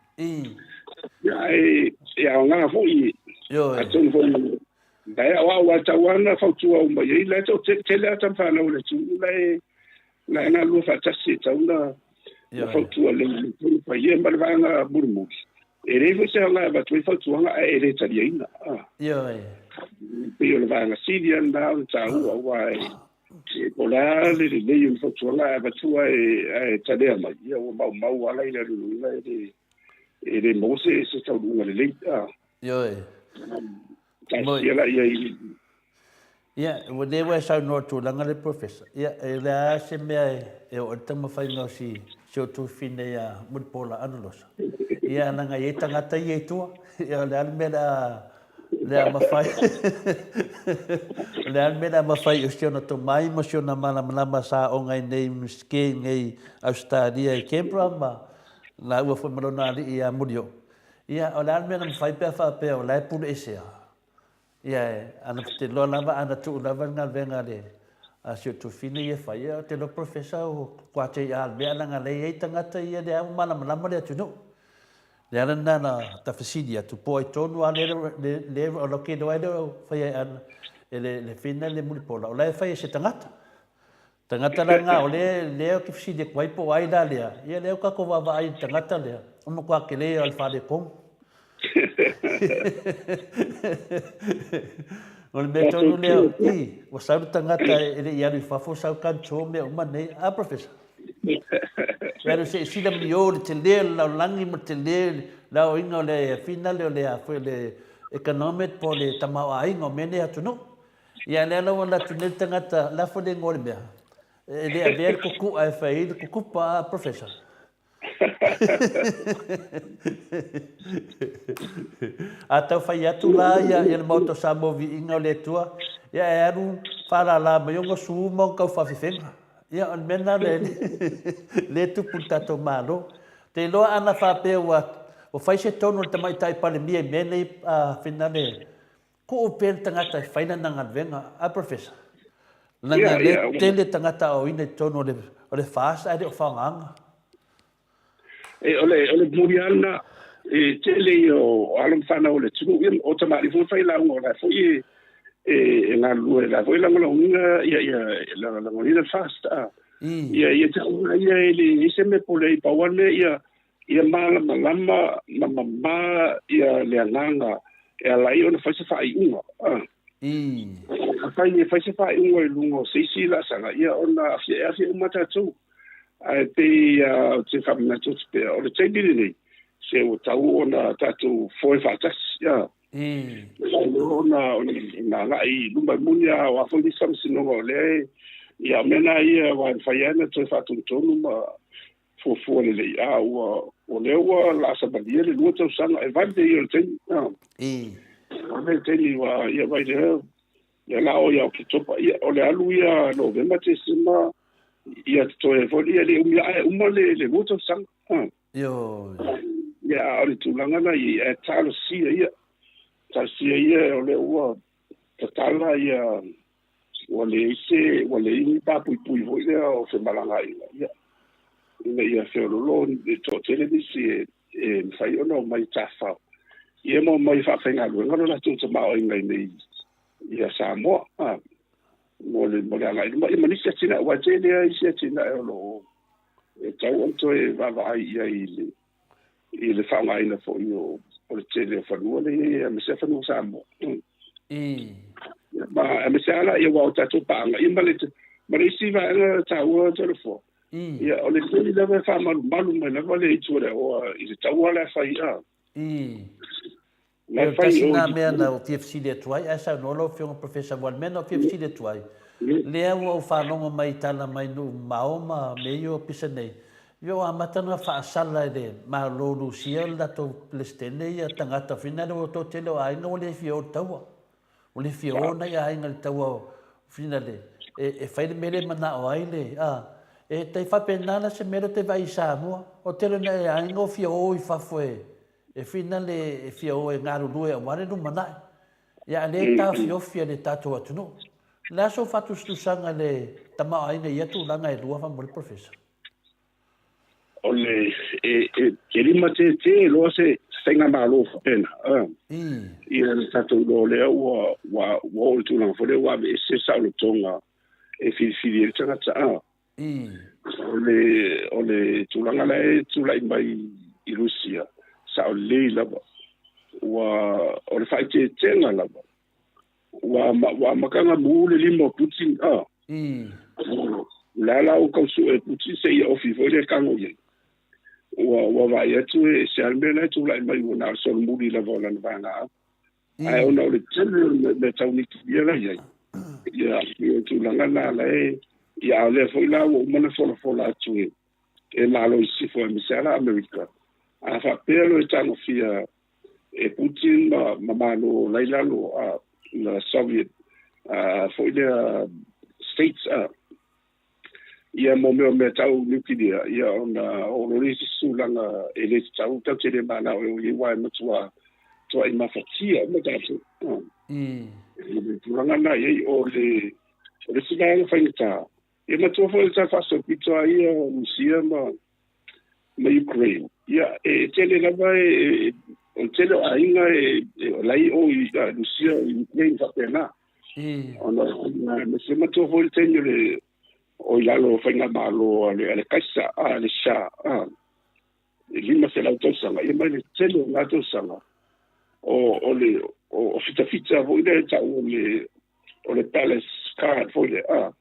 [SPEAKER 3] ia e, ia ngā fo i, atonu foi Lae o au a tau ana fautua uma i ai, lae tau tele a tama whanau le atunuu, lae, lae galulue faatasi e tau na, na fautua le le tonu fai ia ma le vaega mulimuli. E leai foi se aoga e avatu ai fautuaga ae e le taliaina. Ah.
[SPEAKER 1] Ioe.
[SPEAKER 3] Pei o le vaega sili lava lena o le taua aua e, e po o le a le lelei o le fautuaga ae avatu ae, ae talea mai, ia ua maumau lava la i le alualuina e le, e le maua se, se taunuuga lelei. Ah.
[SPEAKER 1] Ioe.
[SPEAKER 3] Talosia la ia i.
[SPEAKER 1] Ia, ua le ua e saunoa tulaga le Professor. Ia, e le a se mea e oo ai le taumafaiga o si, si o tuafafine ia Mulipola Anarosa. Ia, leaga e i ai tagata ia i tua. Ia, o le a le mea o le a, le a mafai, o le a le mea o le a mafai o si ona tomai ma si ona malamalama sa aoga ai nei Universite i nei Ausetalia i Canberra ma lāua foi ma lona alii ia Murioo. Ia, o le a le mea na mafai pe a faapea o la e pule esea? Ia, e, ana te loa lava, ana tuu lava le galuega a le, a si o tuafafine ia e fai, ia, ou te iloa Professor o kua te i a le mea leaga lea e i ai tagata ia lea ua malamalama le atunuu. Le ala lena na ta fesili atu, po o ai tonu a le, le, le, o lau ke iloa ai lea o fai ai ana, e le, le fina le Mulipola, o la e fai e se tagata. Tagata la nga o le lea ou te fesili atu ai po o ai la lea, ia lea ua tatou vaavaai i le tagata lea, o matua tele ia o le faletonu. O le mea tonu lea, i, ua sau le tagata e le i alu i fafo, sau kancho mea uma nei, a Professor? E alu se i sila mio le tele o le lalolagi ma le tele le aoaiga o le finale o le a foi o le economic po o le tamaoaiga o mea nei atunuu. Ia lea la ua alu atu nei le tagata, lafo le igoa o le mea, e le avea le kuku'a e fai ai le kukupa a Professor. A tau fai atu la ia, ia le Maota o Samoa Viiga o le Atua, ia e alu faalala mai ona su ma ona taufaafefega. Ia o le mea lena le, le tupu i le tatou Malo. Te iloa ana faapea ua, ua fai se tonu a le Tamaitai Palemia i mea nei a finale Kuu pea le tagata e fai lana galuega, a Professor? Leaga lea tele tagata aoaoina i totonu o le, o le FAST ae le o faogaina.
[SPEAKER 3] E, o le, o le momoli lava lena, e tele ia o alo ma fanau o le atunuu, ia, o tamalii foi ma failauga, o la e foi e, e galulue la foi lagolagoina ia ia lagolagoina le FAST a. Ia ia tauga ia e le ese me pole i pau le ia ia malamalama ma mamā ia le agaga e ala ai ona fai se faaiuga. Afai e fai se faaiuga i luga o se isi laasaga, ia ona aafia e aafia uma tatou. Ae pei ou te faamanatu atu pea, o le taimi lenei, se ua tau ona tatou foe faatasi. Ona ona agai i luma e moni a o a foi nisi faamasinoga o lea e ia o mea na ia aua e mafai lava ona toe faatonutonu ma fuafua lelei a ua o lea ua laasavalia le 2 tausaga e vave ia o le taimi vave le taimi ua ia vai lea lea la o ia Oketopa ia o le alu ia Novema Tesema ia totoe foi ia le umi ae uma le 2 tausaga.
[SPEAKER 1] Ioe.
[SPEAKER 3] Ia, a o le tulaga la i ai, ae talosia ia, talosia ia o lea ua tatala ia, ua leai se, ua leai ni papuipui foi lea o femalagaaiga, ia, ina ia feololo e toatele nisi e, e mafai ona omai tafafao, ia ma omai faafaigaluega lo latou tamaoaiga i nei ia Samoa, a, mo le, mo le agai i luma, ia ma nisi atinae, aua e tele lava isi atinae o lo o e tatau ona toe vaavaai i ai i le, i le faaaogaina foi o, o le tele o fanua lea e i ai, aemaise lava fanua Samoa. Ma aemaise lava la, ia, aua o tatou paaga, ia ma le, ma le isi vaega taua Tolofoa, ia, o le tele lava e faamalumalu mai lava le itu a le aoa i le taua la e fai, a.
[SPEAKER 1] La e fai o Tasi mea na ou fia fesili atu ai, ae saunoa lau Afioga Professor Aua, o le mea na ou fia fesili atu ai, lea ua ou faalogo mai i tala mai nuu mamao ma mea ia o pisa nei, ua ua amata ona faasala e le Malo o Lusia le latou Peresetene ia tagata foi nale ua toatele o aiga ua le fia o i le taua. Ua le fia o nai aiga i le taua finale e fai le mea lea e manao ai le, a, e tai faapena la se mea lea ou te vaai i Samoa, o le tele o nai aiga ua fia o i fafo e, e finale e fia o e galulue aua le lumanai. Ia a lea e taofiofi e le tatou atunuu. O le a sou faatusatusaga i le tamaoaiga i ia tulaga e lua faamolemole Professor?
[SPEAKER 3] O le, e, e, e limatētē loa se faigamalo faapena, a. Ia le tatou iloa lea ua, ua, ua oo i le tulaga foi lea ua aveese saolotoga e filifili ai le tagata, a. O le, o le tulaga la e tulai mai i Rusia, sao lelei lava, ua, o le faaeteetega lava, ua, ua amataga mu le lima o Putin, a. O le a la ua tau sue e Putin seia ofi foi le tago i ai. Ua, ua vaai atu e se a le mea la e tulai mai ua na o le solomuli lava o lana vaega. Ae ona o le tele o le mea tau nikilia la i ai, ia, o tulaga la la e, ia, a o lea foi la ua uma ona folafola atu e, e Malo i Sisifo aemaise lava la Amerika. A faapea loa e tagofia e Putin ma, ma Malo la i lalo, a, la Soviet, a, foi lea States, a, ia mo mea o mea tau niukilia, ia ona oo loa lea i se isi tulaga e le tatau, tatou te le manao e o i ai, aua e matua tuai mafatia uma tatou. I le tulaga lena i ai, o le, o le isi vaega faigata, ia matua foi le tau faasolopito lava ia o Rusia ma, ma Ukraine. Ia, e tele lava e, o le tele o aiga e, e o la i o i Rusia, i Ukraine faapena. Ona, aemaise matua foi le taimi o le, o i lalo o faigamalo a le, a le Kaisa, a le Shah, a, e 500 tausaga, ia mai le tele o na tausaga, o, o le, o, o fitafita foi lea e tau o le, o le palace card foi lea, a.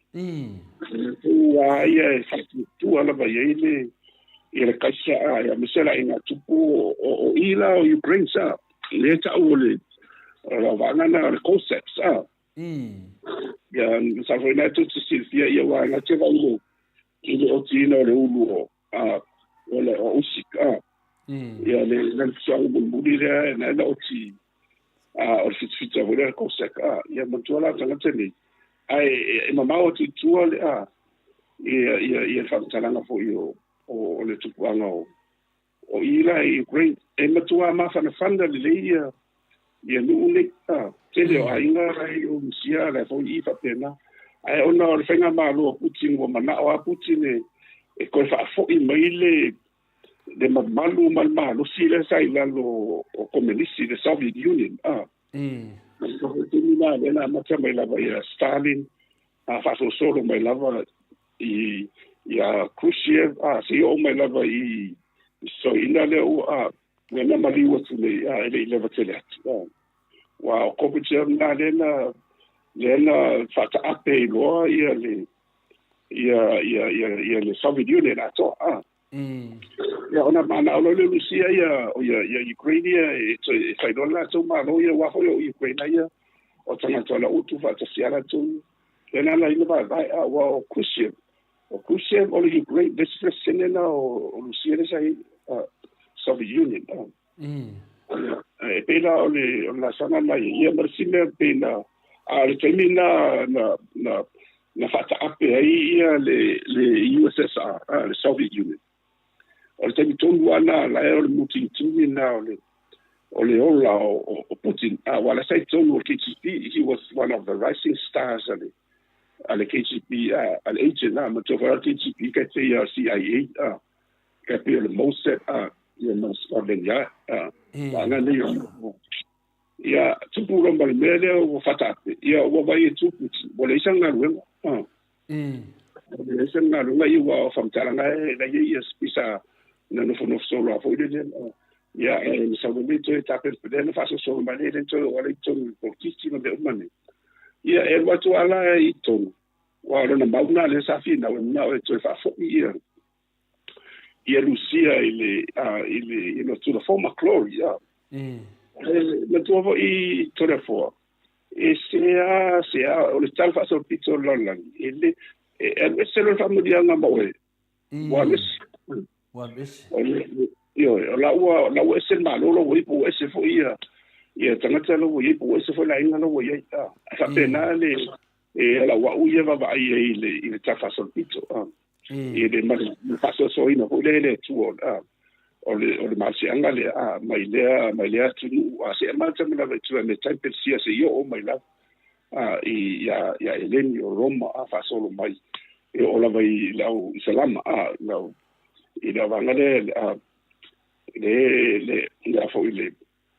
[SPEAKER 3] Ua ia e faatuatua lava i ai le, ia le Kaisa, a, ia aemaise la i ngā tupu o, o, o i la o Ukraine sa, lea e tau o le, o la vaega na o le Cossacks, a. Ia, sa foi na tou te silafia ia aua na te vaai i le, i le otiina o le ulu o, a, o le o Usyk, a. Ia le, le fesoaga mulimuli lea na na oti, a, o le fitafita foi lea le Cossack, a. Ia manatua la tagata nei, ae e mamao atu i tua le, a, ia, ia, ia le faamatalaga foi o, o, o le tupuaga o, O i la i Ukraine, e matua mafanafana lelei ia ia nuu nei, a, tele o aiga la i o Rusia la foi i faapena. Ae ona o le faigamalo a Putin ua manao a Putin e, e toe faafoi mai le le mamalu ma le malosi lea sa i lalo o komenisi, le Soviet Union, a. Mai le taimi na le na amata mai lava ia Stalin, a faasolosolo mai lava i ia Khrushchev, a seia oo mai lava i soina lea ua lea na maliu atu nei, a e le i leva tele atu. Aua o Gorbachev na lea na lea na faataape ai loa ia le ia ia ia ia le Soviet Union atoa. A. Ia ona manao loa lea o Rusia ia o ia ia Ukraine ia e toe e fai loa le latou Malo ia aua foi o Ukraine ia o tagata o la utu faatasi a latou lea na ala ai ona vaevae a aua o Khrushchev o Khrushchev o le Ukraine le isi Peresitene lena o Rusia lea sa i ai Soviet Union a. E pei la o le o le laasaga lena ia ia ma le isi mea pei na a o le taimi na na na na faataape ai ia le le USSR a le Soviet Union. O le taimi tonu lava lena la e o le mutigitigi lena o le o le ola o o Putin a aua la sa i totonu o le KGB he was one of the rising stars a le a le KGB a a le agent a manatua foi la o le KGB kai pei a o le CIA a kai pei o le Mossad a ia ma Scotland Yard a vaega nei o ia tupu loa ma le mea lea ua faataape ia ua vaai e tu Putin ua leai sana galuega a ua leai sana galuega ia aua o faamatalaga e la i ai ia pisa na nofonofo solo lava foi lele ia ae na sau lelei toe tapenapena na faasolosolo mai lea e le toe oo ala i totonu i le polokiki ma mea uma nei. Ia e alu atu lava la i totonu aua o lona mau lena lea sa finau e manao e toe faafoi ia ia Rusia i le i le you know to the former glory. E manatua foi i Toleafoa e se a se a o le tala faasolopito o le lalolagi e le e alu ese loa le faamanuiaga ma oe ua alu ese.
[SPEAKER 1] Ua alu ese.
[SPEAKER 3] O le ioe o la ua la ua ese le Malo la ua i ai po ua ese foi ia ia tagata la ua i ai po ua ese foi le aiga la ua i ai. E faapena le e ala o a'u ia vaavaai ai i le i le tala faasolopito i le ma le faasoasoaina foi lea e le Atua o le o le malosiaga lea a mai lea mai lea atunuu a seia amata mai lava i tua me tai Peresia seia oo mai lava a i ia ia Eleni o Roma a faasolo mai e oo lava i le au Isalama a le au i le vaega lea a le le le a foi le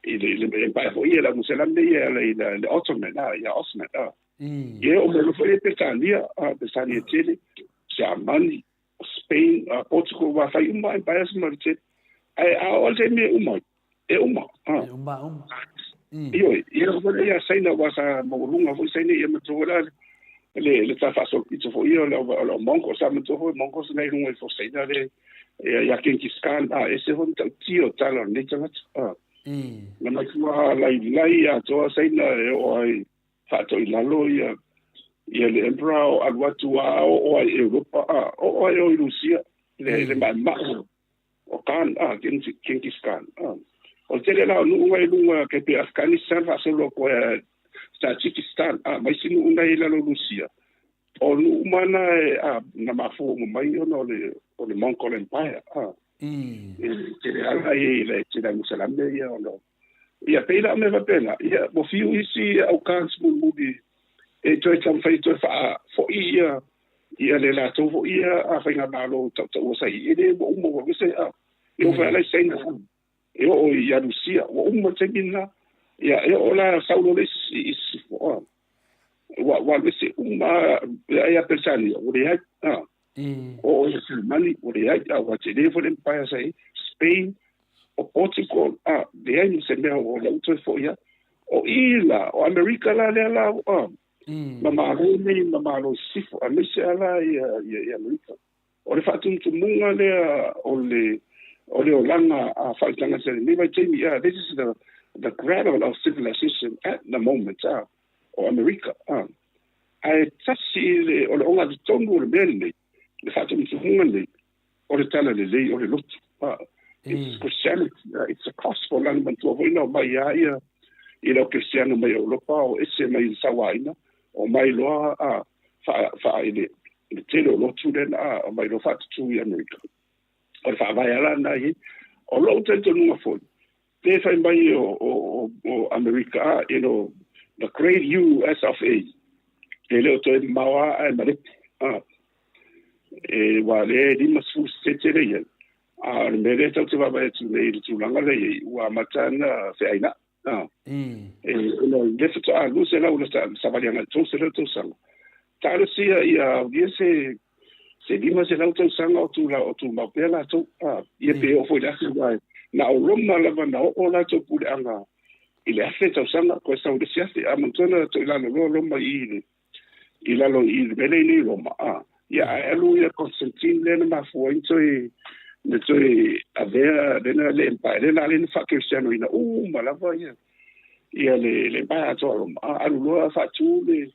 [SPEAKER 3] i le le empire foi ia le au Muselame ia le le Ottoman a ia Osman a ia oo mai loa foi Peretania a Peretania tele Siamani Spain a Portugal ua fai uma empires ma le tele ae a oo lava le taimi e uma ai e uma
[SPEAKER 1] a e uma uma.
[SPEAKER 3] Ioe ia foi ia Saina aua sa maualuga foi Saina ia matua foi la le le tala faasolopito foi ia o le o le Mongols sa matua foi Mongols na i luga ifo o Saina le ia ia Genghis Khan a ese foi matautia o tala o lenei tagata a na matua lailai atoa Saina e oo ai faatoilalo ia ia le emperor o alu atu a oo ai i Europa a oo ai o i Rusia le le maemae o Khan a Genghis Khan a o le tele la o nuu nai luga kai pei Afghanistan faasolo atu ai Tajikistan a ma isi nuu nai lalo o Rusia o nuu uma na a na mafua uma mai ona o le o le Mongol Empire a e tele ala i le tele Musalame ia ona ia pei la o mea faapena ia ua fiu isi au Khans mulimuli e toe taumafai e toe faafoi ia ia le latou foi ia a faigamalo tautaua sa i ai e le ua uma ua ese a e oo foi lava la i Saina e oo ia Rusia ua uma le taimi lena ia e oo la sau loa le isi isi ua ua alu ese uma ia ia Peretania ua leai a oo ia Siamani ua leai a ua tele foi le empire sa i ai Spain o Portugal a leai ma se mea ua lau toe foi ai. O i la, o Amerika la lea la ua ma Malo nei ma Malo i sisifo, aemaise lava la ia, ia, ia Amerika. O le faatumutumuga lea o le, o le olaga a faaletagata i lenei vaitaimi, a, this is the, the cradle of civilization at the moment, a, o Amerika, a. Ae tasi le, o le ogatotonu o le mea lenei, le faatumutumuga lenei, o le talalelei, o le lotu. It's Christianity, it's a gospel, lana manatua foi na omai a ia i le au Kerisiano mai Europa o ese mai le sauaina, omai loa a faa, faa i le, le tele o lotu lea na a omai loa faatutū i Amerika. O le faavae ala na i ai. O lou talitonuga foi, pe fai mai o, o, o, o Amerika a, you know, the great US of A, e le o toe mamao a ae malepe. A, e ua lea e 50 sete lea i ai. A o le mea lea tatou te vaavaai atu nei i le tulaga lea i ai, ua amata ona feaina'i. A e ona le faatoa 200 le savali agai 300 tausaga. Talosia ia aulia se 500 tausaga o tumau pea latou. Ia pe oo foi i le 1000 aua na o Roma lava na oo latou puleaga i le 1000 tausaga koe sau i le isi 1000. A manatua na toe laloloa Roma i i lalo i le mea lea i Roma. Ia ae alu ia Constantine lea na mafua ai na toe avea lena le empire lea na ala ai ona faakerisianoina uma lava ia ia le le empire atoa o Roma. Alu loa faatu le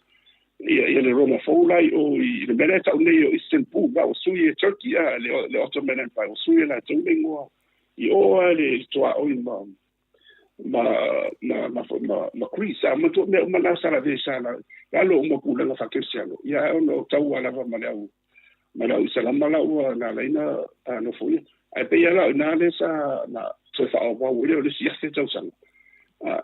[SPEAKER 3] ia ia le Roma fou la i o i le mea lea e tau nei o Istanbul la ua sui e Turkey a le Ottoman Empire ua sui e latou le igoa i o lava le tuaoi ma ma ma ma ma, ma Greece. A manatua mea uma na sa lavea sa lalo uma pulega faakerisiano ia ae ona o taua lava ma le au ma le au Isalama la ua na ala ai ona nofoia. Ae pei lava la o i ina lea sa na toe faaauau ai lea o le isi 1000 tausaga.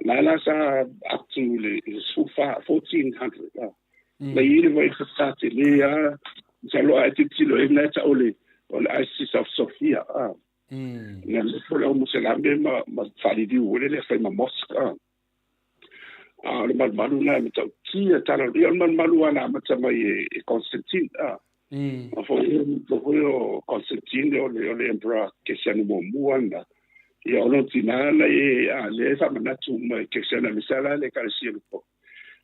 [SPEAKER 3] Na la sa up to le 14, 1400. Na i ai le vai sa tele lava, masalo a e tilotilo i ai lena e tau o le ISIS of Sophia. Na nofo le au Moselame ma faaliliu ai lea fai ma mosque. A o le malumalu lena e matautia tala, ia o le malumalu lava na amata mai e Constantine. A foi o Constantine o le emperor Kesiano muamua lena. Ia o lona tina na e a lea e faamanatu uma e Kesiano aemaise lava la le Ekalesia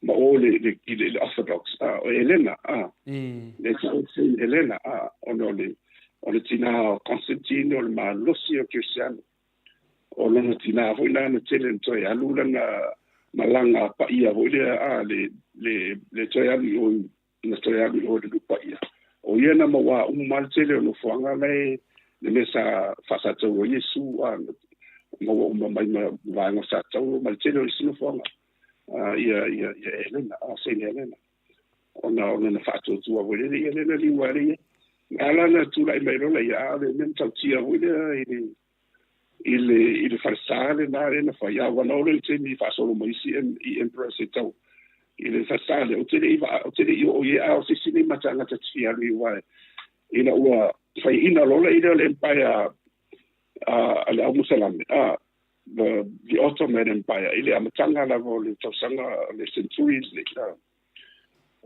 [SPEAKER 3] ma o le le Orthodox o Elena le Saint Elena ona o le o le tina o Constantine o le malosi o Kerisiano. O lona tina foi la na tele na toe alu lana malaga paia foi lea a le le le toe alu i o na toe alu i o i le Lupaia. O ia na mauā uma le tele o nofoaga la e le mea sa faasataua ai Iesu a maua uma mai ma vaega o Satauro ma le tele o isi nofoaga ia ia ia Helena a Saint Helena. Ona o lona faatuatua foi lele ia lea na liu ai ia. Na ala na tulai mai loa ia a o le mea matautia foi lea i le i le i le falesa lena lea na fai. A ua na oo lea i le taimi i faasolo mai isi i emperors e tau i le falesa lea, ou te le i vaa, ou te le i oo i ai, a o se isi nei matagata te fia alu i uae ina ua faiaina loa la i lea o le empire a le au Musalame, a the Ottoman Empire i le amataga lava o le tausaga o le century lenei.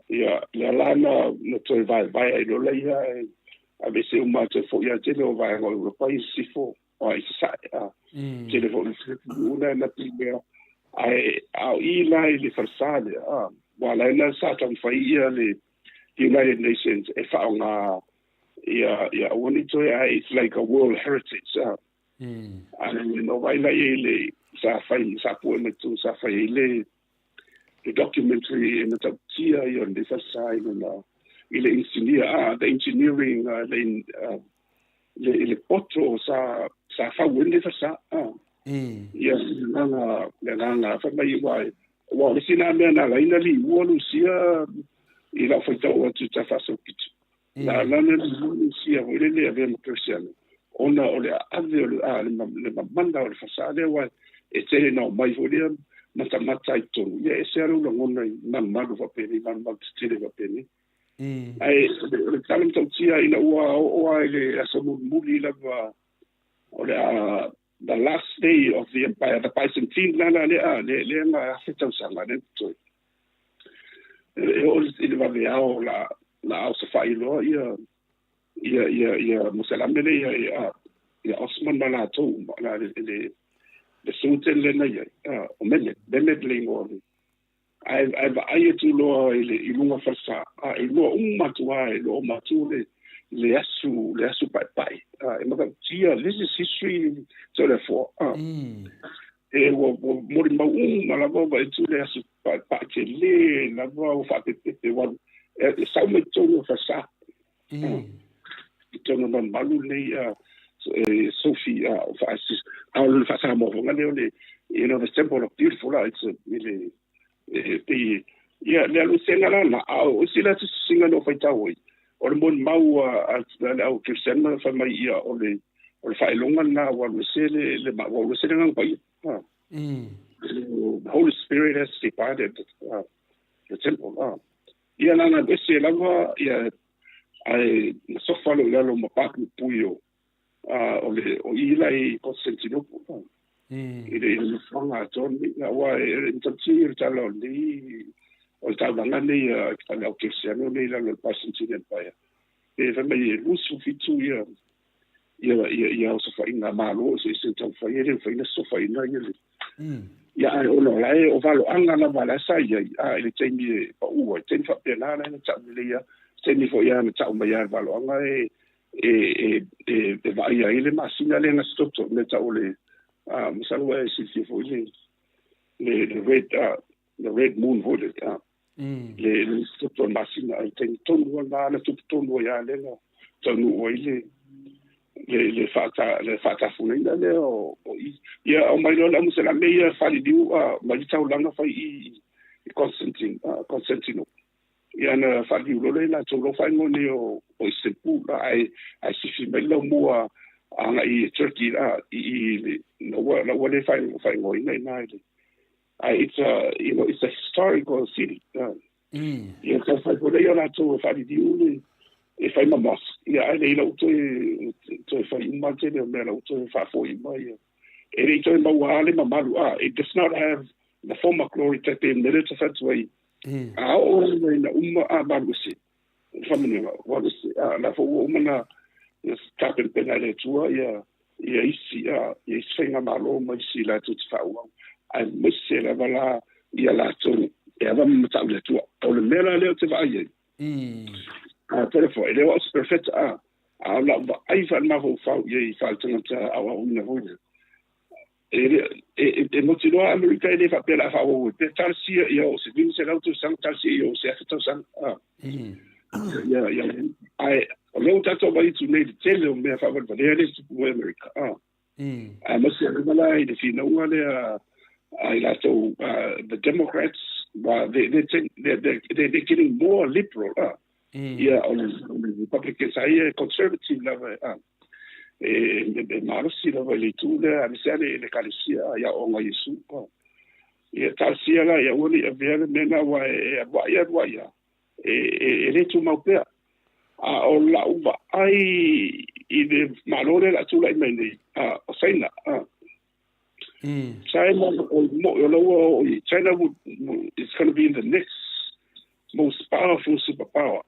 [SPEAKER 3] Ia, lea la na toe vaevae ai loa ia e aveese uma atu ai foi a tele o vaega o Europa i sisifo o i sasae. A tele foi o atunuu na na pimea ae a o i la i le falesa lea, a ua ala ai na sa taumafai ia le United Nations e faaaoga ia ia aua ne i toe ae it's like a world heritage. A ae na vaai la i ai le sa fai sa pue mai totonu sa fai ai le le documentary e matautia ia o lenei falesa i lona i le engineer a the engineering le le le poto sa sa fau ai lenei falesa a ia le agaga le agaga fai mai aua aua o le isi lena mea na ala ai ona liua Lusia i lau faitau atu i Tafaasolopito. Na ala ona liua Lusia foi lele e avea ma Kerisiano ona o le aave o le a le mamana o le falesa lea aua e tele na omai foi lea matamata i totonu ia e ese lava lou lagona i malumalu faapenei malumalu tetele faapenei. Ae o le tala matautia ina ua oo lava i le aso mulimuli lava o le a the last day of the empire, the Byzantine la la lea lea na 1000 tausaga lea na totoe. E oo i le vaveao la la ao safa'i loa ia ia ia ia Musalame le ia ia ia Osman ma latou uma la le le le Sultan lea na i ai o Mehmet Mehmet le igoa o le Ae ae vaai atu loa i le i luga falesa, a e iloa uma atu lava, e iloa uma atu le le asu le asu paepae. A e matautia, this is history to le afoa. A e ua ua molimau uma lava ua vaai atu le asu paepae tele lava ua faapepepe ua alu e sau mai totonu o falesa. I totonu o malumalu lenei a Sophie a o a o le faa-Samoa foi lea o le you know the temple of beautiful la it's a i le e pei ia le alu sega la na a o isi la tusitusiga na ou faitau ai o le molimau a le au Kerisiano fai mai ia o le o le faailoga lena ua alu ese le le ua alu ese le Agaga Paia. The Holy Spirit has departed the temple. Ia la na alu ese lava ia ae na sofa loa i lalo ma papuipui o o le o i la i Constantinople. I le nofoaga atoa lenei. Aua e matautia ia o le tala o lenei, o le taulaga lenei a le au kerisiano nei i lalo o le Byzantine Empire. E fai mai e 27 ia ia ia ia osofaiga a Malo eseese na taumafai e le mafai ona sosofaina ia le ia ae ona o la e o valoaga lava la sa i ai a i le taimi e pau ai taimi faapena la na tau lelei lava taimi foi lava na tau mai lava e le valoaga e e e e, e vaaia ai le masina lea na sitoto mea tau o le a masalo ua e silafia foi le le le red the red moon foi le le le sitoto o le masina ai taimi tonu lava na na tupu tonu ai lava lea na taunuu ai le le le faata le faatafunaina lea o o i ia aumai loa le aumaselame ia faliliu a mai le taulaga fai i i Constantine Constantinople Ia na faaliliu loa lea i latou lau faaigoa nei o o Istanbul la ae ae sifi mai le laumua agai i Turkey la i i le na ua na ua le faaigoaina i ina i le ae it's a you know it's a historical city ia taumafai foi lea ia latou e faaliliu le e fai ma mosque ia ae le i lau toe toe fai uma le tele o mea la ua toe faafoi uma ia e le i toe maua lava le mamalu a it does not have the former glory tai pei o le mea lea ou te fai atu ai A oo lava ina uma a malu ese, faamanuiaga, ua alu ese, a la foi ua uma na tapenapena e le Atua ia ia isi a ia isi faigamalo ma isi latou te faaauau, aemaise lava la ia latou e ava ma matau i le Atua. O le mea la lea ou te vaai ai, a tele foi, e le o au se perofeta, a, a o lau vaai faalemafaufau i ai faaletagata aoaoina foi lea, E, e, e mautinoa Amerika e le faapea o le a faaauau ai pea. Talosia ia oo se 500 tausaga, talosia ia oo se 1000 tausaga. Ah. Ia, ia, ae o lea ua tatou vaai atu nei i le tele o mea faavalevalea lea e tupu mai Amerika. Ah. Aemaise lava la i le finauga lea a i latou, the Democrats, they, they, they, they, they're getting more liberal. Ah. Ia, o le, o le Republicans a ia e conservative lava. Ah. E malosi lava i le itu lea, aemaise lava le Ekalesia i Aoaoga a Iesu. Ia talosia la, ia aua ne i avea le mea lena, aua e alu ai alu ai lava, e le tumau pea. A o lau vaai i le Malo lea o le a tulai mai nei, o Saina, China, o mo'i o la ua oo i China would, is going to be the next most powerful superpower.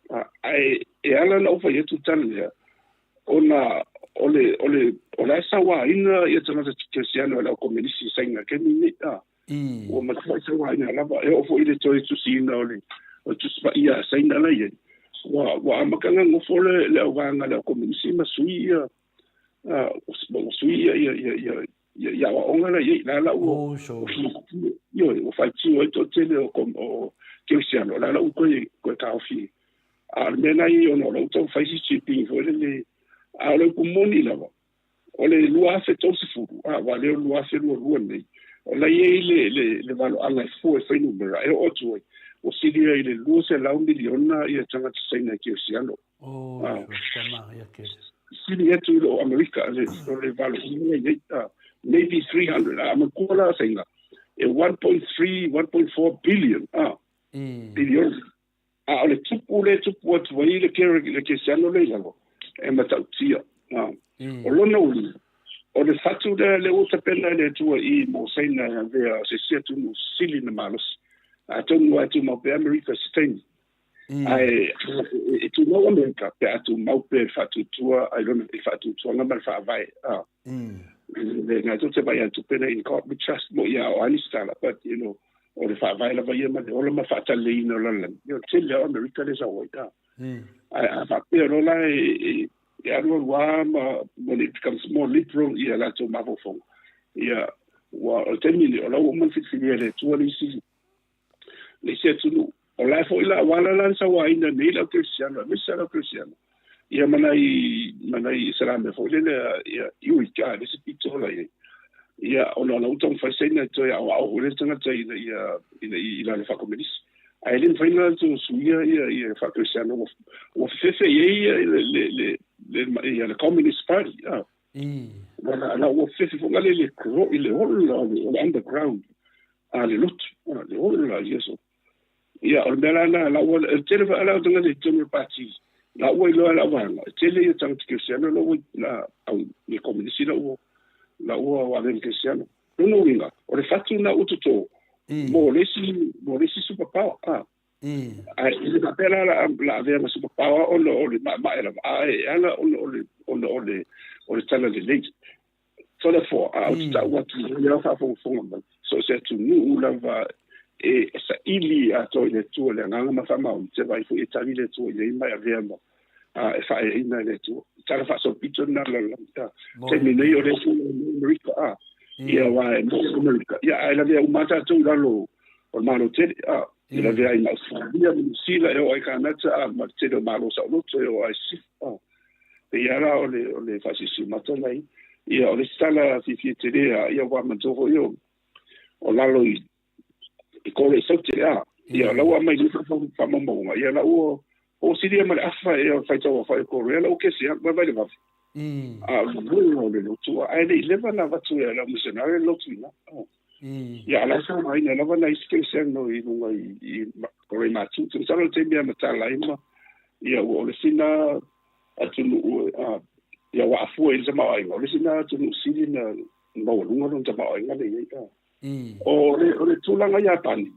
[SPEAKER 3] Ae e ala ona ou fai atu tala lea, ona o le, o le, o la e sauaina ia tagata kerisiano e le au komenisi i Saina kemi nei, a. Ua matuai sauaina lava, e oo foi i le toe tusiina o le, o le Tusi Paia a Saina la i ai. Ua, ua amata gagofo le, le auvaega a le au komenisi ma sui ia, ua sui ia, ia, ia, ia, ia, ia aoaoga la i ai, la la ua, ioe, ua faitio ai toatele o, o kerisiano, la la ua toe, toe taofi. A o le mea lena e i ai ona o lou taumafai Xi Jinping foi lele, a o le upu moni lava, o le 2030, a aua lea o le 2022 lenei, o la e i ai le, le, le valoaga e fua e fuainumera e oo atu ai, ua silia i le 200 miliona ia tagata Saina e kerisiano. Sili atu i lo Amerika, le, o le valoaga la i ai, maybe 300, a matua la Saina, e 1.3, 1.4 billion, biliona. A o le tupu lea e tupu atu ai le le kerisiano lea i lalo, e matautia. O lona uiga, o le fatu lea lea ua tapena e le Atua i mo Saina e avea o se isi atunuu sili na malosi. Atonu lava e tumau pea Amerika i se taimi. Ae e tumau Amerika pe a tumau pea i le faatuatua i lona i le faatuatuaga ma le faavae. Le na tou te vaai atu pena in God we trust mo ia o ani se tala, but you know, o le faavae lava ia ma le ola ma le faataleina o le lalolagi. Ia o le tele lava o Amerika lea e sau ai. Ae a faapea loa la e e alualu lava ma when it becomes more liberal ia latou mafaufauga, ia ua o le taimi lenei o la ua uma ona filifilia e le Atua le isi le isi atunuu. O la e foi la ua ala la ona sauaina nei le au kerisiano aemaise lava le au kerisiano ia ma nai ma nai Isalame foi lele ia iui a le isi pito la i ai. Ia ona o la ua taumafai Saina e toe aoao foi le tagata ina ia ina i lalo faakomenisi. Ae le mafai ona toe suia ia ia faakerisiano ua ua fefefe i ai ia le le le le ia le Communist Party. Ua la ua fefefe foi le le i le ola o le underground a le lotu, a le ola ia so. Ia, o le mea la lena, la ua, e tele foi ala o tagata i totonu o le pati, la ua iloa e lau vaega, e tele ia tagata kerisiano la ua, la, au, le komenisi la ua, la ua avea ma kerisiano. Lona uiga, o le fatu lena ua toto mo le isi, mo le isi superpower. A. Ae e le faapea la la la avea ma superpower ona o le maemae lava, ae e ala ona o le, ona o le, o le talalelei. So therefore, a ou te tau atu i lau faafogafoga mai, so o se atunuu lava e saili atoa i le Atua le agaga ma faamaoni, te vaai foi e tali le Atua i ai ma e avea ma e faaeaina e le Atua. Tala faasolopito lena lalolagi. A, taimi nei o lea foi o Amerika, a, ia aua e moni o Amerika, ia ae lavea uma lava tatou i lalo o le Malo tele, a, e lavea ai ma Ausetalia ma Niu Sila e oo ai Kanata, a, ma le tele o Malo saoloto e oo ai Sisifo, a. Pei lava la o le, o le faasiusiumata lena ia, o le isi tala fiafia tele lava, ia aua manatua foi o, o lalo i, i Kore i Saute, a, ia o la ua aumai nei faamaumauga, ia la ua hoosilia ma le afa e faitau aofai o Korea, la ua kesi lava, vaivai le vave. A o le lagona o le lotu, ae le i leva ona avatu e lau misionare le lotu i ina. Ia, a o la e faaaogaina lava nai isi kerisiano i luga i Kore Matu. Ou te masalo o le taimi e matala ai ma, ia ua o le isi lena atunuu ia ua afua i le tamaoaiga, o le isi lena atunuu sili ona maualuga lona tamaoaiga lea e i ai. O le, o le tulaga Iapani,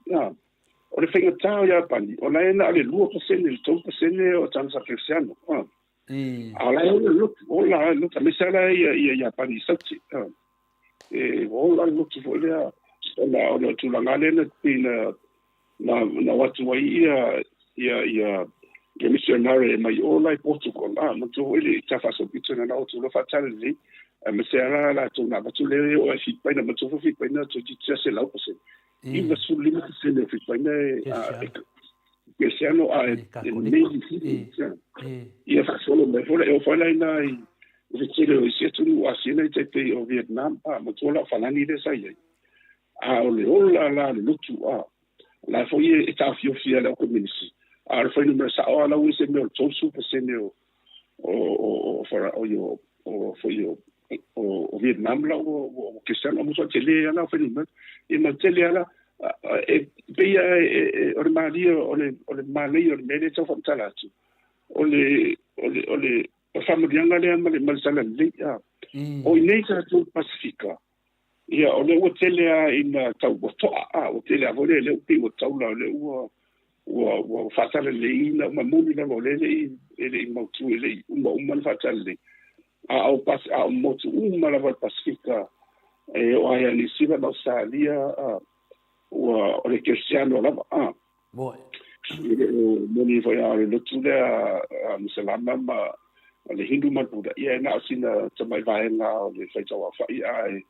[SPEAKER 3] o le faigata o Iapani, o la e na o le 2% i le 3% o tagata kerisiano. A o la e ola le lotu, ola le lotu, aemaise lava la ia Iapani i Saute. E ola le lotu foi lea, ona o le tulaga lea na pei na na o atu ai ia ia ia ia misionare mai o la i Portugal, a manatua foi le ta faasolopito na o atu loa faatalalelei, aemaise lava la latou na avatu lea e oo ai i Filipaina, manatua foi Filipaina toeitiiti lava 100%. 95% o Filipaina e kerisiano a e nei Kerisiano. Ia faasolo mai foi la, e oo foi la ina i le tele o isi atunuu Asia nei tai pei o Vietnam, a manatua la o falani lea sa i ai. A o le ola la o le lotu, a o la foi e taofiofi e le au komenisi, a o le fuainumera sao lava la ua i se mea o le 30% o o o o o foi o o Vietnam la ua ua kerisiano. A matua tele lava la fuainumera, ia ma tele lava la e pei o le malie o le o le manaia o le mea lea e tau faamatala atu, o le o le o le o le faamanuiaga lea ma le ma le talalelei. A o i inei tatou Pasefika, ia o lea ua tele lava ina tau ua to'a, a ua tele lava foi lea, lea ua pei ua taula, o lea ua ua ua faatalaleiina uma, moni lava o lea e le i e le i mautu, e le i umauma le faatalelei, a o pas a o motu uma lava o le Pasefika e oo lava ia Niu Sila ma Ausetalia, a ua o le kerisiano lava, a.
[SPEAKER 1] Moe.
[SPEAKER 3] E le o moni foi a o le lotu lea a Musalama ma le Hindu ma le Buddha, ia e na o sina tamai vaega o le faitauaofai, ae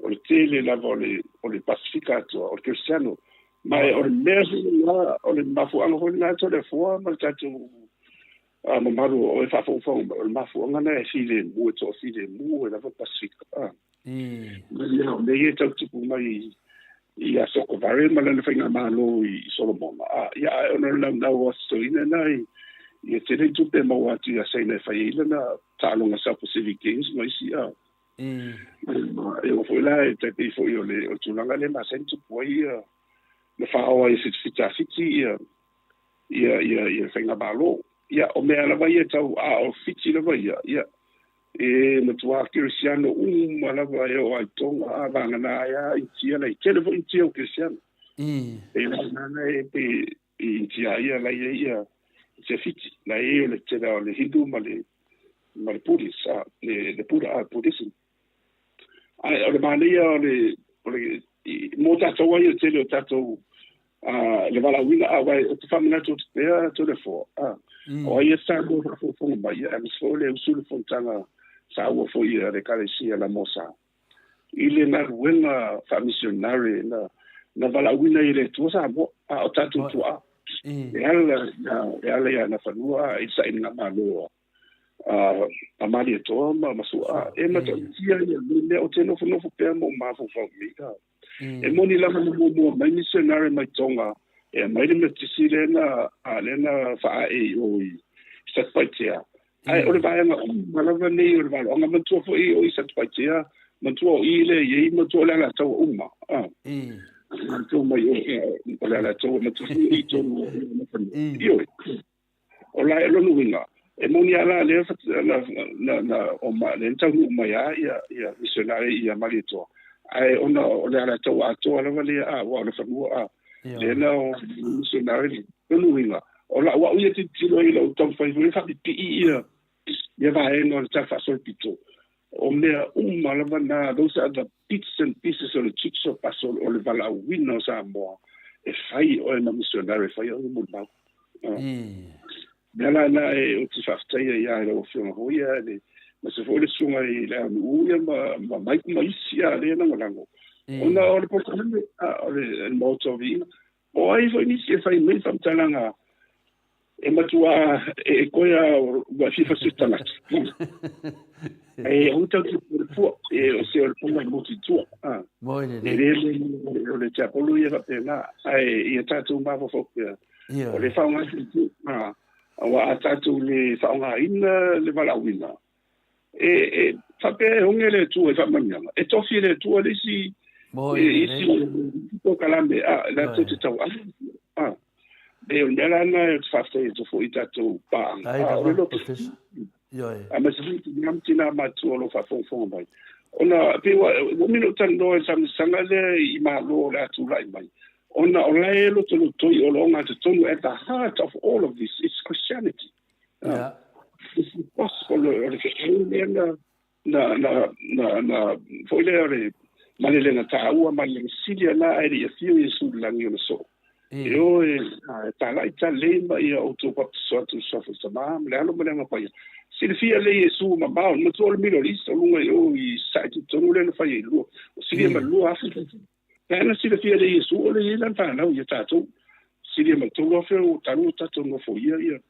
[SPEAKER 3] o le tele lava o le o le Pasefika atoa o le kerisiano. Ma o le mea foi lena, o le mafuaaga foi lena Toleafoa ma le tatou mamalu o e faafogafoga mai, o le mafuaaga lena e filemu, e toafilemu ai lava le Pasefika. Ia, o mea ia e tau tupu mai ia Sokavare ma lana faigamalo i Solomona. Ia, ae ona o le naunau o Aso Toeaina na ia tele ni tupe e maua atu ia Saina e fai ai lana taaloga South Pacific Games ma isi. E oo foi la e tai pei foi o le tulaga lea e masani tupu ai ia na faaoa ai e Fita ia ia ia ia faigamalo. Ia, o mea lava ia tau, a o Fiti lava ia, ia e matua kerisiano uma lava e oo lava i Tonga, a vagana ai lava Initia la i tele foi Initia o kerisiano. E la nana e pe i Initia ia la ia ia Initia Fiti, la e o le tele o le Hindu ma le ma le Buddhist, a le Buddha, a Buddhism. Ae o le manaia o le o le mo tatou ai o le tele o tatou le valaauina, aua ou te faamanatu atu pea Toleafoa, o ai e Samoa faafogafoga mai, ia aemaise foi o le usu le fonotaga saua foi a le Ekalesia Lamosa i le galuega faamisionare na na valaauina ai e le Atua Samoa, a o tatou tuaa e ala e ala i ana fanua i le sailiga malo a Malietoa ma Su'a, e matautia ia nei mea ou te nofonofo pea ma ou mafaufau i ai. E moni lava na muamua mai misionare mai Tonga e aumai le metisi lea na lea na faaee i o i Satupaitea. Ae o le vaega uma lava nei o le valoaga, manatua foi o i Satupaitea, manatua o i lea e i ai, manatua o le Alataua uma. Manatua mai o le Alataua, manatua foi o i tonu o Nafanua. Ioe. O la e lona uiga, e moni lava la lea na na na o ma lea na taunuu mai lava ia ia misionare ia Malietoa. Ae ona o le Alataua atoa lava lea a, aua o le fanua a, lea na o misionare lona uiga, o lau au ia tilotilo i lou taumafai foi e faapipii ia ia vaega o le Tala Faasolopito, o mea uma lava na, those are the bits and pieces o le jigsaw puzzle o le valaauina o Samoa e fai oe ma misionare, e fai oe ma molimau. Mea la na e ou te faafetaia ia i lau Afioga foi ia le aemaise foi le susuga i le Aganuu ia ma ma Mike ma isi a lea lagolago ona o le polokalame a o le Maota o Viiga. O ai foi nisi e fai mai faamatalaga e matua e koe a ua fia fasi tagata. E aua tatou te pule fua, e o se o le ponga i motu i tua.
[SPEAKER 1] Moi
[SPEAKER 3] le E le le o le tiapolo ia faapena, ae ia tatou mafaufau pea. O le faaaoga atu, aua a tatou le faaaogaina le valaauina, e, e faapea e oge le Atua i faamanuiaga, e tofi e le Atua le isi, isi polokalame a latou te tauave. A, e o le mea la lena ou te faafetai atu foi i tatou paaga. A, o le loto. Aemaise foi tina ma tina matutua o lo o faafogafoga mai. Ona pei ua umi ona ou talanoa i le faamasinoga lea i Malo o le a tulai mai, ona o la e lotolotoi o lo o ogatotonu at the heart of all of this is Christianity.
[SPEAKER 1] Yeah.
[SPEAKER 3] It's the gospel o le feau lea na na na na na foi lea o le malelega taua malelega sili na ae le i afio Iesu i le lagi ona soo. E o e talai talei ma ia outou baptiso atu i le suafa o le Tama ma le Alo ma le Agaga Paia. Silafia lelei Iesu mamao, le matua o le Middle East o luga i o i Sasae tutotonu lea na fai ai lua. O silia ma le 2000 tausaga. Lea na silafia lelei Iesu o lea e i ai lana fanau ia tatou. Silia ma le 3000 talu o tatou nofoia ia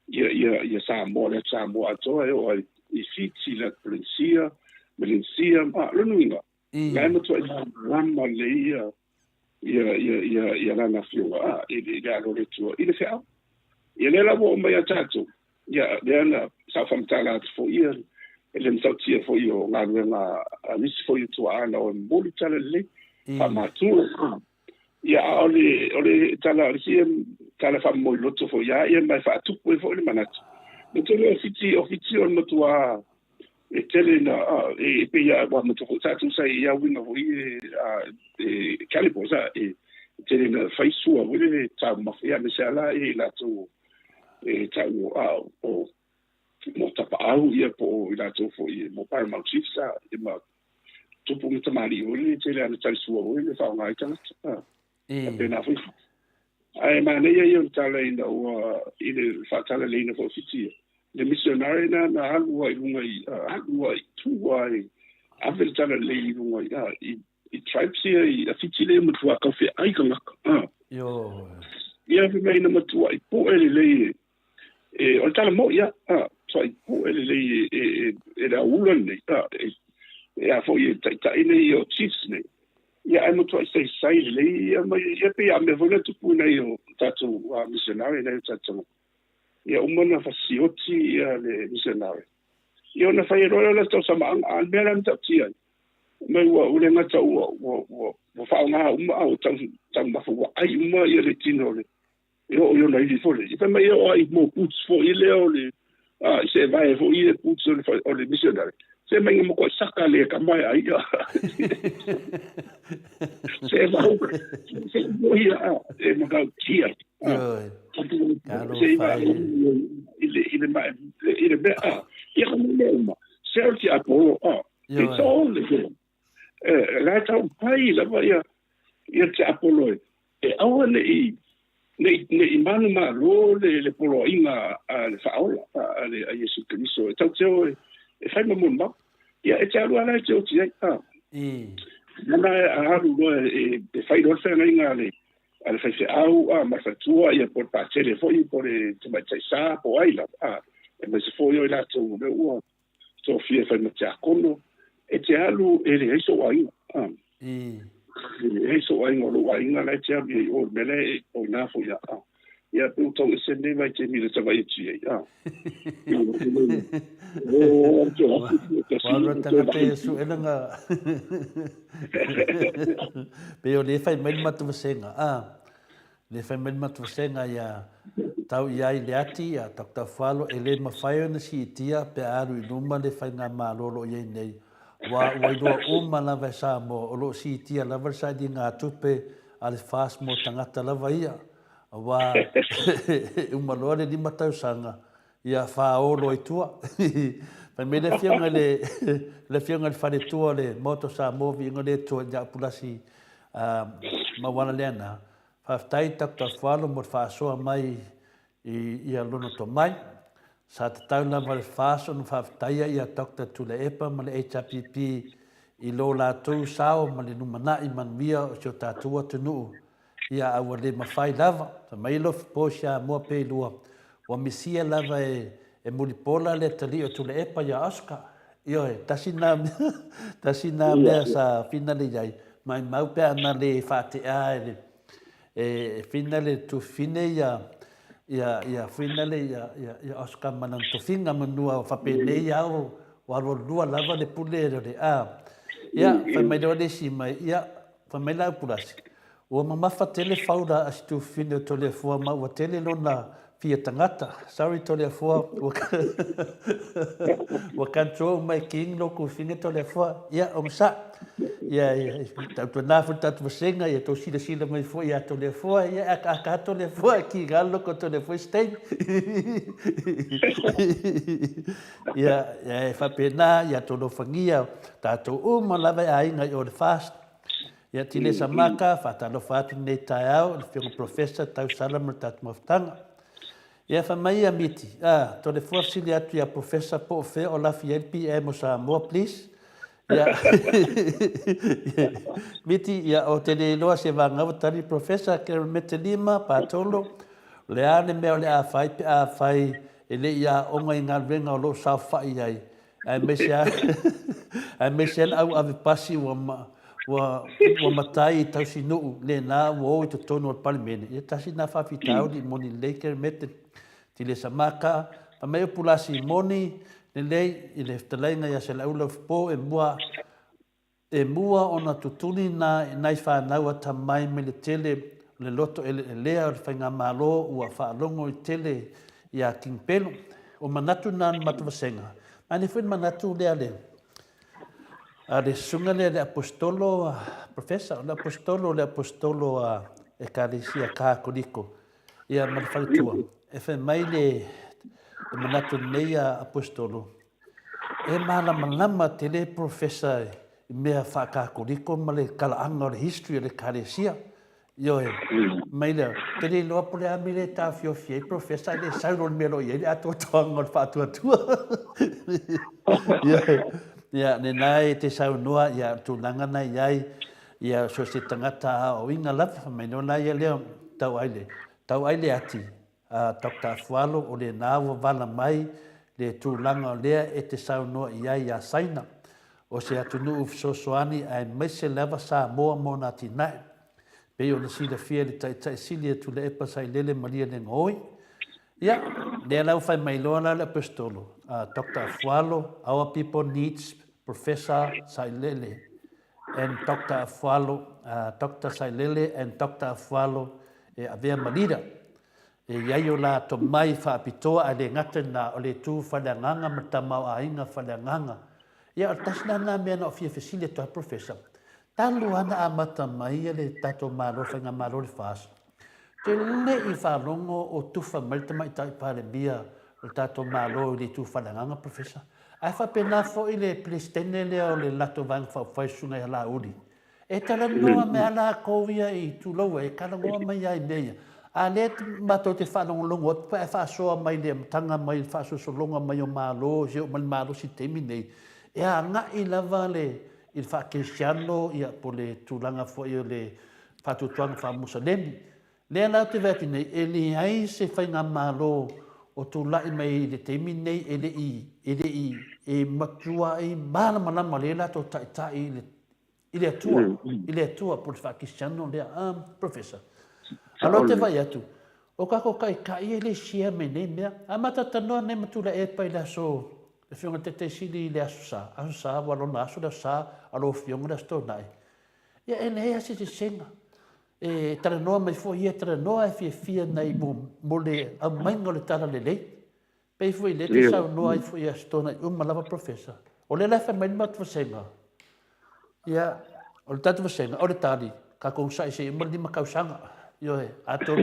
[SPEAKER 3] ia ia ia Samoa, le atu Samoa atoa e oo ai i Fiti, le atu Polenesia, Melenesia, ma lona uiga, la e matuai malamalama lelei ia ia ia ia ia lana afioga a i le i le alo o le Atua i le feau. Ia lea la ua oo mai ia tatou, ia lea na sa ou faamatala atu foi ia e le matautia foi o galuega a nisi foi o tuaa na o e momoli tala lelei, faamatua. Ia a o le o le tala o le isi tala faamomoli loto foi ia ia ma e faatupu ai foi le manatu. Me tele o Fiti o Fiti o le matua e tele na e pei a ua matua foi tatou sa i ia uiga foi e e cannibals a e tele na fai sua foi lele taumafa ia aemaise a la e latou e tau a o mo tapaau ia po o i latou foi mo paramount chiefs a e ma tupu ma tamalii foi lele tele ana tali sua foi lele faaaoga ai tagata a faapena foi. Ae manaia ia o le tala ina ua i le faatalaleina foi o Fiti ia. Le missionary na na alu ai i luga i alu ai i tua i ave le talalelei i luga i i i tribes ia i a Fiti lea matua taufeaai tagata.
[SPEAKER 1] Ioe.
[SPEAKER 3] Ia fai mai na matuai poe lelei e e o le tala moi a a matuai poe lelei e e e le au ula lenei a e e a foi e taitai nei o chiefs nei. Ia ae matuai saisai lelei ia ma ia pei a mea foi na tupu i nai o tatou misionare nai o tatou tagata. Ia uma ona fasioti ia le misionare. Ia ona fai ai loa lea o le tausamaaga, a o le mea la na taotia ai, mai ua ua le gata ua ua ua ua faaaoga uma a ua tau taumafa ua ai uma ia le tino o le e oo i ona ivi foi lea. Ia fai mai e oo lava i mo boots foi lea o le a i se vae foi ia boots o le o le missionary. Se mai nga makuai saka le ka mai ai ia. Se mau se mo ia a e makau tia.
[SPEAKER 1] Ioe.
[SPEAKER 3] Se i va i le i le mai i le mea a ia ka mea uma. Se o te apolo a. It's all the E, la e tau pai lava ia, ia te Apolo e, e aua ne'i, ne'i, ne'i manumalo le, le poloaiga a le Faaola, a, a le a Iesu Keriso, e tau te o e, e fai ma molimau. Ia, e te alu lava la e te oti ai, a. Nana e a alu loa e, e fai loa le feagaiga a le, a le faifeau, a, ma le faletua, ia, po o le patele foi, po o le tamaitai sa, po o ai lava, a, aemaise foi o i latou o lea ua tofia e fai ma tiakono, e te alu e leai sou aiga. E leai sou aiga, o lou aiga la e te alu i ai o, le mea lea e o ina foi a. Ia pe ua tau ese lenei vaitaimi i le tavae atu i ai.
[SPEAKER 1] Ua alu tagata ia suelanga. Pei o lea e fai mai le matou vasega. Le fai mai le matou vasega ia tau i ai le ati a Doctor Afualo e le mafai ona siitia pe a alu i luma le faigamalo o lo o i ai nei. Ua ua iloa uma lava e Samoa o lo o siitia lava le sailiga-tupe a le FAST mo tagata lava ia, aua e uma loa le lima tausaga, ia fao loa i tua. Fai mai le Afioga i le, le Afioga i le Faletua o le Maota o Samoa, viiga o le Atua ia Pulasi Mauala Leaana, faafetai Doctor Afualo mo le faasoa mai i ia lona tomai. Sa tatau lava le FAST ona faafetaia ia Doctor Tuilaepa ma le HRPP i lo latou sao ma le lumanai manuia o si o tatou atunuu, ia a ua le mafai lava. Fai mai Alofi po Samoa pe lua, ua misia lava e e Mulipola le atalii o Tuilaepa ia Oscar. Ioe, tasi na mea, tasi na mea sa finale i ai, maimau pe ana le faatea e le E whina le tufine ia ia ia whina le ia ia ia Oscar ma lana tofiga manua o faapenei a o o alualua lava le pule le le a. Ia fai mai loa le isi mai ia fai mai la Pulasi ua mamafa tele faula a si tufine o Toleafoa ma ua tele lona fia tagata. Sorry Toleafoa ua ua control mai king lo tufine Toleafoa. Ia onosai. Ia, ia, tautuana foi le tatou vasega, ia tou silasila mai foi ia Toleafoa, ia e akaaka lava Toleafoa, e kiga loko o Toleafoa i se taimi. Ia, ia, e faapena, ia outou alofagia, tatou uma lava e aiga i o le FAST. Ia, Tilesa Maka, faatalofa atu i lenei taeao i le Afioga Professor Tausala ma le tatou mafutaga. Ia fai mai ia Miti, ah, Toleafoa fesili atu ia Professor po o fea o lafi ai le PM o Samoa, please. Ia, Miti, ia, o te le iloa se vagau tali Professor Keremete Lima, Patolo, o le a le mea o le a fai pe a fai e le i aoga i galuega o lo o saofai ai, aemaise lava aemaise lava le au ave pasi ua ua ua matai i tausinuu lena ua o i totonu o le Palemene. Ia tasi lena faafitauli moni lelei Keremete. Tilesa Maka, fai mai o Pulasi moni lelei i le fetalaiga ia Selaula Ufipo e mua E mua ona tutuli na nai fanau atamai mai le tele o le loto eleelea o le faigamalo ua faalogo i tele ia King Pelu. O manatu na o le matou vasega, ma e le foi le manatu lea le a le susuga lea le Aposetolo Professor, o le Aposetolo le Aposetolo a Ekalesia Katoliko ia ma le faletua. E fai mai le manatu lenei a Aposetolo, E malamalama tele Professor i mea faakatoliko ma le talaaga o le history o le Ekalesia. Ioe. Mai lea, ou te le iloa po o le a mea lea e taofiofi ai Professor ae le sau loa i le mea o lo o i ai le atoatoaga o le faatuatua. Ioe. Ia, lena e te saunoa, ia, o le tulaga na i ai, ia, so o se tagata aoaoina lava, fai mai loa la ia lea, tau ai le, tau ai le ati, A Doctor Afualo, o lena ua vala mai le tulaga o lea e te saunoa i ai ia Saina, o se atunuu fesoasoani aemaise lava Samoa mo ona atinae. Pei ona silafia e le Taitai Sili a Tuilaepa Sailele Malielegaoi. Ia, lea la ua fai mai loa la le Aposetolo, a Doctor Afualo, our people needs Professor Sailele and Doctor Afualo, Doctor Sailele and Doctor Afualo e avea ma leader. E i ai o la tomai faapitoa ae le gata i lena, o le itu faleagaga ma le tamaoaiga faleagaga. Ia, o le tasi la lena mea na ou fia fesili atu ai Professor, talu lava ona amata mai le tatou Malo, le Faigamalo o le FAST, ou te le i faalogo o tufa mai le Tamaitai Palemia o le tatou Malo i le itu faleagaga Professor. Ae faapena foi le Peresetene lea o le latou Vaega Faaupufai, le Susuga ia Laauli, E talanoa mai lava latou ia i Tuloua, e talanoa mai lava i mea ia. A o lea matou te faalogologo atu pe a faasoa mai i le amataga mai le faasolosologa mai o Malo seia oo mai i le malosi i le taimi lenei, e agai lava le i le faakerisiano ia po o le tulaga foi o le faatuatuaga faamusalemi. Lea la ou te vaai atu nei, e leai se faigamalo o tulai mai i le taimi lenei e le i, e le i, e matuai malamalama lelei latou taitai i le i le Atua, i le Atua po o le faakerisiano lea. Professor, a o lea ou te vaai atu, o tatou taitai e le share mai nei mea. A matou talanoa nei ma Tuilaepa i le aso, le Afioga i le Taitai Sili i le Aso Sa, Aso Sa ua lona aso le Aso Sa, a lau Afioga le Aso Toonai. Ia e leai lava se sesega. E talanoa mai foi ia, talanoa e fiafia nei mo le aumaiga o le Talalelei. Pei foi lea e te saunoa ai foi i Aso Toonai uma lava Professor. O lea la e fai mai le matou vasega, ia, o le tatou vasega, o le tali, tatou onosai se i uma le 5 tausaga. Ioe, a tou,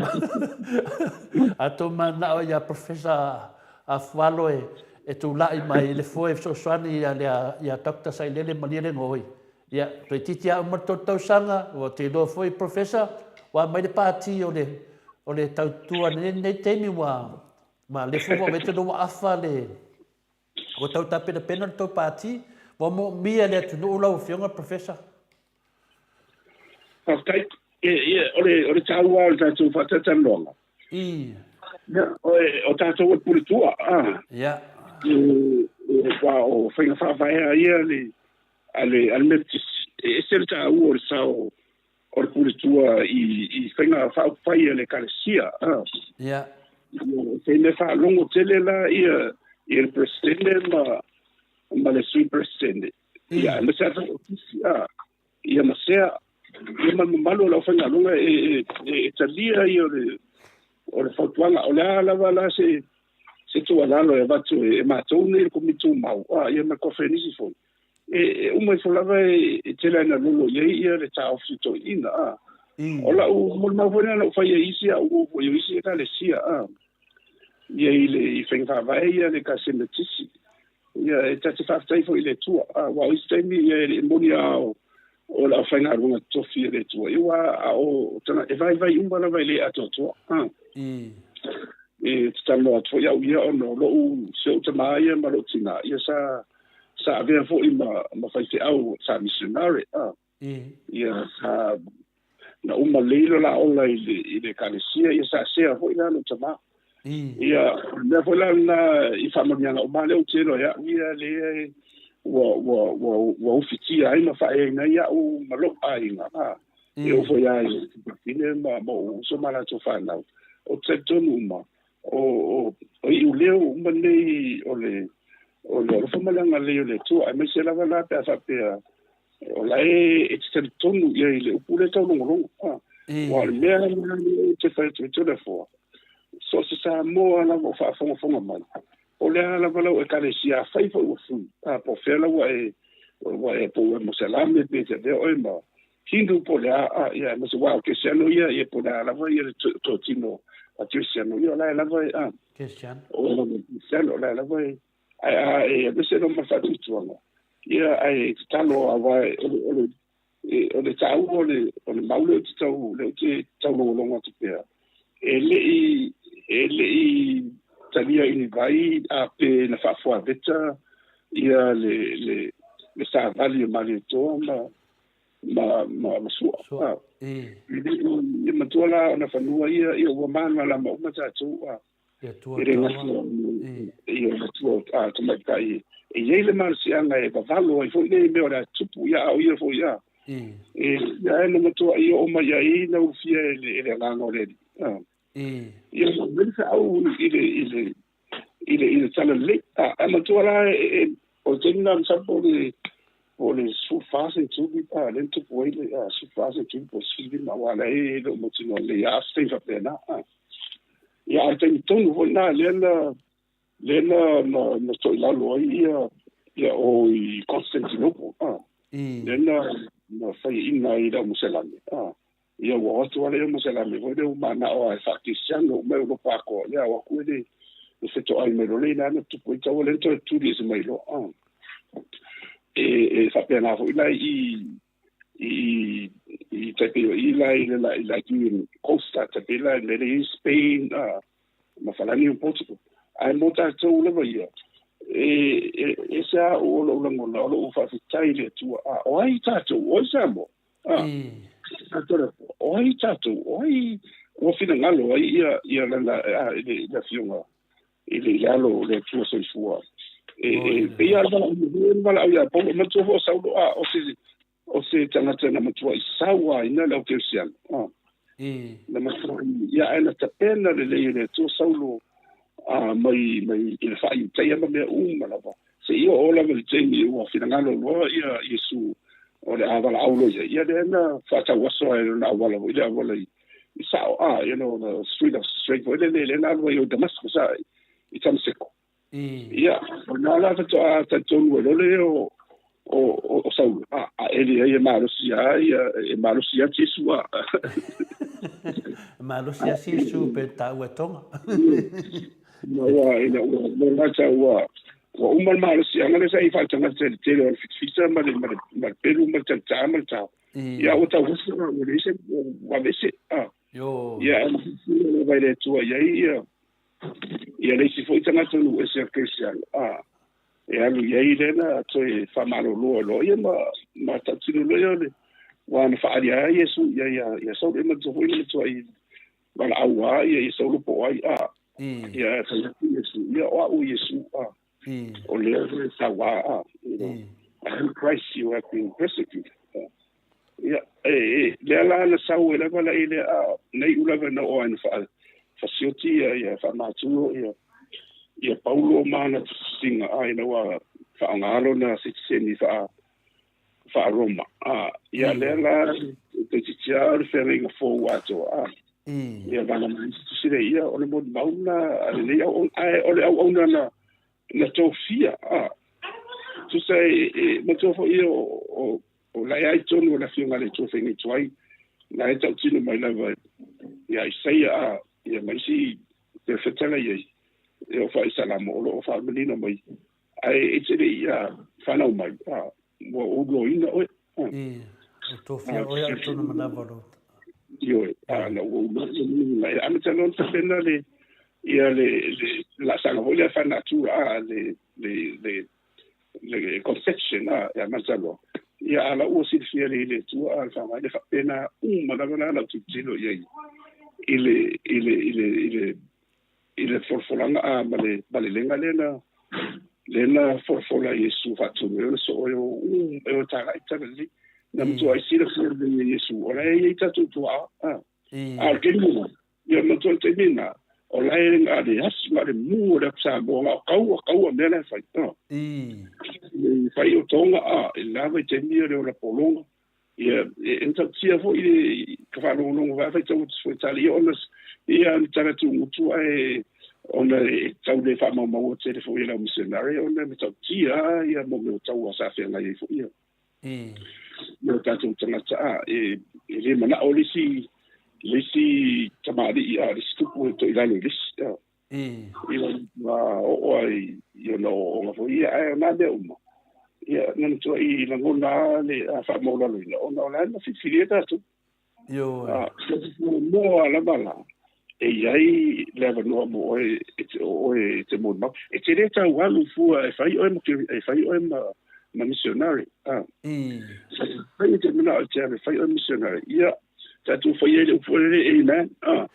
[SPEAKER 1] a tou mananao ia Professor Afualo e, e tulai mai i le foe e fesoasoani ia, ia Doctor Sailele Malielegaoi, ia, toeitiiti lava uma le 3 tausaga, ua te iloa foi Professor, ua aumai le pati o le, o le tautua i lenei taimi ua, ma lea foi ua avete lou afa le, Ua tau tapenapena le tou pati, ua moomia e le atunuu lau Afioga Professor.
[SPEAKER 3] Faafetai. Ia, o le, o le taua o le tatou faatalatalanoaga.
[SPEAKER 1] I.
[SPEAKER 3] Ia, o, o tatou e puletua. Ah.
[SPEAKER 1] Ia.
[SPEAKER 3] E, e, ua o faiga faavae a ia le, a le, a le Metotisi. E ese le taua o le sao o le puletua i, i faiga faaupufai a le Ekalesia. Ah.
[SPEAKER 1] Ia.
[SPEAKER 3] Se mea faalogo tele la ia, ia le Peresetene ma, ma le Sui Peresetene. Ia, aemaise lava le Ofisi, ah, ia ma sea, ia ma le mamalu o le aufaigaluega e, e, e, e talia ia o le, o le fautuaga. O le a lava la se, se tuualalo e avatu e, e matou nei le Komiti Tumau, ah, ia ma le Kofenisi foi. E, e uma ifo lava e, e tele ai na lolo i ai ia le taofi toeaina, a. O lau molimau foi lena na ou faia i isi au uo foi o isi ekalesia, a. Ia i le i faiga faavae ia le Ekalesia Metotisi. Ia e ta te faafetai foi i le Atua, a, aua o isi taimi ia e le i moni a o o le aufaigaluega totofi a le Atua, ia aua a o tagata e vaivai uma lava e le atoatoa, a. E te talanoa atu foi au ia ona o lou si ou tama ia ma lou tina, ia sa sa avea foi ma, ma faifeau sa missionary, a. Ia sa na uma lelei lo la ola i le, i le ekalesia, ia sa sea foi la lou tama. Ia, o le mea foi la lena i faamanuiaga uma lea ou te iloa e au ia lea e, ua, ua, ua, ua ufitia ai ma faaeaina ai au ma lou aiga, a. E oo foi lava i tupafine ma, ma ou uso ma latou fanau. Ou te talitonu uma, o, o, o iuleo uma nei o le, o le alofa ma le agalelei o le Atua, aemaise lava la pe a faapea o la e, e te talitonu i ai i le upu lea taulogologo. A, aua o le mea lena ou te fai atu ai Toleafoa, so o se Samoa lava o faafogafoga mai, o le a lava lau Ekalesia, afai foi ua fui, a, po o fea la ua e, ua e, po ua e Moselame pe te avea oe ma Hindu po o le a, a, ia, aemaise aua o Kerisiano ia, ia po o le a lava ia le totino a Kerisiano, ia o la e lava e, a,
[SPEAKER 1] Kerisiano.
[SPEAKER 3] O lava Kerisiano, o la e lava e, ae a e aemaise lava ma le faatuatuaga, ia, ae tatalo aua o le, o le, o le taua o le, o le mau lea ou te tau, lea ou te taulogologo atu pea, e le i, e le i talia i ni vai a pe na faafuaveta ia le, le, le savali o Malietoa ma, ma, ma, ma Sua.
[SPEAKER 1] Sua.
[SPEAKER 3] Ah. I matua la ona fanua ia, ia ua malamalama uma tatou. Ah.
[SPEAKER 1] Le Atua
[SPEAKER 3] E le
[SPEAKER 1] taua.
[SPEAKER 3] gata i o matua a tamaitai e i ai le malosiaga e vavalo ai foi nei mea o le a tupu ia a o ia foi ia. E ia e na matua i oo mai ai na ulufia e le, e le agaga o le Alii. Ah. Ia mea feau i le, i le, i le, i le talalelei. A, a matua la e, e, o le taimi lena masalo po o le, po o le 14 seneturi, a, lea na tupu ai le, a, 14 seneturi po o le 15, aua la e le o mautinoa lelei a se taimi faapena. A. Ia, a o le taimi tonu foi lena lea na, lea na, na, na toilalo ai ia, ia o i Constantinople, a. Lea na, na faiaina ai i le au Moselame, a. Ia ua o atu lava le Moselame foi lea ua manao lava e faakerisiano uma Europa atoa, ia o atu e le fetoai mai loa le ina na tupu ai taua lea na toe tuli ese mai loa. A. E, e faapena foi la i, i, i tai pei o i la i le la i la i Costa, tai pei la i le i Spain, a, ma Falani ma Portugal. Ae mo tatou lava ia, e, e, ese lava au o lou lagona, o lou faafetai i le Atua, a, o ai tatou, o ai Samoa? A, o ai tatou, o ai ua finagalo ai ia, ia lana, a, i le, i le afioga, i le, i le alo o le Atua soifua. E, e, pei lava le valaau, le valaau ia Paulo, manatua foi o Saulo, a, o se, o se tagata na matuai sauaina le au kerisiano. A, na matuai, ia, ae na tapena lelei e le Atua Saulo, a, mai, mai i le faa-Iutaia ma mea uma lava. Seia oo lava i le taimi ua finagalo loa ia Iesu o le a valaau loa ia, ia lea na faatauaso ai lona auala foi le auala i, i sao, a, you know, the street of straight foi lele, lea na alu ai o i Damascus, a, i Tamaseko. Ia, o lena la faatoa talitonu ai loa lea o o o Saulo, a a e leai e malosi lava ia e malosi lava Iesu a.
[SPEAKER 1] E malosi lava si Iesu pe taua e Tonga.
[SPEAKER 3] Ina ua ina ua le gata ua ua uma le malosiaga lea sa i faatagata i le tele o le fitafita ma le ma le ma le pelu ma le talitaa ma le tao. Ia ua tauofi ua leai se ua aveese. Ia ae na lava i le Atua i ai ia ia le isi foi tagata nuu ese o Kerisiano, a e alu i ai lea na toe faamalolo ai loa ia ma ma tautino loa ia o le ua na faaalia ai Iesu i ai ia Saulo. E manatua foi le matuai valaau lava ia ia Saulo po o ai, a ia fai atu Iesu, ia o au Iesu, a o lea e sauā, a you know, I am Christ you have been persecuted. Ia, e, e, lea la na sau ai lava la i lea, a, na iu lava na oo ai na faa, fasioti ia, ia faamatuo ia, ia Paulo ma ana tusitusiga, a, ina ua faaaoga lona sitiseni faa, faa-Roma. A, ia, lea la, toeitiiti lava o le feagaiga fou atoa, a, ia vala mai isi tusi lea, ia, o le molimau lena a lenei auauna, ae o le auauna na, na tofia, a, tusa e, e, manatua foi ia o, o, O la e ai tonu o le Afioga a le Atua Faiga Tuai, la e tautino mai lava ia Isaia a ia ma isi perofeta la i ai, e oo faa i Salamo, o lo o faamanino mai, ae e te le i a fanau mai, a ua ou loina oe.
[SPEAKER 1] I, ua tofia oe a tonu manawa lo.
[SPEAKER 3] Ioe, a na ua ou loina, e amata loa ona tapena le, ia le, le laasaga foi lea faa-natura, a le, le, le, le conception a e amata loa ia a la ua silafia lelei e le Atua a le faaaoga le faapena uma lava la lau tilotilo i ai i le i le i le i le i le folafolaga a ma le malelega lea na lea na folafola e Iesu faatonu ai ona soo e o e o talai tala lelei na matuai silafia lelei e Iesu o la e i ai tatou tuaa a a o le taimi lena Ia matua le taimi lena, o la e na o le asi ma le mū o le atu Samoa, na o kaua, kaua mea la e fai. A. I fai o Tonga, a, i le la vaitaimi o le ola pologa. Ia, e matautia foi le ka faalogologo foi a faitau atu foi tala, ia ona, ia ni tala tuugutu ae ona e tau le faamaumaua tele foi e le au misionare ona e matautia lava ia mo mea o taua sa feagai ai foi ia. Me o tatou tagata, a, e, e le manao le isi, le isi tamalii, a, le isi tupu e toe i lalo i le isi, a. Ia, ua oo ai i ona ooooga foi ia, ae o na mea uma, ia, na matuai lagona lava le faamaualaloina, ona o la e na filifilia tatou.
[SPEAKER 1] Ioe.
[SPEAKER 3] A, muamua lava la, e i ai le avanoa mo oe e te, o oe e te molimau. E te le tau alu fua e fai oe ma, e fai oe ma, ma missionary. A. Fai e te manao e te alu e fai oe missionary. Ia, tatou fai ai le upu lele, amen. A.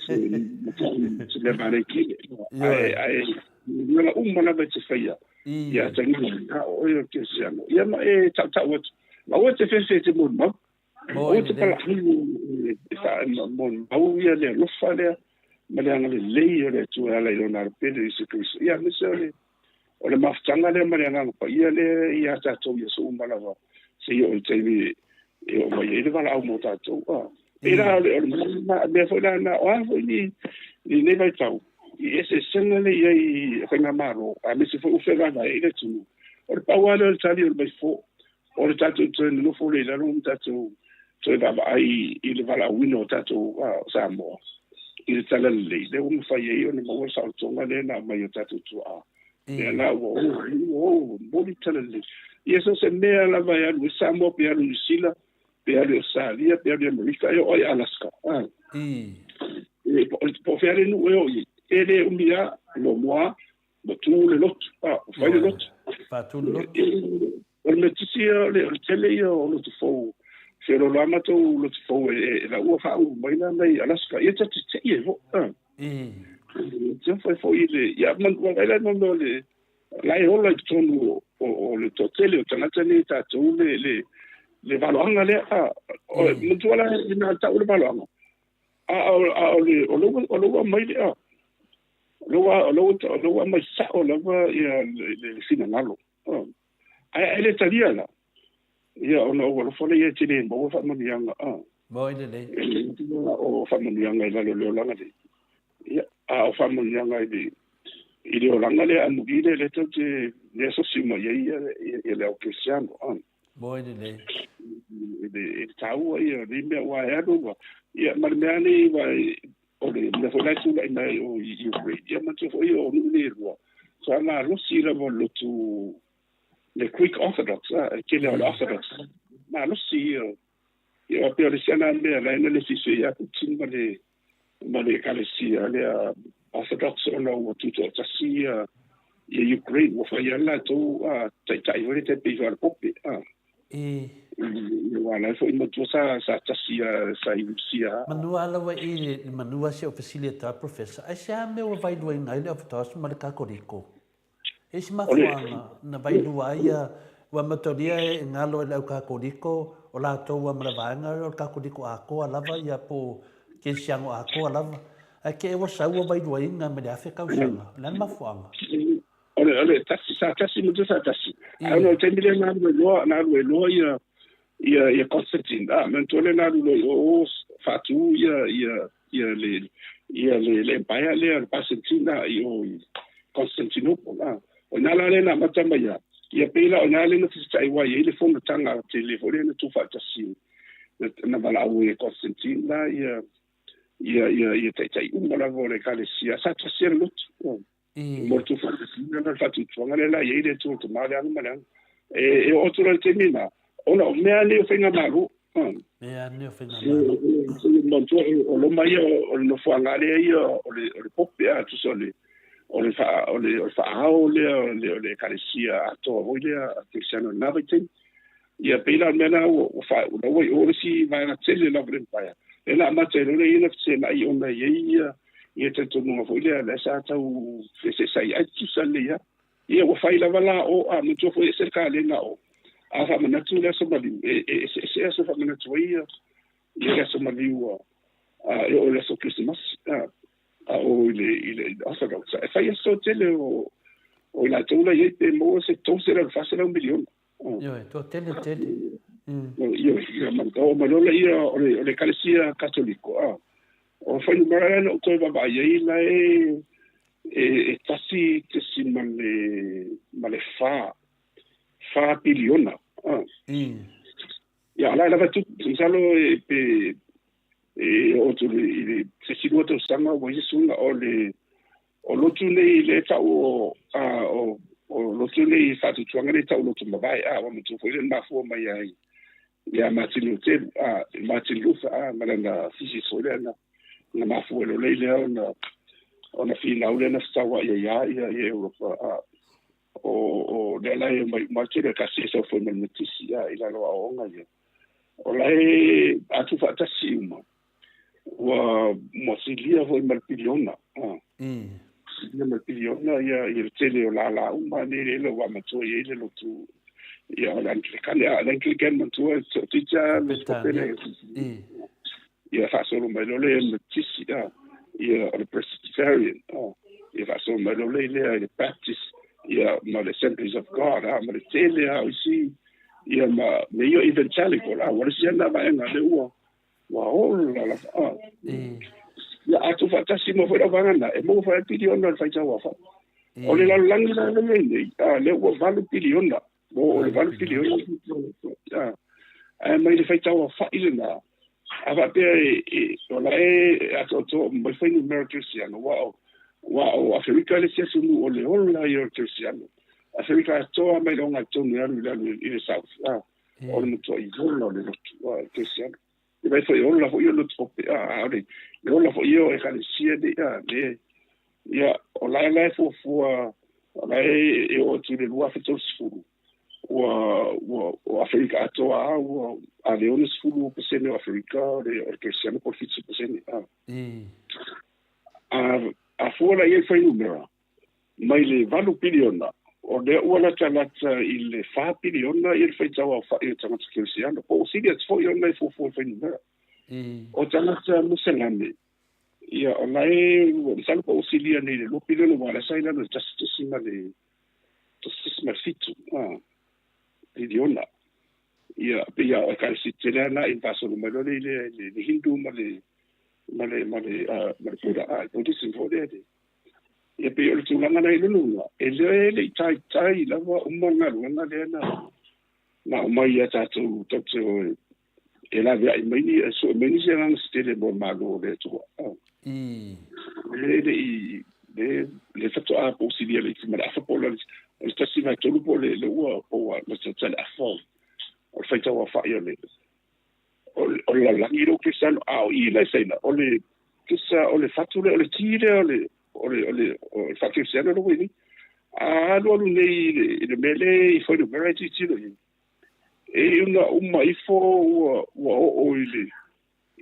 [SPEAKER 3] Se mea manaia tele. Ae, ae, mea uma lava e te faia. Ia atagia, a o oe o le kerisiano. Ia ma e tautau atu. Aua e te fefe e te molimau. Aua e te palahau e molimau ia le alofa lea ma le agalelei o le Atua e ala i Lona Alo Pele o Iesu Keriso. Ia, aemaise o le, o le mafutaga lea ma le Agaga Paia lea ia tatou i aso uma lava seia oo i le taimi e oo mai ai le valaau mo tatou. A, pei la o le, o le mea foi la na, o a foi ni, ni nei vaitau, i eseesega lea i ai i faigamalo, aemaise foi ua fevaevaeai le atunuu. O le pau lava lea o le tali o le maifo, o le tatou toe nonofo lea i lalo ma tatou toe vaavaai i le valaauina o tatou Samoa i le talalelei, lea ua mafai ai ona maua le saolotoga lea na aumai e o tatou tuaa. Lea la ua o ai, ua o momoli le talalelei. Ia so o se mea lava e alu ai Samoa, pe alu i Niu Sila, pe alu i Ausetalia, pe alu i Amerika, e oo lava i Alaska. Po o fea le nuu e oo i ai, e le umi lava, muamua Ua tu le lotu, a, ua fai le lotu.
[SPEAKER 1] Faatu le lotu.
[SPEAKER 3] O le metisi ia, o le tele ia o lotu fou. Feoloolo lava matou lotu fou e la ua faaulu mai la mai Alaska. Ia ta te tei ai foi. A. Te fai foi le, ia ma vaai la mo le la e ola i totonu o le toatele o tagata nei tatou le le le valoaga lea. A, o matua la e na tau le valoaga. A o a o le o le o le ua mai le a. O lea ua, o lea ua, o lea ua aumai sao lava ia le, le finagalo. Oh. Ae, ae le talia la. Ia, ona ou alofa lea ia e te le maua faamanuiaga. Oh.
[SPEAKER 1] Moi lelei.
[SPEAKER 3] E le o faamanuiaga i lalo o le olaga nei. Ia, a o faamanuiaga i le, I le olaga lea amuli lea lea tatou te le asosi uma i ai ia le au kerisiano.
[SPEAKER 1] Moe lelei.
[SPEAKER 3] I le taua ia o nei mea aua e alu ua ia ma le mea nei aua o le mea foi la e tulai mai o i Ukraine ia manatua foi o nuu nei e lua sa malosi lava o le lotu le Greek Orthodox a e tele o le Orthodox malosi ia ia pei o le isi lena mea la e na le fifi ia Putin ma le ma le Ekalesia lea Orthodox ona ua tutoatasi ia ia Ukraine ua fai lava le latou taitai foi lea tai pei foi o le Pope a.
[SPEAKER 1] I.
[SPEAKER 3] Aua la e foi matua sa sa tasi sa i Rusia.
[SPEAKER 1] Manua lava i le manua si au fesili atu a Professor, aisea mea ua vailuaina ai le Orthodox ma le Kakoliko? E isi mafuaaga na vailua ai ia, ua amatalia e galo e le au Kakoliko o latou ua ma le vaega o le Kakoliko atoa lava ia po o Kerisiano atoa lava. Ae te i ua sau ua vailuaina mai le 1000 tausaga. O le a le mafuaaga?
[SPEAKER 3] O le, o le tasi, sa tasi matua sa tasi. Ae ona o le taimi lea na alu ai loa, na alu ai loa ia, ia, ia Constantine, a, manatua lea na alu loa i o, faatu ia, ia, ia le, ia le, le empire lea, le Byzantine, a, i o i Constantinople, a. O i ina la lea na amata mai ai, ia pei la o i ina lea na fesetai ai ai le fonotaga tele foi lea na tuufaatasi, na, na valaau ai e Constantine la ia, ia, ia, ia taitai uma lava o le Ekalesia, sa tasi le lotu. Mo le tuufaatasiga lea, le faatuatuaga lea la e i ai le Atua Tama, le Aga ma le Aga. E oo atu la i le taimi lena, ona o mea nei o faigamalo.
[SPEAKER 1] Mea nei o faigamalo.
[SPEAKER 3] Manatua o Roma ia, o le nofoaga lea ia, o le Pope, a, tusa o le o le faa o le faaao lea o le Ekalesia atoa foi lea a Kerisiano i lena vaitaimi. Ia pei la o le mea lena ua la ua i o le isi vaega tele lava o le empire. Lea na amata ai loa lea ona fesenai ona e i ai ia ia talitonuga foi lea lea sa tau feeseesa'i ai tutusa lelei lava. Ia ua fai lava la o a manatua foi e ese le kalena o a faamanatu le aso maliu e eseese aso e faamanatu ai ia le aso maliu a e oo i le aso Kerisimasi a a o i le i le Orthodox e fai aso tele o i latou la i ai pe maua se 300 i le 400 miliona.
[SPEAKER 1] Ioe, toatele tele.
[SPEAKER 3] Ioe, ia ma o mai loa lea o le o le Ekalesia Katoliko, a. O fuainumera lea na ou toe vaavaai ai la e e tasi tesima le ma le fa fa piliona, a. Ia, la e lava tupe, masalo e pe e oo atu i le se isi 2 tausaga ua i ai se suiga o le O lotu nei lea e tau o, a, o, o lotu nei faatuatuaga nei e tau lotu mavae, a, ua matua foi lea na mafua mai ai ia Martin Luteru, a, Martin Luther, a, ma lana thesis foi lea na, na mafua ai loa lea ona, ona finau lea na fetauai ai lava ia, ia Europa, a, o, o lea la e omai uma atu le Ekalesia e sau foi ma le Metisi, a, i lalo o aoaoga ia. O la e a tuufaatasi uma, ua ua silia foi ma le piliona. Silia ma le piliona ia ia le tele o lālā uma nei le ua matua i ai le lotu ia o le Angilikane. A o le Angilikane matua e toʻatiti lava le kope lea ia faasolo mai loa lea i le Metisi, a ia o le Presbyterian, a ia faasolo mai loa lea i le Baptist ia ma le Assemblies of God, a ma le tele lava o isi ia ma me ia Evangelical, a ua le isi lena vaega lea ua ua ola lava, a. Ia a tuufaatasi uma foi lau vaega lena, e maua foi le piliona o le faitau aofai. O le lalolagi la lea e i ai nei, a, lea ua 8 piliona, ua oo i le 8 piliona, a, ae mai le faitau aofai lena, a faapea e, o la e atoatoa uma mai fuainumera kerisiano, aua o, aua o Aferika le isi atunuu o le ola ia o le kerisiano. Aferika atoa mai le ogatotonu e alu i lalo i le South, a. O le matuai ola o le lotu a Kerisiano. E vai foi ola foi o lotu pope a a o le le ola foi ia o Ekalesia nei a le ia o la e la e fuafua o la e e oo atu i le 2030 ua ua o Aferika atoa a ua a le 60% o Aferika o le o le Kerisiano po o le 70% a. A a fua la i ai fuainumera mai le 8 piliona, o lea ua latalata i le 4 piliona ia le faitau aofai o tagata kerisiano, po ua sili atu foi ona e fuafua i fuainumera. O tagata muselame, ia o la e, masalo po ua silia nei i le 2 piliona, aua o la e sa i lalo i le 1.7 piliona. Ia, pei lava o Ekalesia tele lava na i faasolo mai loa lea i le Hindu ma le ma le ma le ma le Buddha, Buddhism foi lea. Ia pei o le tulaga lena i lona uiga, e le i taitai lava uma le galuega lea na na aumai ia tatou tatou te o e laveai mai ni, e sue mai nisi agaga se tele mo le Malo o le Atua. E le i le le faatoa pousilia le isi ma le afa po o le 1/3 po o le ua po ua lata le afa o le faitauaofai o le o le lalolagi lou Kerisiano, a o i la i Saina, o le kesa o le fatu lea, o le ti lea o le o le o le o le faakerisiano lea ua i ai nei. A alualu nei i le i le mea lea i fuainumera e tilotilo i ai, e iu ina uma ifo ua ua oo i le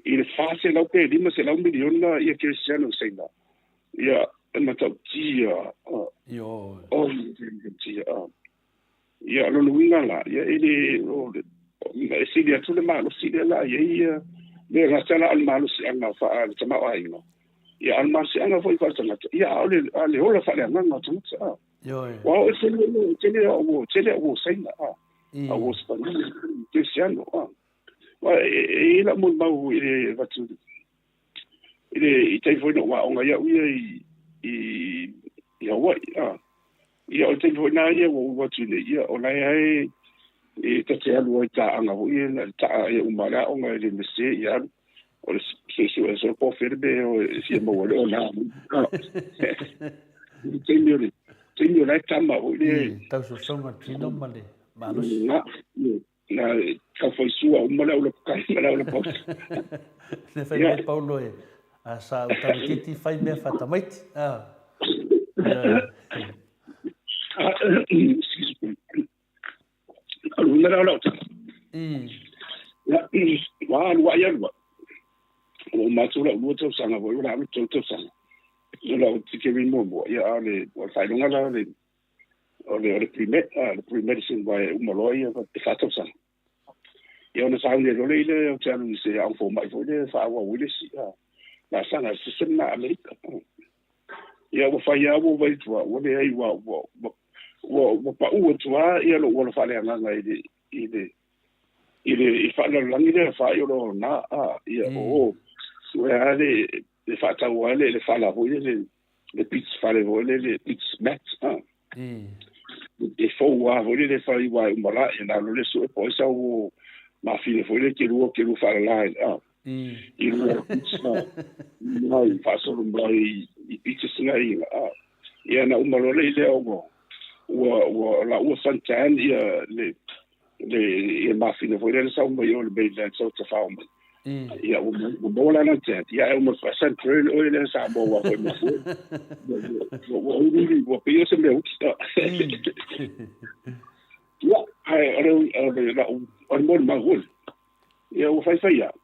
[SPEAKER 3] i le 400 pe 500 miliona ia kerisiano i Saina. Ia, e matautia.
[SPEAKER 1] Ioe.
[SPEAKER 3] O, e matautia. Ia, o lona uiga la, ia e le, o le, e sili atu le malosi lea la i ai ia, le gata la o le malosiaga faa-le tamaoaiga, ia a o le malosiaga foi faaletagata, ia a o le, a le ola faaleagaga o tagata, a.
[SPEAKER 1] Ioe.
[SPEAKER 3] Ua oo e tele, tele au uo, tele au uo Saina, a. Au uo Sipania, Kerisiano, a. Aua e, e i ai lau molimau i le avatu, i le, i taimi foi na ou aoga ai au ia i, i, i Hawaii, a. Ia, o le taimi foi lena ia ua ou atu nei, ia, o la e e, e ta te alu ai taaga foi ia, na taa ia uma le aoga e le mese ia alu. O le suesue solo po o fea le mea e fia maua le ona. I le taimi o le taimi o la e tama foi le.
[SPEAKER 1] I, tausosoga tino ma le malosi.
[SPEAKER 3] Na, na tau faisua uma le aulapakai ma le aulapauta.
[SPEAKER 1] Le fai mai Paulo e, a sa u tamaitiiti fai mea faatamaiti. A.
[SPEAKER 3] Excuse me. Alu na lau tala. Ya, wa alu ai alu. O mātou lau lua tausaga foi, o la alu tolu tausaga. O lau tikeri muamua, ia a le, o le faailoga la o le, o le, o le pre-med, le pre-medicine wa e uma loa ia e fa tausaga. Ia ona sauni ai loa lea i le ou te alu i se aoga fomai foi lea e faaauau ai le isi laasaga le system lena a Amerika. Ia ua fai lava ua vai atu lava, ua leai ua, ua, ua, ua pau atu lava ia lou ola faaleagaga i le, i le, i le i faalalolagi lea faailoa o na, a, ia, o, sue lava le, le faatau lava le, le fala foi lele, le beach fale foi lele, beach mat, a. E fou lava foi lele fai aua e uma la, ia na alu le sue po o ai sau o mafine foi lele ke lua, ke lua faalala ai, a. I lua beach a, mai faasolo mai i beaches na ia, a. Ia na uma loa le i lea ua, ua, ua laua suntan ia le, le ia mafina foi lea na sau mai o le mainland sau tafao mai. Ia ua ua maua la na tan. Ia e uma fa sunburn oe lea sa maua foi ma fua. Ua ua uriuri ua pei o se mea uki. Ia ae o le o le lau o le molimau foi. Ia ua faifai lava.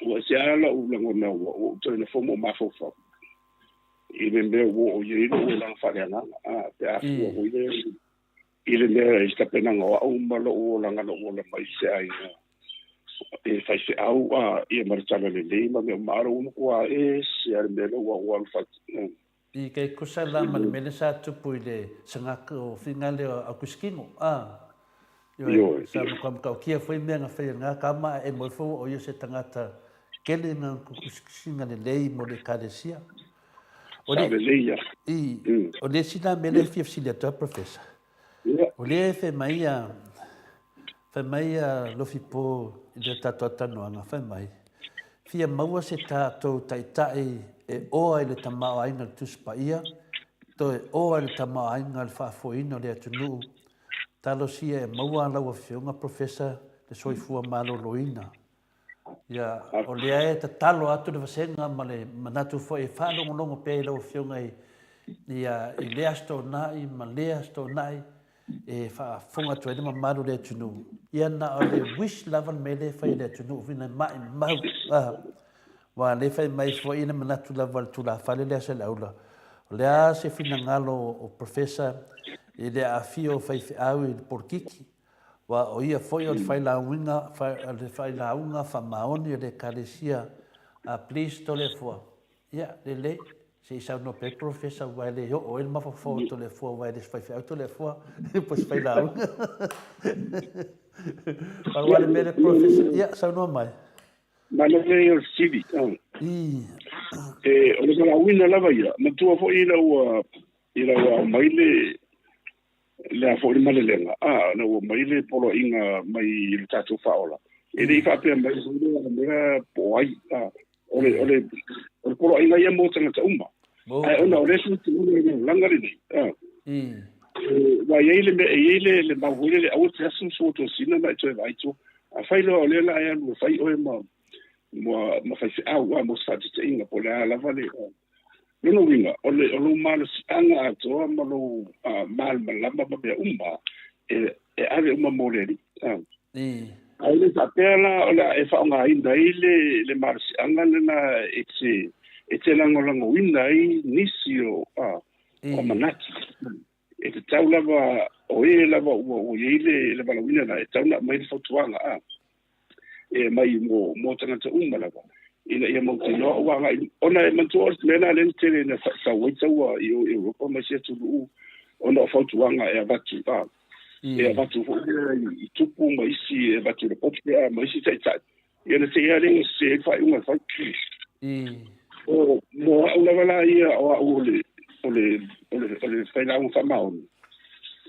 [SPEAKER 3] Ua ese lava lau lagona ua ou toe nofo ma ou mafaufau i le mea ua oo i ai lou olaga faaleagaga, a, pe a fua foi lea i le mea i le tapenaga o au ma lou olaga na ou ola mai i se aiga e faifeau a ia ma le talalelei ma mea uma, a o lou matua ese lava le mea lea ua ou alu fai.
[SPEAKER 1] I kei kusa la ma le mea lea sa tupu i le sangaka o Figale o Aukusikino, a. Ioe, sa matua matautia foi mea na faia na tama a e moe fou o ia se tagata kele na kukusikisiga lelei mo le Ekalesia. O le, i, o le isi la mea lea e fia fesili atu ai Professor, o lea e fai mai a, fai mai a Lofipo i le tatou talanoaga, fai mai, fia maua se tatou taitai e oa i le tamaoaiga o le Tusi Paia, toe oa i le tamaoaiga o le faafoeina o le atunuu, Talosia e maua a lau Afioga Professor le soifua maloloina. Ia, o lea e tatalo atu le vasega ma le manatu foi e faalogologo pea i lau Afioga i, ia, i lea Aso Toonai ma lea Aso Toonai e faafofoga atu ai le mamalu o le atunuu. Ia na o le wish lava le mea lea e fai e le atunuu, ina maimau. Ah. Aua o lea e fai mai foi le manatu lava o le tulafale lea a Saleaula, o le a se finagalo o Professor i le aafia o faifeau i le polokiki, aua o ia foi o le failauina, le failauga faamaoni o le Ekalesia a Please Toleafoa. Ia, lelei, se i saunoa pea le Professor aua e le oo ai le mafaufau o Toleafoa aua e le o se faifeau Toleafoa po o se failauga. Pau lava le mea lea Professor, ia, saunoa mai.
[SPEAKER 3] Manaia ia o le fesili. E, o le valaauina lava ia, matua foi ina ua ina ua aumai le le a foi le malelega, a, ina ua mai le poloaiga mai i le tatou Faaola, e le i faapea mai foi le mea po o ai, a, o le, o le, o le poloaiga ia mo tagata uma. Ae ona o lea tuuina i le olaga lenei, a, ua i ai le mea, e i ai le, le mau foi lele, aua te asu sua tosina ma e toe vaai tua. Afai loa o lea la e alu e fai oe ma, ma, ma faifeau, a, mo se faataitaiga, po o le a lava le, lona uiga, o le, o lou malosiaga atoa ma lou malamalama ma mea uma, e, e ave uma mo le Alii. A. Ae le faapea la o le a e faaaogaina ai le, le malosiaga lena e te, e te lagolagoina ai nisi o, a, o manatu. E tatau lava, o e lava ua, ua i ai le, le valaauina lena, e tatau ona aumai le fautuaga, a, e aumai mo, mo tagata uma lava, ina ia mautinoa ua agai, ona e manatua o le mea lena lea na tele ina sau ai taua i o i Europa ma isi atunuu, ona o fautuaga e avatu, a, e avatu foi lea i tupu ma isi, e avatu i le pope a, ma isi taitai, ia na te i lava lea na sese ai le faaiuga e fai. O, mo au lava la ia, o au o le, o le, o le, o le failauga faamaoni,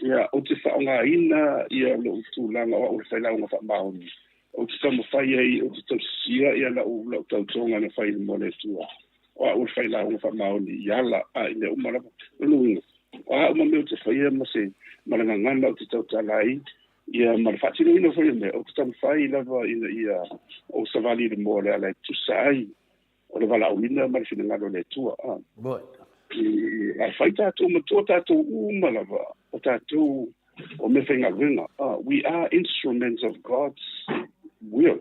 [SPEAKER 3] ia, ou te faaaogaina ia lou tulaga o au o le failauga faamaoni, ou te taumafai ai, ou te tausisia ia lau, lau tautoga na fai mo le Atua. O au o le failauga faamaoni i ala a i mea uma lava. Lona uiga, o a uma mea ou te faia ma se, ma le gagana ou te tautala ai, ia ma le faatinoina foi o mea, ou te taumafai lava ina ia ou savali i le moa o le ala e tusa ai o le valaauina ma le finagalo o le Atua. A. Ae fai tatou matua tatou uma lava, o tatou o mea faigaluega. We are instruments of God's will.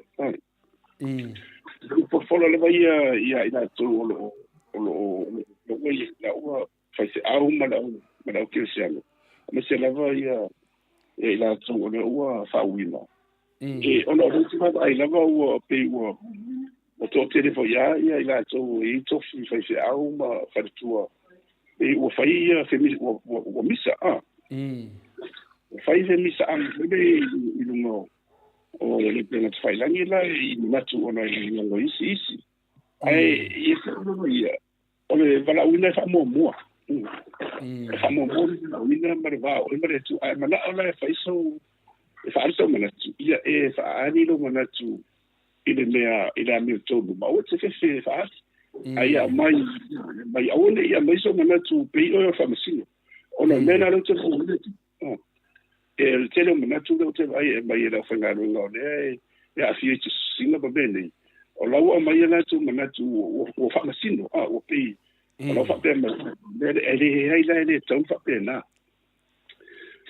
[SPEAKER 3] Fofola lava ia ia i latou o lo o o lo o ua i la ua faifeau ma le au ma le au kerisiano. Aemaise lava ia ia i latou o lea ua faauuina. E, ona o lea ou te vaavaai lava ua pei ua ua toatele foi lava ia i latou e i ai tofi faifeau ma faletua, pei ua fai ia se ua, ua, ua misa, a. Ua fai se misaaga foi lea i luga o le upega tafailagi la i manatu ona e lagolago isi isi. Ae ia te lava ia, o le valaauina e faamuamua. E faamuamua le valaauina ma le va o oe ma le Atua. Ae manao la e fai sou, e faaali sou manatu, ia e faaali lou manatu i le mea, i le amiotonu, ma aua e te fefe e faaali. Ae ia aumai, mai aua ne i aumai sou manatu pei oe o le faamasino. Ona o le mea lena lea ou te vaai, e o le tele o manatu lea ou te vaai e aumai e le aufaigaluega o lea e aafia i tusitusiga ma mea nei, o la ua aumai a latou manatu ua faamasino, a ua pei o la ua faapea mai, e leai la e le tatau ona faapena.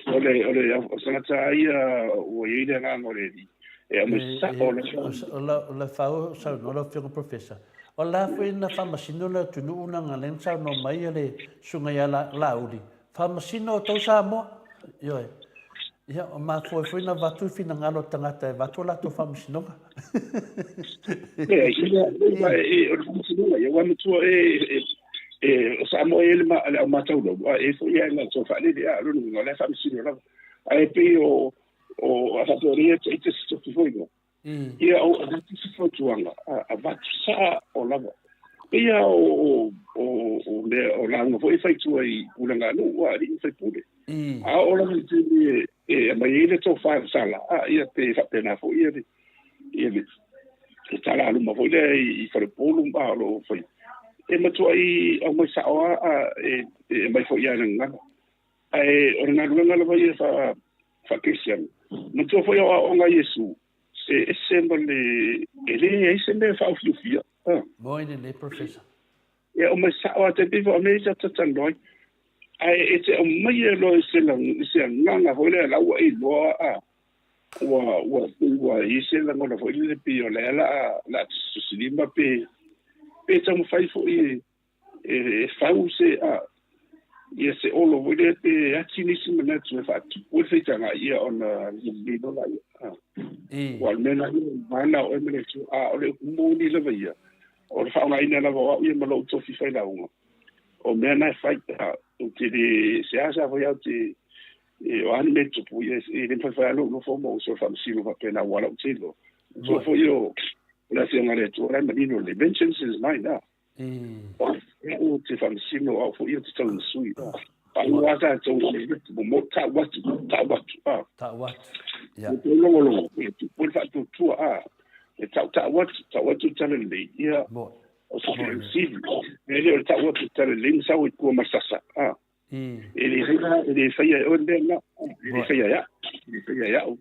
[SPEAKER 3] O le o le o tagata lava ia ua i ai le agaga o le Alii e aumai sao le
[SPEAKER 1] O le fau saunoa lau Afioga Professor, o la foi na faamasino le atunuu leaga lea na saunoa mai le Susuga ia Laauli, Faamasino outou Samoa. Ioe. Ia, o mafua ai foi na avatu finagalo o tagata e avatu o latou faamasinoga.
[SPEAKER 3] Leai, o le faamasinoga, ia ua matua e, e, o Samoa e le, le au mataulau, a e foi ia na tou faalele, a, lona uiga, o la e faamasino lava. Ae pei o, o, a faapea o lea ia te se tofi foi lea, Ia o avatu se fautuaga, avatu sa'o lava. Pei lava o, o, o mea, o lauga foi e fai i tua i pulega a nuu, a alii ma faipule. A oo lava i le taimi e, e aumai ai le tofa e sala, a, ia pe faapena foi ia le, ia le, le tala a luma foi lea i Faleupolu ma o lo o fai. E matuai aumai sa'o lava, a, e, e aumai foi lava i le gagana. Ae o le galuega lava ia faa-Kerisiano. Manatua foi o aoaoga a Iesu, e ese ma le, e leai se mea e faaofiofia.
[SPEAKER 1] Moi lelei Professor.
[SPEAKER 3] E aumai sao lava tai pei foi o mea ia sa talatalanoa ai. Ae e te aumaia loa i se, i se agaga foi lea la ua e iloa a, ua, ua, ua i ai se lagona foi lele pei o lea la a, la a tusitusilima pe, pe taumafai foi e, e fau se a ia se olo foi lea pe ati nisi manatu e faatupu ai le faitaga ia ona lilo laia. Ua o le mea lena ia vana o oe ma le Atua, a o le upu moni lava ia, o le faaaogaina lava o au ia ma lou tofi failauga, o mea na e fai, a, ou te le, seasea foi au te, o a ni mea e tupu, ia e le mafai foi lava lou nofo ma ou sola faamasino faapena ua lau te iloa. Matua foi o le Afioga a le Atua la e manino lelei, vengeance is mine, a. O au ou te faamasino, o au foi ia ou te tauimasui. Pau lava tatou i le mo tau atu, tau atu.
[SPEAKER 1] Tau atu. Ia.
[SPEAKER 3] E logologo, e tupu le faatuatua, a. E tau tau atu, tau atu le tala lelei. Ia. O se sili. E le o le tau atu le tala lelei, ma sau i tua ma le sasa. E le faia, e le faia e oe le mea lena. E le faia e au. E le faia e au.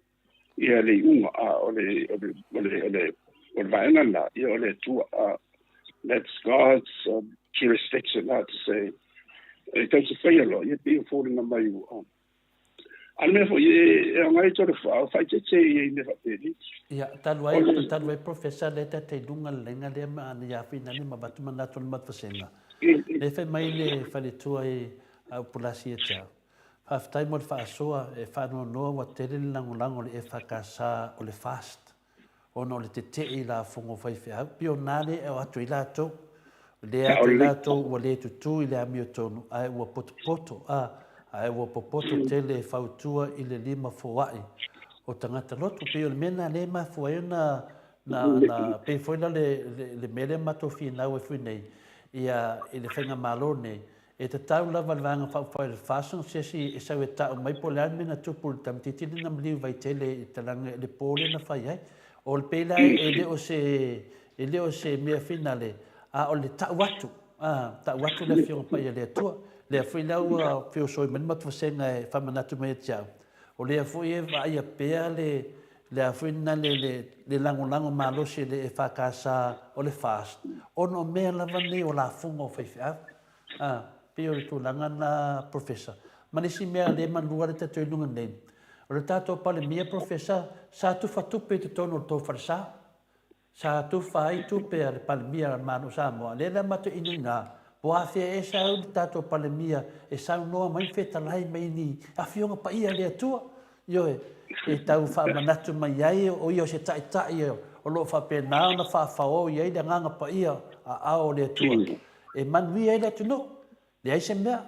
[SPEAKER 3] Ia le iuga, a, o le, o le, o le, o le, o le vaega lena, ia o le Atua, a, that's God's jurisdiction, a, to say, e tau te faia loa, ia pei o foliga mai ua, a. A o le mea foi, e, e aoga ai tole wha, o whaitete i mea whapeni.
[SPEAKER 1] Ia, talu ai, talu ai Professor lea ta te lunga le lenga lea ma ana ia whina ni ma vatu manatu le matwhasenga. Le whai mai le whaletua i a upulasi e te au. Faafetai mo le faasoa e faanoanoa ua tele le lagolago o le EFKS o le FAST ona o le tetee i lafoga o faifeau. Pei o na lea e o atu ai latou. Lea atu ai latou ua le tutu i le amiotonu ae ua potopoto a ae ua popoto tele e fautua i le limafoa'i o tagata lotu. Pei o le mea lena lea e mafua ai ona na na pei foi la le le mea lea matou finau ai foi nei ia i le faigamalo nei E tatau lava le Vaega Faaupufai o le FAST o se isi e sau e ta'u mai po o le a le mea na tupu i le tamaitiiti lea na maliu Vaitele i talaga i le po lea na fai ai. O le pei la e le o se e le o se mea finale a o le ta'u atu, a, ta'u atu le Afioga Paia a le Atua. Lea foi la ua feosoi mai le matou vasega e faamanatu mai ia te au, o lea foi e vaaia pea le le a foi lena le le le lagolago malosi e le EFKS o le FAST ona o mea lava nei o lafoga o faifeau. A, pei o le tulaga na Professor. Ma le isi mea lea e manua le tatou i luga nei, o le tatou Palemia Professor, sa tufa tupe i totonu o le tou falesa. Sa tufa ai tupe a le Palemia a le Malo o Samoa. Lea la matou inu ina, po afea ea sau le tatou Palemia e saunoa mai ma fetalai mai ni Afioga Paia a le Atua. Ioe, e tau faamanatu mai ai o ia o se Taitai o lo o faapena ona faafaoo i ai le Agaga Paia aao o le Atua e manuia ai le atunuu. Leai se mea.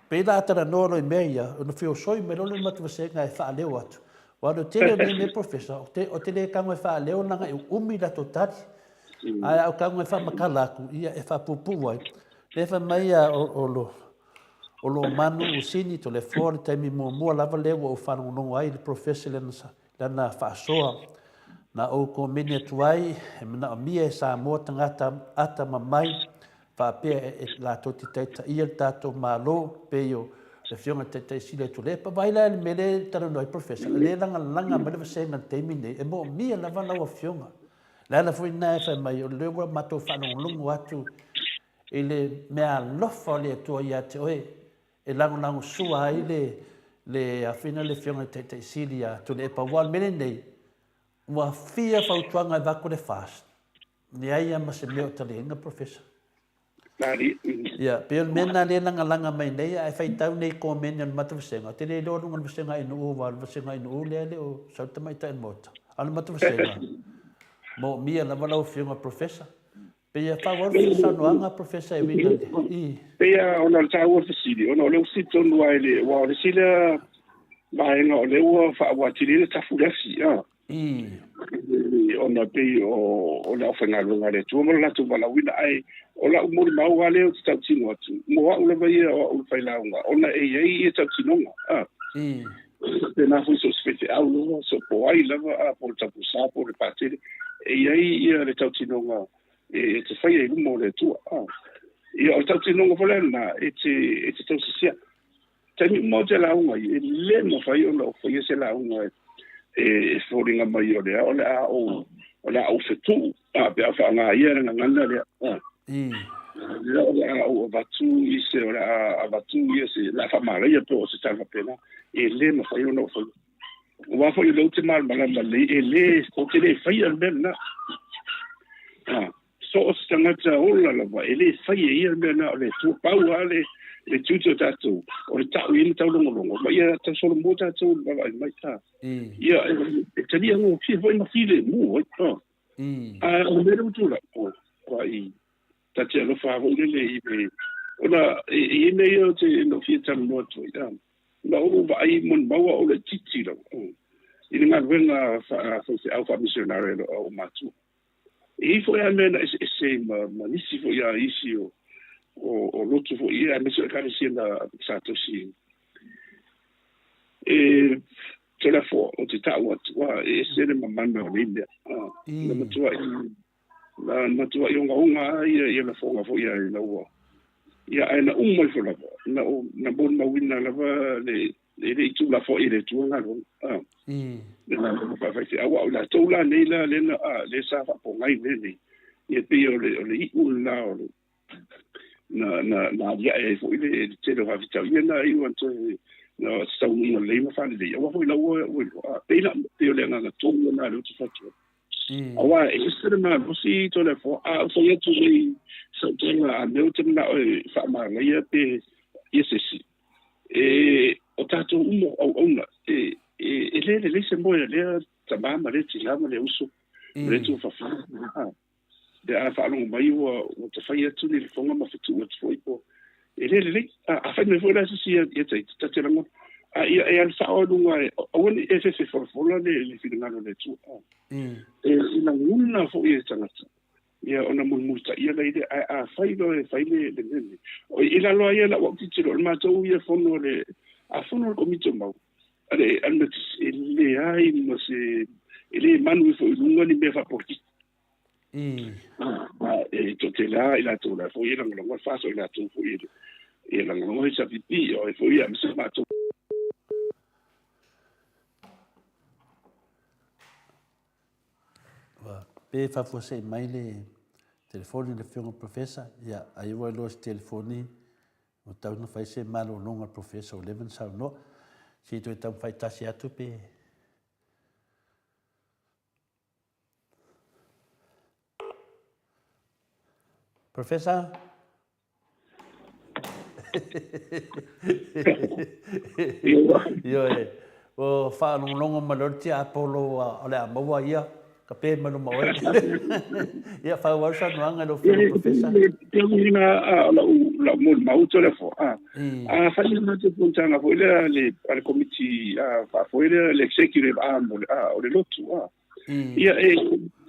[SPEAKER 1] Pei la a talanoa loa i mea ia, ona feosoi mai loa le matuvasega e faaleo atu. Aua o le tele o nei mea Professor, ou te le tago e faaleo leaga e uumi latou tali. Ae a ou tago e faamatala atu, ia e faapuupuu ai. Lea fai mai a o lo O Lomanu Usini Toleafoa le taimi muamua lava lea ua ou faalogologo ai i le Professor i lana faasoa. Na ou komeni atu ai e manaomia e Samoa tagata atamamai faapea e latou te taitaia le tatou Malo pei o le Afioga i le Taitai Sili o Tuilaepa. Vaai la i le mea lea e talanoa ai Professor, o lea e lagalaga mai le vasega i le taimi lenei, e moomia lava lau Afioga. O le ala foi lena e fai mai, o lea ua matou faalogologo atu i le meaalofa o le Atua ia te oe, e lagolagosua ai le, le afina le Afioga i le Taitai Sili ia Tuilaepa. Aua o le mea lenei, ua fia fautuaga e avatu le FAST, leai lava ma se mea o taliaina, Professor. Ia, pei o le mea lena lea e lagalaga mai nei, ae faitau nei i komeni o le matou vasega, ou te le iloa luga o le vasega NU, aua o le vasega NU lea e le o sau le tamaitai o le Maota. A o le matou vasega, moomia lava lau Afioga Professor. Pei e faaauau le saunoaga Professor e uiga i le i.
[SPEAKER 3] Pei a ona o le taua o le fesili, ona o lea ua fesili tonu lava i le, aua o le isi lea vaega o lea ua faaauatili ai le tafu le afi, a.
[SPEAKER 1] I.
[SPEAKER 3] Ona pei o, o le aufaigaluega a le Atua ma le latou valaauina, ae o lau molimau lava lea ou te tautino atu, mo au lava ia o au le failauga, ona e i ai ia tautinoga, a.
[SPEAKER 1] I.
[SPEAKER 3] Faapena foi so o se faifeau lava, so po ai lava, a po o le taupusā po o le patele, e i ai ia le tautinoga e te faia i luma o le Atua. A. Ia, o le tautinoga foi lea lena e te, e te tausisia. Taimi uma ou te lauga ai, e le mafai ona ou faia se lauga e foliga mai o lea, o le a ou, o le a ou fetuu, a, pe a faaaoga ia le gagana lea. A. Lea o le a ou avatu i se, o le a avatu ia se, o le a faamalaia po o se tala faapena, e le mafai ona ou faia. Aua foi o lea ou te malamalama lelei, e le, ou te le faia le mea lena. A, so o se tagata ola lava, e le faia e ia le mea lena, o le Atua. Pau lava le, le tiute o tatou, o le ta'u i ai ma taulogologo, ma ia tausolomua tatou i le vaavaai mai. A, ia, e talia gofie foi ma filemu ai. A. A o le mea lea ua tulai, o, i ta te alofa foi lele i le, ona e i ai mea ia ou te na fia talanoa atu ai, a, na ou vaai molimau au laitiiti lava, i le galuega faa-faifeau faa-misionare a ou matua. E i ai foi lava mea na eseese ai ma, ma nisi foi a isi o, o, o lotu foi ia, aemaise o Ekalesia na, sa tausi ai. E Tolafoa, ou te ta'u atu, a e ese le mamana o nei mea. A, na matua'i, na matua'i ogaoga a ia, ia lafoga foi a i lau Ia, ae na uma ifo lava, na, na molimauina lava le, e le i tuulafoai e le Atua galuega. A, le galuega faafaifeau, a o i latou la nei la, lea na, a, lea sa faapogai mea nei, ia pei o le, o le iu lena o le, na, na, na aliae ai foi le, le tele o faafitauli. Ia na iu atu na se taunuuga lelei ma faalelei, aua foi la ua, ua iloa. A, pei la, pei o le agaga tonu lena lea ou te fautua. Aua e ese le malosi Toleafoa, a ou fai atu nei sau tala a mea ou te manao e faamanaia pe ia se isi, e, o tatou uma o auauna, e, e, e le lelei se moe a lea tamā ma lea tinā ma lea uso, ma lea tuafafine, a, pe a faalogo mai ua, ua tafai atu ni lafoga ma fetuu atu foi po, e le lelei. A, a fai mai foi la se isi ia, ia Taiti, ta te lagona, a ia e alu sao i luga e, aua ne i e fefe folafola le, le finagalo o le Atua, a, e, e lagona foi e tagata, ia ona mulimulitaia lai lea, ae afai loa e fai le, le mea lenei. O, i lalo lava ia o lau au tilotilo, o le matou ia fono a le, a fono le Komiti o Mau, a le, a le Metotisi, e leai ma se, e le manu ifo i luga ni mea faapolokiki. E toatele lava i latou la foi e lagolago le FAST, o i latou foi e lagolago le HRPP, o ai foi aemaise matou.
[SPEAKER 1] Ua pe faafuasei mai le telefoni le Afioga Professor, ia ai ua iloa se telefoni ua tau na fai se malologa a le Professor ua leva ona saunoa. Se i toe taumafai tasi atu pe Professor? Ioe, ua faalogologo mai loa le tiapolo o le a maua ia ka pe mai luma o oe. Ia, faaauau le saunoaga i lau Afioga Professor.
[SPEAKER 3] Te uiga o lau, lau molimau Toleafoa, a fai le matou fonotaga foi lea a le, a le komiti faafoe lea, le executive arm o le, o le lotu, a. Ia, e,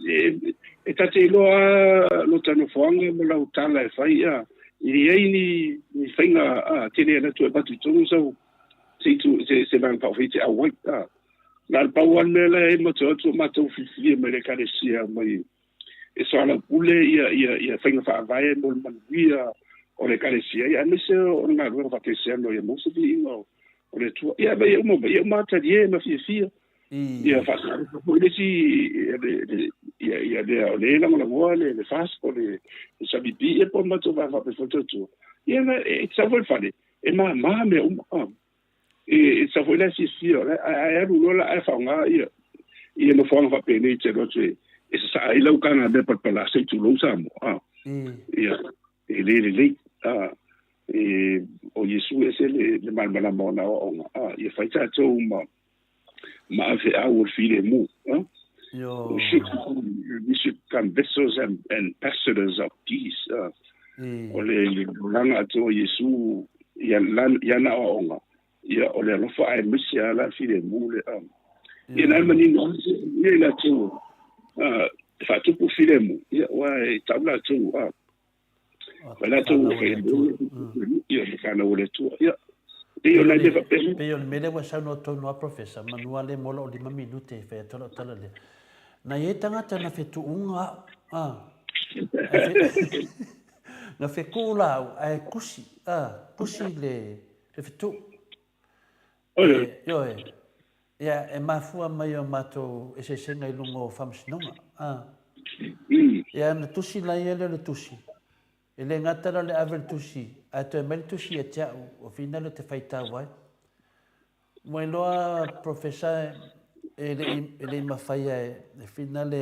[SPEAKER 3] e, e ta te iloa lava lota nofoaga ma lau tala e fai, a, e leai ni, ni faiga a, tele e alu atu e avatu i totonu sau, se itu, se, se vaega faaofai e te auai, a. Na o le pau lava le mea la e matou atu o matou filifilia mai le Ekalesia mai e soalaupule ia, ia, ia faiga faavae mo le manuia o le Ekalesia, ia, aemaise o le galuega faakerisiano ia maua se viiga o, o le Atua. Ia, ma ia uma mai, ia uma talie ma fiafia. Ia faatalofa foi le isi ia ia lea o le lagolagoa le le FAST po le SWP ia po o le matou vaega faapea foi tautua. Ia na e sau foi le fale e māmā mea uma. Ah. E, e sau foi la fiafia o la ae alu loa la ae faaaoga ia ia nofoaga faapenei e te alu atu e e sasaa ai lau kaga mea palapala se i tulou Samoa. Ah. Ia e le lelei. Ah. E, o Iesu e ese le, le malamalama o ana aoaoga. Ah, ia fai tatou ma ma aveau o le filemu. Huh?
[SPEAKER 1] Yo.
[SPEAKER 3] We should, we should become vessels and, and ambassadors of peace. O le olaga atoa o Iesu ia, ia na aoaoga, ia o le alofa aemaise lava la filemu le. Ia na manino ia i latou e faatupu filemu, ia aua e tau latou Fa latou ia ma fanau a le Atua. Ia, pei o nai mea faapena.
[SPEAKER 1] Pei o le mea lea ua saunoa tonu lava Professor, manu lava lea mo lou 5 minute e fai atu lau tala lea. Na i ai tagata na fetuunga au, a, na fetuu la au ae kusi, a, kusi le, le fetuu. E, ioe, ia, e mafua mai o matou eseesega i luga o faamasinoga. A. Ia, ona tusi laia lea o le tusi. E le gata la o le ave le tusi, ae toe aumai le tusi ia te au, o whina lea ou te faitau ai. Ua iloa Professor e le i, e le i mafaia e, e whina le,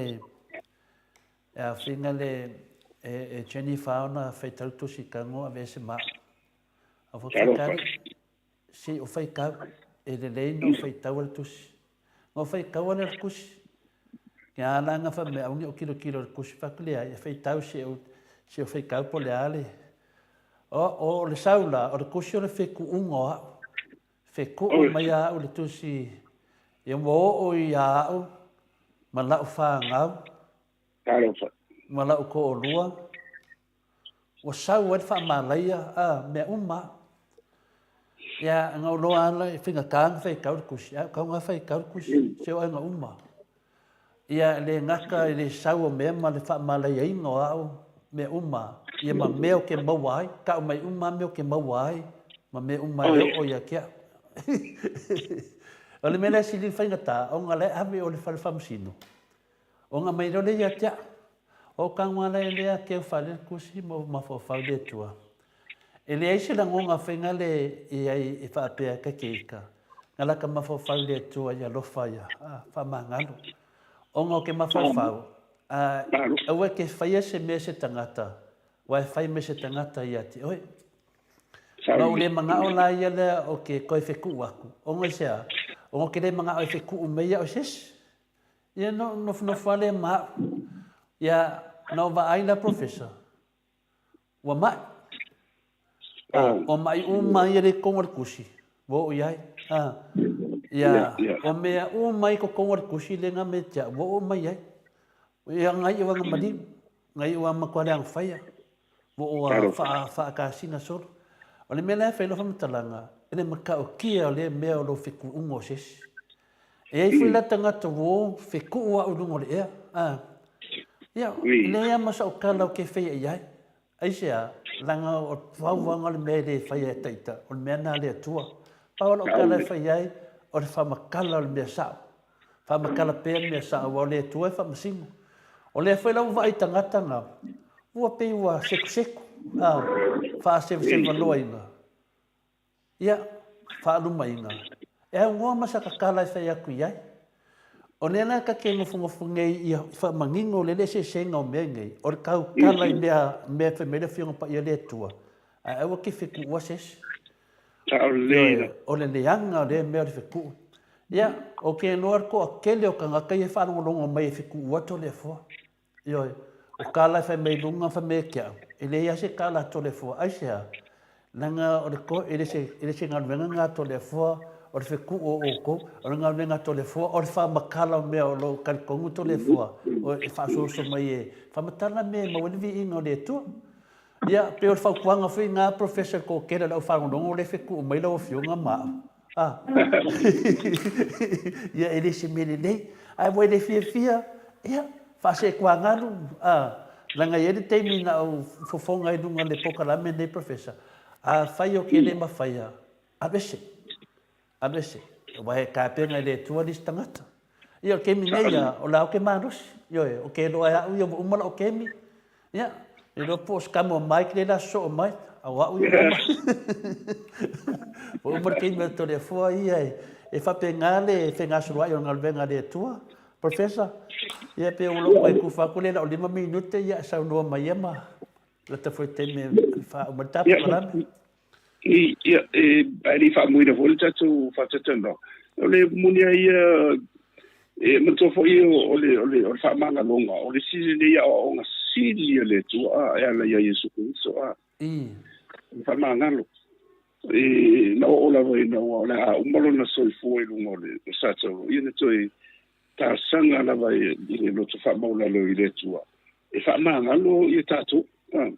[SPEAKER 1] e a whina le, e, e Jennifer ona faitau le tusi kago aveese ma au. A whakatari, Se o whaikau, e lelei no whaitau le tusi. No whaikau le kusi. Ke ala nga fa me au ni o kilo kilo le kusi fa kle ai e whaitau se o se o whaikau po le ale. O o le saula o le kusi o le wheku ungo au. Wheku o mai a au le tusi e mo o i a au ma lau whangau.
[SPEAKER 3] Talofa.
[SPEAKER 1] ma la'u to'alua, ua sau ai le fa'amalaia a mea uma a. Ia, na ou loa ala e faigata ona faitau le tusi, ae tatau ona faitau le tusi, se o aiga uma. Ia, e le gata i le sau o mea ma le fa'amalaiaina o a'u mea uma, ia ma mea ou te maua ai, ta'u mai uma lava mea ou te maua ai, ma mea uma e o'o ia te a'u. O le mea lea e sili ona faigata, ona la e ave i o i le fale faamasino, Ona mai loa lea ia te au, O tago ala e lea keu fale le tusi ma ou mafaufau i le Atua. E leai se lagona faiga le i ai e faapea ka ke ika, na laka mafaufau i le Atua i alofa ia, a, faamagalo. Ona o ke mafaufau, a, aua e ke faia se mea se tagata, ua e fai me se tagata ia te oe. Na ou le manao la ia lea o ke toe fekuʻu aku, ona i se a? Ona o ke le manao e fekuʻu mai iaʻu e se isi. Ia na ou nofonofo lava lea ma au. Ia, na ou vaai la Professor, ua maʻi. A, o maʻi uma ia lea i totonu o le tusi, ua oo i ai. A, ia, o mea uma i totonu o le tusi lea na mea te au, ua oo mai i ai. Ia, na iu lava na maliu, na iu lava matua leaga faia. Ua oo a faakasina solo. O le mea la e fai lau faamatalaga, e le matautia o lea mea o lou fetuunga o se isi. E i ai foi la tagata ua o fetuu au i luga o le ea. A, ia, e leai lava ma sau tala ou te faia i ai. Aisea? Leaga o le fauvaga o le mea e le faia e ita, o le mea lena a le Atua. Pau lava lau tala e fai ai, o le faamatala o le mea sao. Faamatala pea le mea sao, aua o le Atua e faamasino. O lea foi la ua vaai i tagata na, ua pei ua sekuseku, a, faasevasevaloaina, ia, faalumaina, e aunoa ma saka tala e fai atu i ai. O lea la ta te nofonofo nei ia faamanino le le eseesega o mea nei, o le tautala i mea, mea e fai mai le Afioga Paia le Atua, ae aua te fetuua se isi. Ioe, o le leaga o lea mea o le fetuu. Ia, ou te iloa le toatele o tagata ia e faalogologo mai e fetuu atu o le Afoa. Ioe, o tala e fai mai luga fai mai e te au, e leai lava se tala a Toleafoa. Aisea? Leaga o le to, e le se, e le se galuega lena a Toleafoa, o le fetuu o outou, o le galuega a Toleafoa, o le faamatala o mea o lo o talitonu Toleafoa, o e faasoaso mai e faamatala mea e maua ai le viiga o le Atua. Ia, pei o le fautuaga foi lena Professor Kokela i lau faalogologo lea e fetuu mai lau Afioga ma au. A. Ia, e le se mea lelei. Ae ua e le fiafia, ia, faaseetuagalu, a. Leaga e i ai le taimi na ou fofoga ai i luga o le polokalame lenei Professor, afai ou te le mafaia, aveese. Aveese, aua e tapena e le Atua le isi tagata. Ia, o le taimi nei ia, o la ou te malosi. Ioe, o ke loa e a'u ia ua uma la'u taimi. Ia, le iloa po o se kamo a Mike lea la sosoo mai, a o a'u ia ua uma. Ua uma le taimi o le Toleafoa ia e faapena le fegasoloa'i o le galuega a le Atua. Professor, ia pe ua lou toe tufa atu lea i la'u 5 minute, ia saunoa mai ia ma lata foi taimi e faauma ai le ta polokalame.
[SPEAKER 3] Ia, e, ae le i faamuina foi le tatou faataitanoa, o le moni a ia, e manatua foi o le, o le, o le faamagaloga, o le isi lenei aoaoga sili a le Atua a, e ala ia Iesu Keriso a. O le faamagalo. E, na oo lava ina ua o le a uma lona soifua i luga o le sataulo, ia na toe talosaga lava i le loto faamaualalo i le Atua e faamagalo ia tatou. A.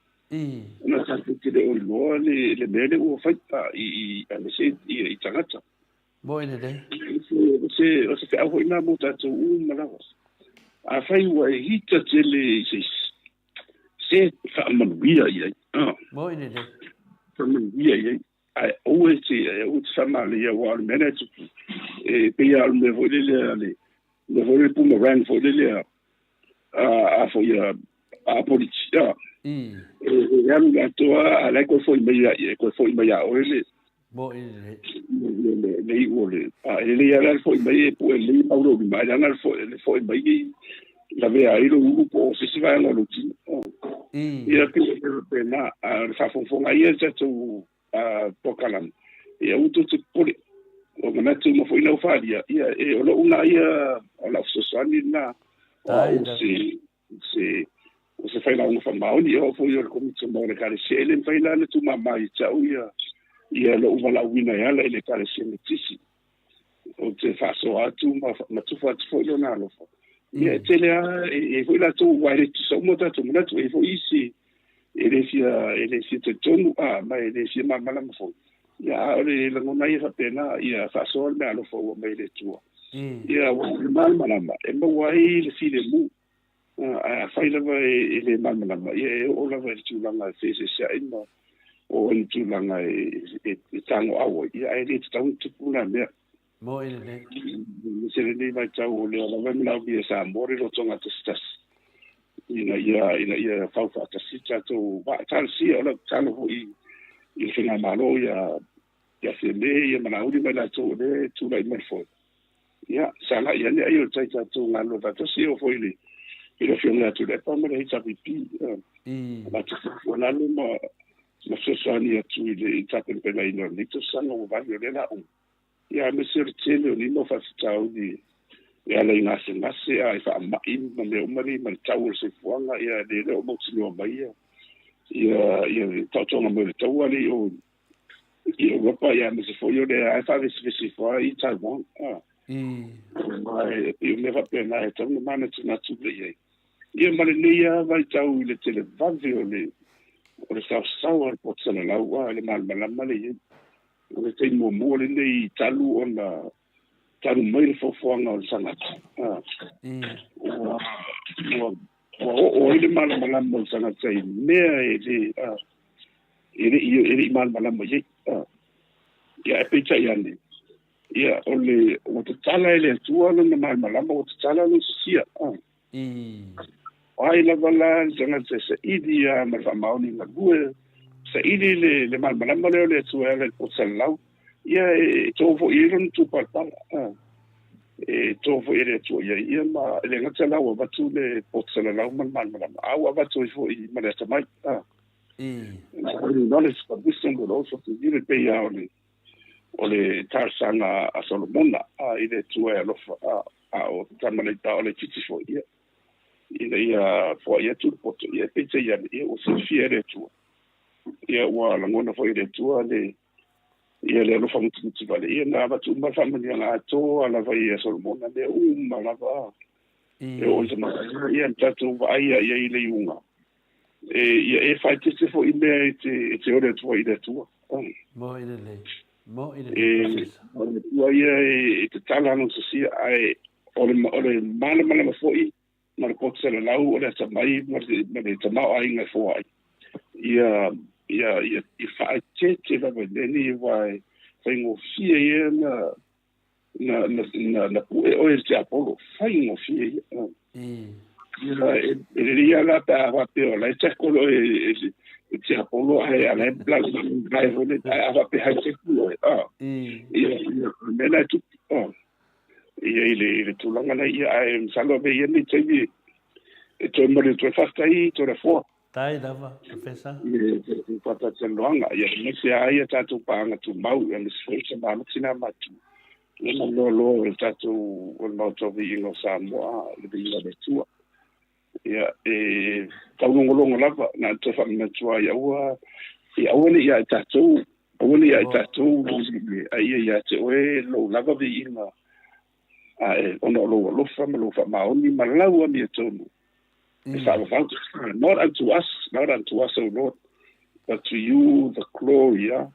[SPEAKER 3] Ona tatou te le o iloa le, le mea lea ua fai i, i, aemaise i, i tagata.
[SPEAKER 1] Moe lelei.
[SPEAKER 3] O se, o se feau foi lena mo tatou uma lava. Afai ua e hita tele i se isi, se faamanuia i ai. Ah.
[SPEAKER 1] Moe lelei.
[SPEAKER 3] Faamanuia i ai. Ae aua e te, aua e te faamalaia, aua o le mea lea e tupu, e pei lava o le mea foi lele a le, mea foi lele boomerang foi lele a, a, a foi a, a politi, a. E alu i le atoa, a la e toe foi mai ia, e toe foi mai ia oe le, le, le, le iu o le, a e lelei lava la le foi mai e pue lelei mau lou lima, ae leaga le foi, le foi mai i lavea ai lou ulu po o se isi vaega o lou tino. Ia, pei e faapena, a o le faafogafoga ia i le tatou polokalame, ia aua tou te popole. Ua manatu uma foi na ua faaalia, ia, e, o lou lena ia, o lau fesoasoani lena, o au se, se, o se failauga faamaoni, o au foi o le Komiti Tumau a le Ekalesia, e le mafai la ona tuumama ia te au ia, ia lou valaauina e ala i le Ekalesia Metotisi. Ou te faasoa atu ma, ma tufa atu foi lona alofa. Ia, e tele lava, e i ai foi latou aua e le tutusa uma o tatou manatu, e i ai foi isi e le fia, e le fia talitonu, a, ma e le fia malamalama foi. Ia, a o le lagona ia faapena, ia faasoa le meaalofa ua aumai e le Atua. Ia, aua o le malamalama e maua ai le filemu. Ae afai lava e le malamalama, ia e oo lava i le tulaga e feeseeseai ma oo ai i le tulaga e tagoau ai, ia ae le tatau ona tupu na mea.
[SPEAKER 1] Moe lelei.
[SPEAKER 3] Aemaise lenei vaitau o lea lava e manaomia e Samoa le lotoga tasitasi ina ia ina ia fau faatasi tatou vaa. Talosia, o lau tatalo foi i le Faigamalo ia ia Fiame ia ma Laauli ma i latou o lea e tulai mai le foe, ia sagai ane ai o le tai tatou galulue faatasi, e oo foi i le i le Afioga ia Tuilaepa ma le HRPP, latou tuualalo ma ma fesoasoani atu i le tapenapenaina o lenei tausaga ua vave o lea o le a uma. Ia aemaise o le tele o nei mau faafitauli e ala i gasegase a i faamai ma mea uma nei ma le tau o le soifuaga, ia lea le o mautinoa mai ia ia ia le taotoga mai o le taua lea i o i Europa, ia aemaise foi o lea e faavesivesi ifo lava i Taiwan. A ma e pei o mea faapena e tatau ona manatunatu lelei i ai. Ia ma lenei lava vaitau i le televave o le o le saosaoa o le poto salalau a i le malamalama lea i ai. O le taimi muamua lenei talu ona talu mai le foafoaga o le tagata, ua, ua, ua oo ai le malamalama o le tagata i mea e le, e le i, e le i malamalama i ai. Ia, ae peitai ane, ia, o le, ua tatala e le Atua lona malamalama, ua tatala lona sosia. O ai lava la le tagata e saili lava ma le faamaoni galue, saili le, le malamalama lea o le Atua e ala i le poto salalau, ia e to foi i ai lona tupalapala. E to foi e le Atua i ai ia, ma e le gata la ua avatu le poto salalau ma le malamalama, a ua avatu ai foi ma le atamai. Not only knowledge but wisdom will also be given, pei lava o le o le talosaga a Solomona i le Atua e alofa, a o Tamaleita o le titi foi ia, ina ia foai atu le poto, ia peitai ane, ia ua silafia e le Atua, ia ua lagona foi e le Atua le ia le alofa mutimuti vale, ia na avatu uma le faamanuiaga atoa lava ia Solomona, mea uma lava e oo i tamaoaiga, ia na tatou vaai i ai i le iuga. E, ia e faaeteete foi i mea e te, e te ole atu ai i le Atua.
[SPEAKER 1] Moe lelei. Moe lelei, E, Professor.
[SPEAKER 3] o le Atua ia e, e tatala lona sosia, ae o le, o le malamalama foi ma le poto salalau o le atamai ma le, ma le tamaoaiga e foa ai. Ia, ia, ia, ia faaeteete lava i mea nei aua e faigofie ia na, na, na, na, na pue oe e le tiapolo, faigofie ia. Ia, e, e lelei lava la pe a faapea o la e tackle oe e, e, e tiapolo ae a la e la e foi le, ae a faapea hai tackle oe, a. Ia, ia, o le mea la e tupu, a. Ia, i le, i le tulaga la ia, ae masalo ave ia nei taimi e toe malu atu ai, faafetai Toleafoa.
[SPEAKER 1] Tai lava, Professor.
[SPEAKER 3] I le faatalatalanoaga, ia aemaise lava ia tatou paaga tumau, aemaise foi tama ma tina matutua, ia ma le loaloa o le tatou o le Maota o Viiga o Samoa, le Viiga o le Atua. Ia, e taulogologo lava, na ona toe faamanatu lava ia aua, ia aua ne i ia i tatou, aua ne i ia i tatou, a ia ia te oe lou lava viiga, ae ona o lou alofa ma lou faamaoni ma lau amiotonu e faavavau. Not unto us, not unto us, O Lord, but to you the glory, yeah?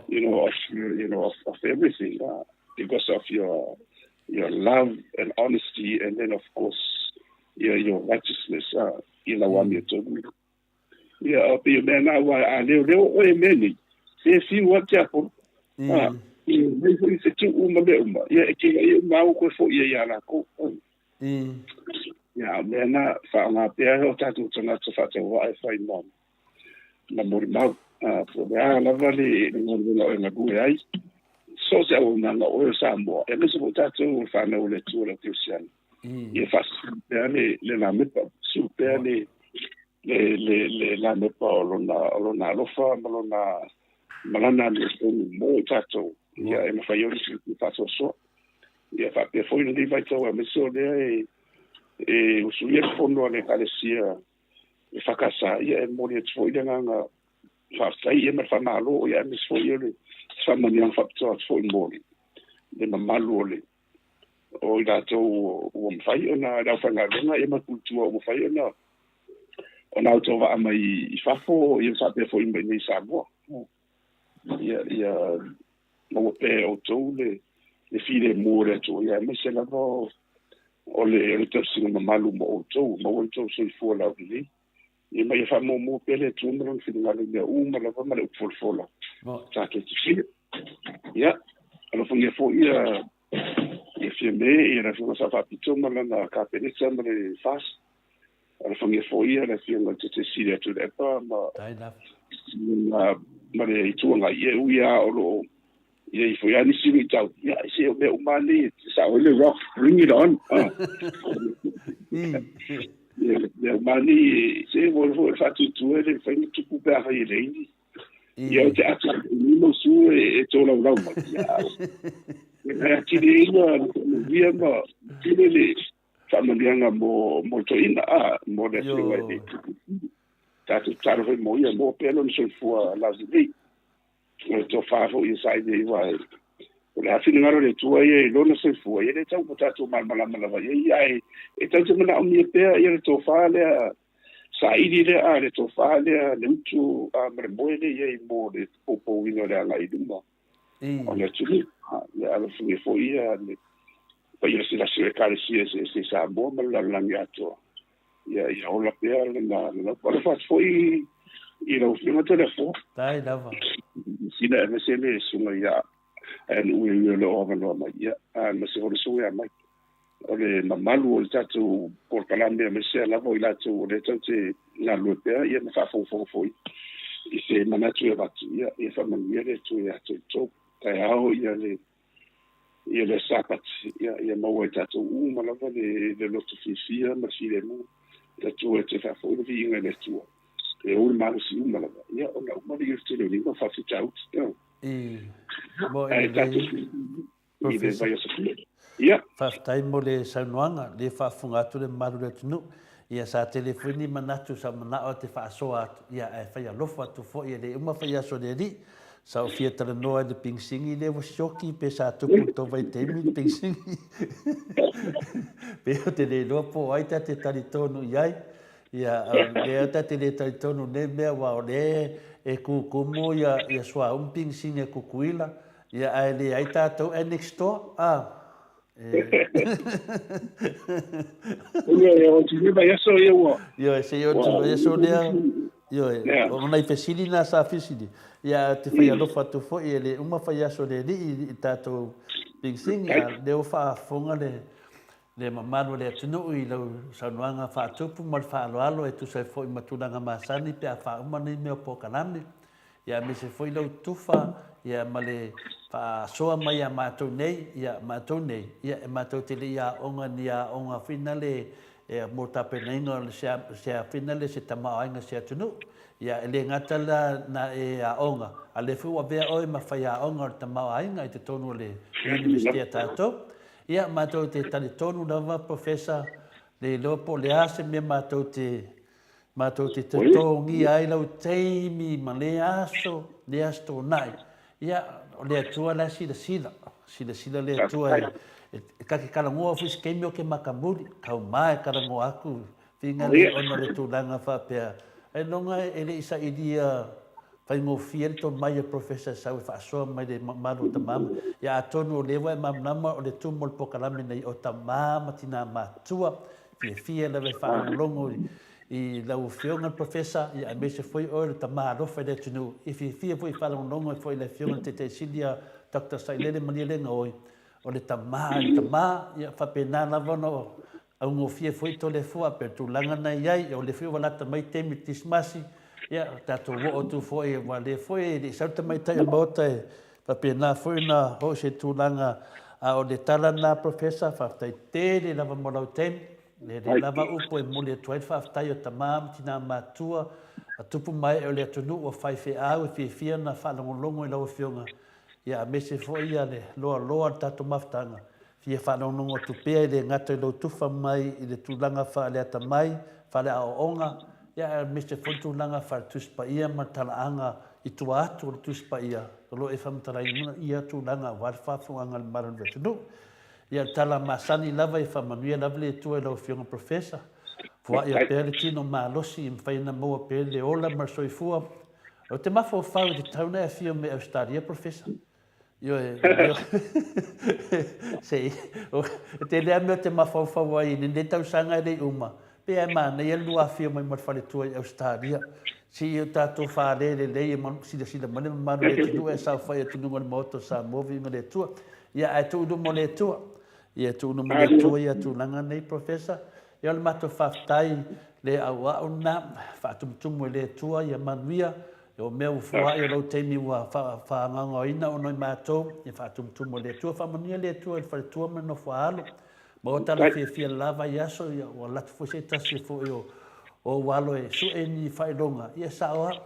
[SPEAKER 3] You know, of, you know, of everything, yeah? Because of your, your love and honesty, and then of course your, your righteousness, i lau amiotonu. Ia, o pei o mea na, aua a leoleo oe i mea nei, se fiu lava tiapolo. A, ia mai foi se tuu ma mea uma, ia e kīnai uma au koe foi ai ia lākou. Ia, o mea na, faaaoga pea o tatou tagata faatauvaa e fai ma, ma molimau. A, po o le a lava le, le galuega o e galue ai, so o se auaunaga o oe o Samoa, aemaise foi tatou o le fanau a le Atua o le Kerisiano. Ia faasusu pea le, le lamepa, susu pea le, le, le, le lamepa o lona, o lona alofa ma lona, ma lana amiotonu mo i tatou, ia e mafai ai ona faasoasoa. Ia faapea foi lenei vaitau aemaise o lea e, e usuia le fono a le Ekalesia e FKS, ia e momoli atu foi le agaga faafetai ia ma le faamalo, ia aemaise foi o le faamanuiaga faapitoa atu foi mo le mamalu o le O i latou ua mafai ona le aufaigaluega ia ma le puletua ua mafai ona ona autovaa mai i fafo ia faapea foi mai i Samoa. Ia ia maua pea e outou le le filemu o le Atua, ia aemaise lava o le o le tausiga mamalu mo outou, maua le tou soifua laulelei. Ia ma ia faamuamua pea le Atua ma lona finagalo i mea uma lava ma le upu folafola tatou te fia. Ia, alofagia foi ia ia Fiame, ia le Afioga Sa Faapito ma lana Kapeneta ma le FAST. Alofagia foi ia le Afioga i le Taitaifono ia Tuilaepa ma ma le Itu Agai, ia e ui lava o lo o i ai foi lava nisi luitau, ia se o mea uma lava nei e sao ai le Rock, bring it on. Ia mea uma lava nei, se ua foi le faatuatua e le mafai ona tupu pe afai e leai ni. Ia o te ata i ni mau su e tolaulau mai. Ia, e atili ai na faamanuia ma tele le faamanuiaga mo mo le toeaina, a mo le afioga i le tatou tatalo foi mo ia, maua pea lona soifua laulelei. O le tofa foi e saili ai aua o le a finagalo o le Atua ia i lona soifua, ia e le tatau ua tatou malamalama lava i ai, ae e tatou te manaomia pea ia le tofa lea saili lea, a le tofa lea, le utu a ma le moe lea i ai mo le poupouina o le agai i luma o le atunuu. Ia alofagia foi ia le paia lasilasi o Ekalesia eseese i Samoa ma le lalolagi atoa. Ia, ia ola pea lana lau. Alofa atu foi i lau Afioga Toleafoa.
[SPEAKER 1] Faafetai lava.
[SPEAKER 3] Sina aemaise le susuga ia Aeanuui e ui o lo o avanoa mai, ia, aemaise foi le susuga ia Mike. O le mamalu o le tatou polokalame aemaise lava o i latou o lea tatou te galulue pea ia ma faafogafoga foi i se manatu e avatu, ia, ia faamanuia le Atua ia te outou. Taeao ia le ia le Sapati, ia, ia maua e tatou uma lava le, le loto fiafia ma le filemu, le Atua e toe faafoi le viiga i le Atua. E ou le malosi uma lava, ia, ona uma lea o le tele o lima faafitauli. Ia.
[SPEAKER 1] I, mo e lelei, Professor.
[SPEAKER 3] Ia.
[SPEAKER 1] Faafetai mo le saunoaga, lea faafofoga atu le mamalu o le atunuu. Ia, sa tele foi ni manatu sa manao te faasoa atu, ia, ae fai alofa atu foi, e le uma fai aso a le Alii. Sa ou fia talanoa i le pigisigi lea ua sioki pe sa tupu i le tou vaitaimi le pigisigi. Pe ou te le iloa po o ai ta te talitonu i ai. Ia, o lea ta te le talitonu i nei mea aua o lea e kukumu ia, ia suauu ma pigisigi a Kukuila, ia ae leai tatou annex door, a.
[SPEAKER 3] Ia, o te vaiaso ia ua.
[SPEAKER 1] Ioe, se i oo atu i le vaiaso lea, ioe, o nai fesili na sa fesili, ia te fai alofa atu foi, e le uma fai aso le alii i tatou pigisigi, a o lea ua faafofoga le le mamalu o le atunuu i lau saunoaga faatupu ma le faaaloalo e tusa ai foi ma tulaga masani pe a faauma nei mea o polokalame. Ia aemaise foi lau tufa ia ma le faasoa mai ia matou nei, ia matou nei, ia e matou te le i aoga ni aoga foi nale e mo tapenaina o se se a foi nale se tamaoaiga se atunuu. Ia e le gata la na e aoga, a lea foi ua avea oe ma faiaoga o le tamaoaiga i totonu o le University a tatou. Ia matou te talitonu lava Professor le iloa po o le a se mea matou te Matou te totogia ai lau taimi ma lea aso, lea aso toonai. Ia, o le Atua la e silasila. Silasila le Atua e, e, ta te talanoa foi se taimi o ke makamuli, kau ma e talanoa atu, whina le ona o le tulaga faapea. Ailoga e le i sailia faigofie le tomai a Professor e sau e faasoa mai le mamalu o tama ma, ia atonu o lea ua e malamalama o le tumu o le polokalame nei o tama ma tina matua, Fiafia lava e faalogologo i lau Afioga le Professor, ia aemaise foi oe le tama alofa i le atunuu. E fiafia foi e faalogologo ai foi i le Afioga i le Taitai Sili ia Doctor Sailele Malielegaoi, o le tama i le tama, ia faapena lava ona augofie foi Toleafoa pei o le tulaga na i ai, o lea foi ua lata mai taimi Kerisimasi, ia tatou oo atu foi aua o lea foi e le i sau le tamaitai o le Maota e faapena foi ona oo i se tulaga, a o le tala lena Professor, faafetai tele lava mo lau taimi, e le lava upu e momoli atu ai le faafetai o tama ma tina matua, a tupu ma ee o le atunuu ua faifeau e fiafia ona faalogologo i lau Afioga, ia aemaise foi ia le loaloa o le tatou mafutaga, fia faalogologo atu pea e le gata i lou tufa mai i le tulaga faaleatamai, faaleaoaoga, ia aemaise foi le tulaga faale-Tusi Paia ma le talaaga i tua atu o le Tusi Paia o lo o e faamatalaina ia tulaga aua le faafofogaaga a le mamalu o le atunuu. Ia, o le tala masani lava, ia faamanuia lava le Atua i lau Afioga Professor. Foaia pea le tino malosi ia mafai ona maua pea le ola ma le soifua. Ou te mafaufau i le tatau ona e afio mai Ausetalia Professor. Ioe, se i, e tele lava mea ou te mafaufau ai i lenei tausaga e le i uma, pei lava e manaia le lua afio mai ma le faletua i Ausetalia. Se i o tatou fale lelei e silasila mai le mamalu o le atunuu ae saofai atu i luga o le Maota o Samoa, viiga i le Atua. Ia, ae tuu i luma o le Atua. Ia, tuu i luma o le Atua ia tulaga nei, Professor. Ia, o le matou faafetai le auau lena, faatumutumu e le Atua ia manuia. Ia, o mea ua foai o lou taimi ua faagaogaoina ona e matou, ia faatumutumu e le Atua. Faamanuia le Atua i le faletua ma le nofo a alo. Maua tala fiafia i le la vaiaso, ia, ua alu atu foi se tasi foi o ou alo e sue ni faailoga, ia e sao lava.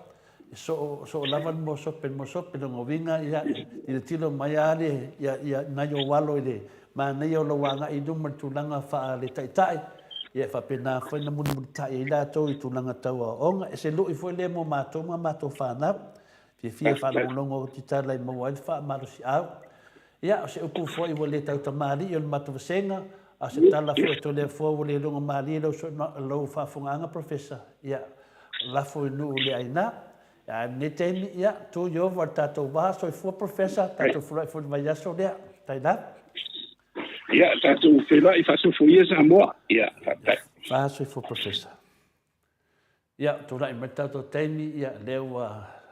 [SPEAKER 1] E soo, soo lava le moa sope i le moa sope, lona uiga, ia, tilotilo mai lava le, ia, ia, nai ou alo i le manaia o lou agai i luma i le tulaga faale-taitai, ia e faapena foi ona mulimulitai ai latou i tulaga tau aoaoga. E se lui foi lea mo matou ma matou fanau. Fiafia e faalogologo atu i tala e maua ai le faamalosiau. Ia, o se upu foi ua le tautamalii o le matou vasega, a o se tala foi a Toleafoa ua le logomalie lau, lau faafofogaaga Professor, ia, lafo i nuu le aina. A i lenei taimi, ia, tu Ieova i le tatou va, soifua Professor, tatou feiloai foi i le vaiaso lea. Faafetai lava.
[SPEAKER 3] Ia, tatou feiloai faasofoia Samoa. Ia, faafetai.
[SPEAKER 1] Fa soifua Professor. Ia, tulai mai le tatou taimi, ia, lea ua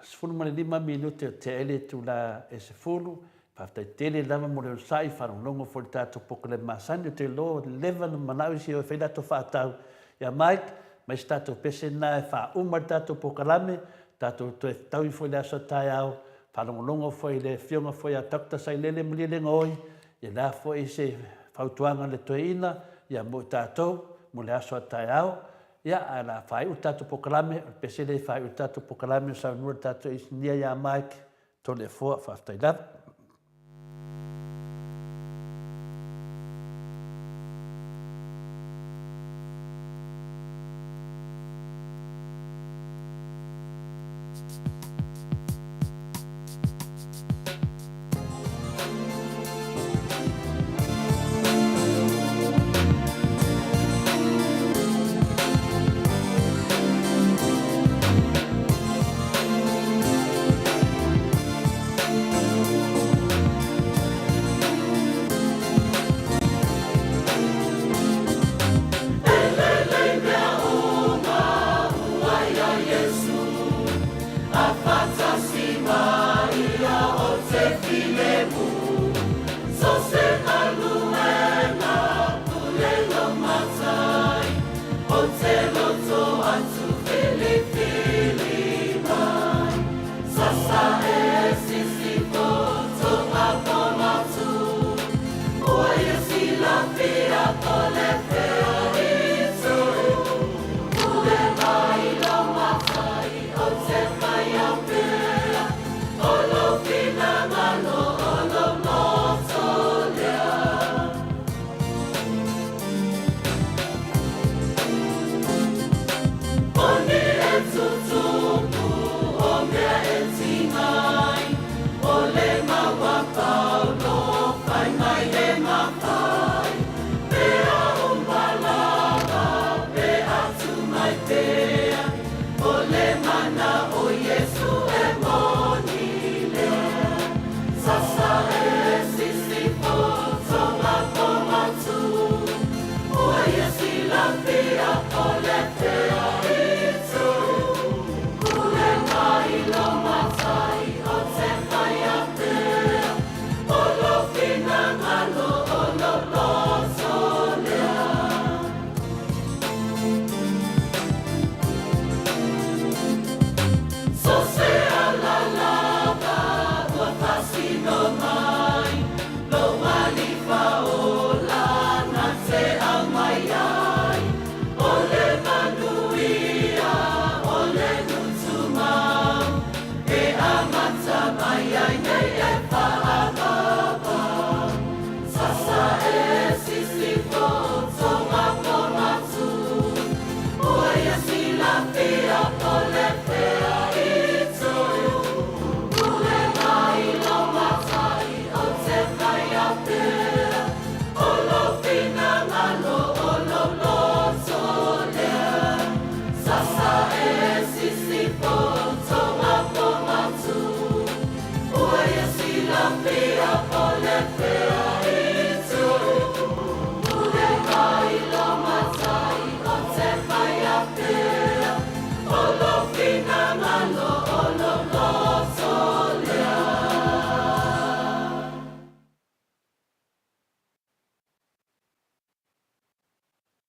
[SPEAKER 1] 15 minute o tea ai le itula e 10. Faafetai tele lava mo le onosai, faalogologo foi i le tatou polokalame masani. Ou te iloa ua leva ona manao isi e fai latou faatau ia Mike, mai se tatou pese lena e faauma ai le tatou polokalame, tatou toe fetaui foi i le aso a taeao, faalogologo foi i le afioga foi ia Doctor Sailele Malielegaoi, ia le a foi se fautuaga a le toeaina, ia mo i tatou mo le aso a taeao. Ia, ae o le a faaiu le tatou polokalame, o le pese lea e faaiu le tatou polokalame o saunoa le tatou inisinia ia Mike Toleafoa, faafetai lava.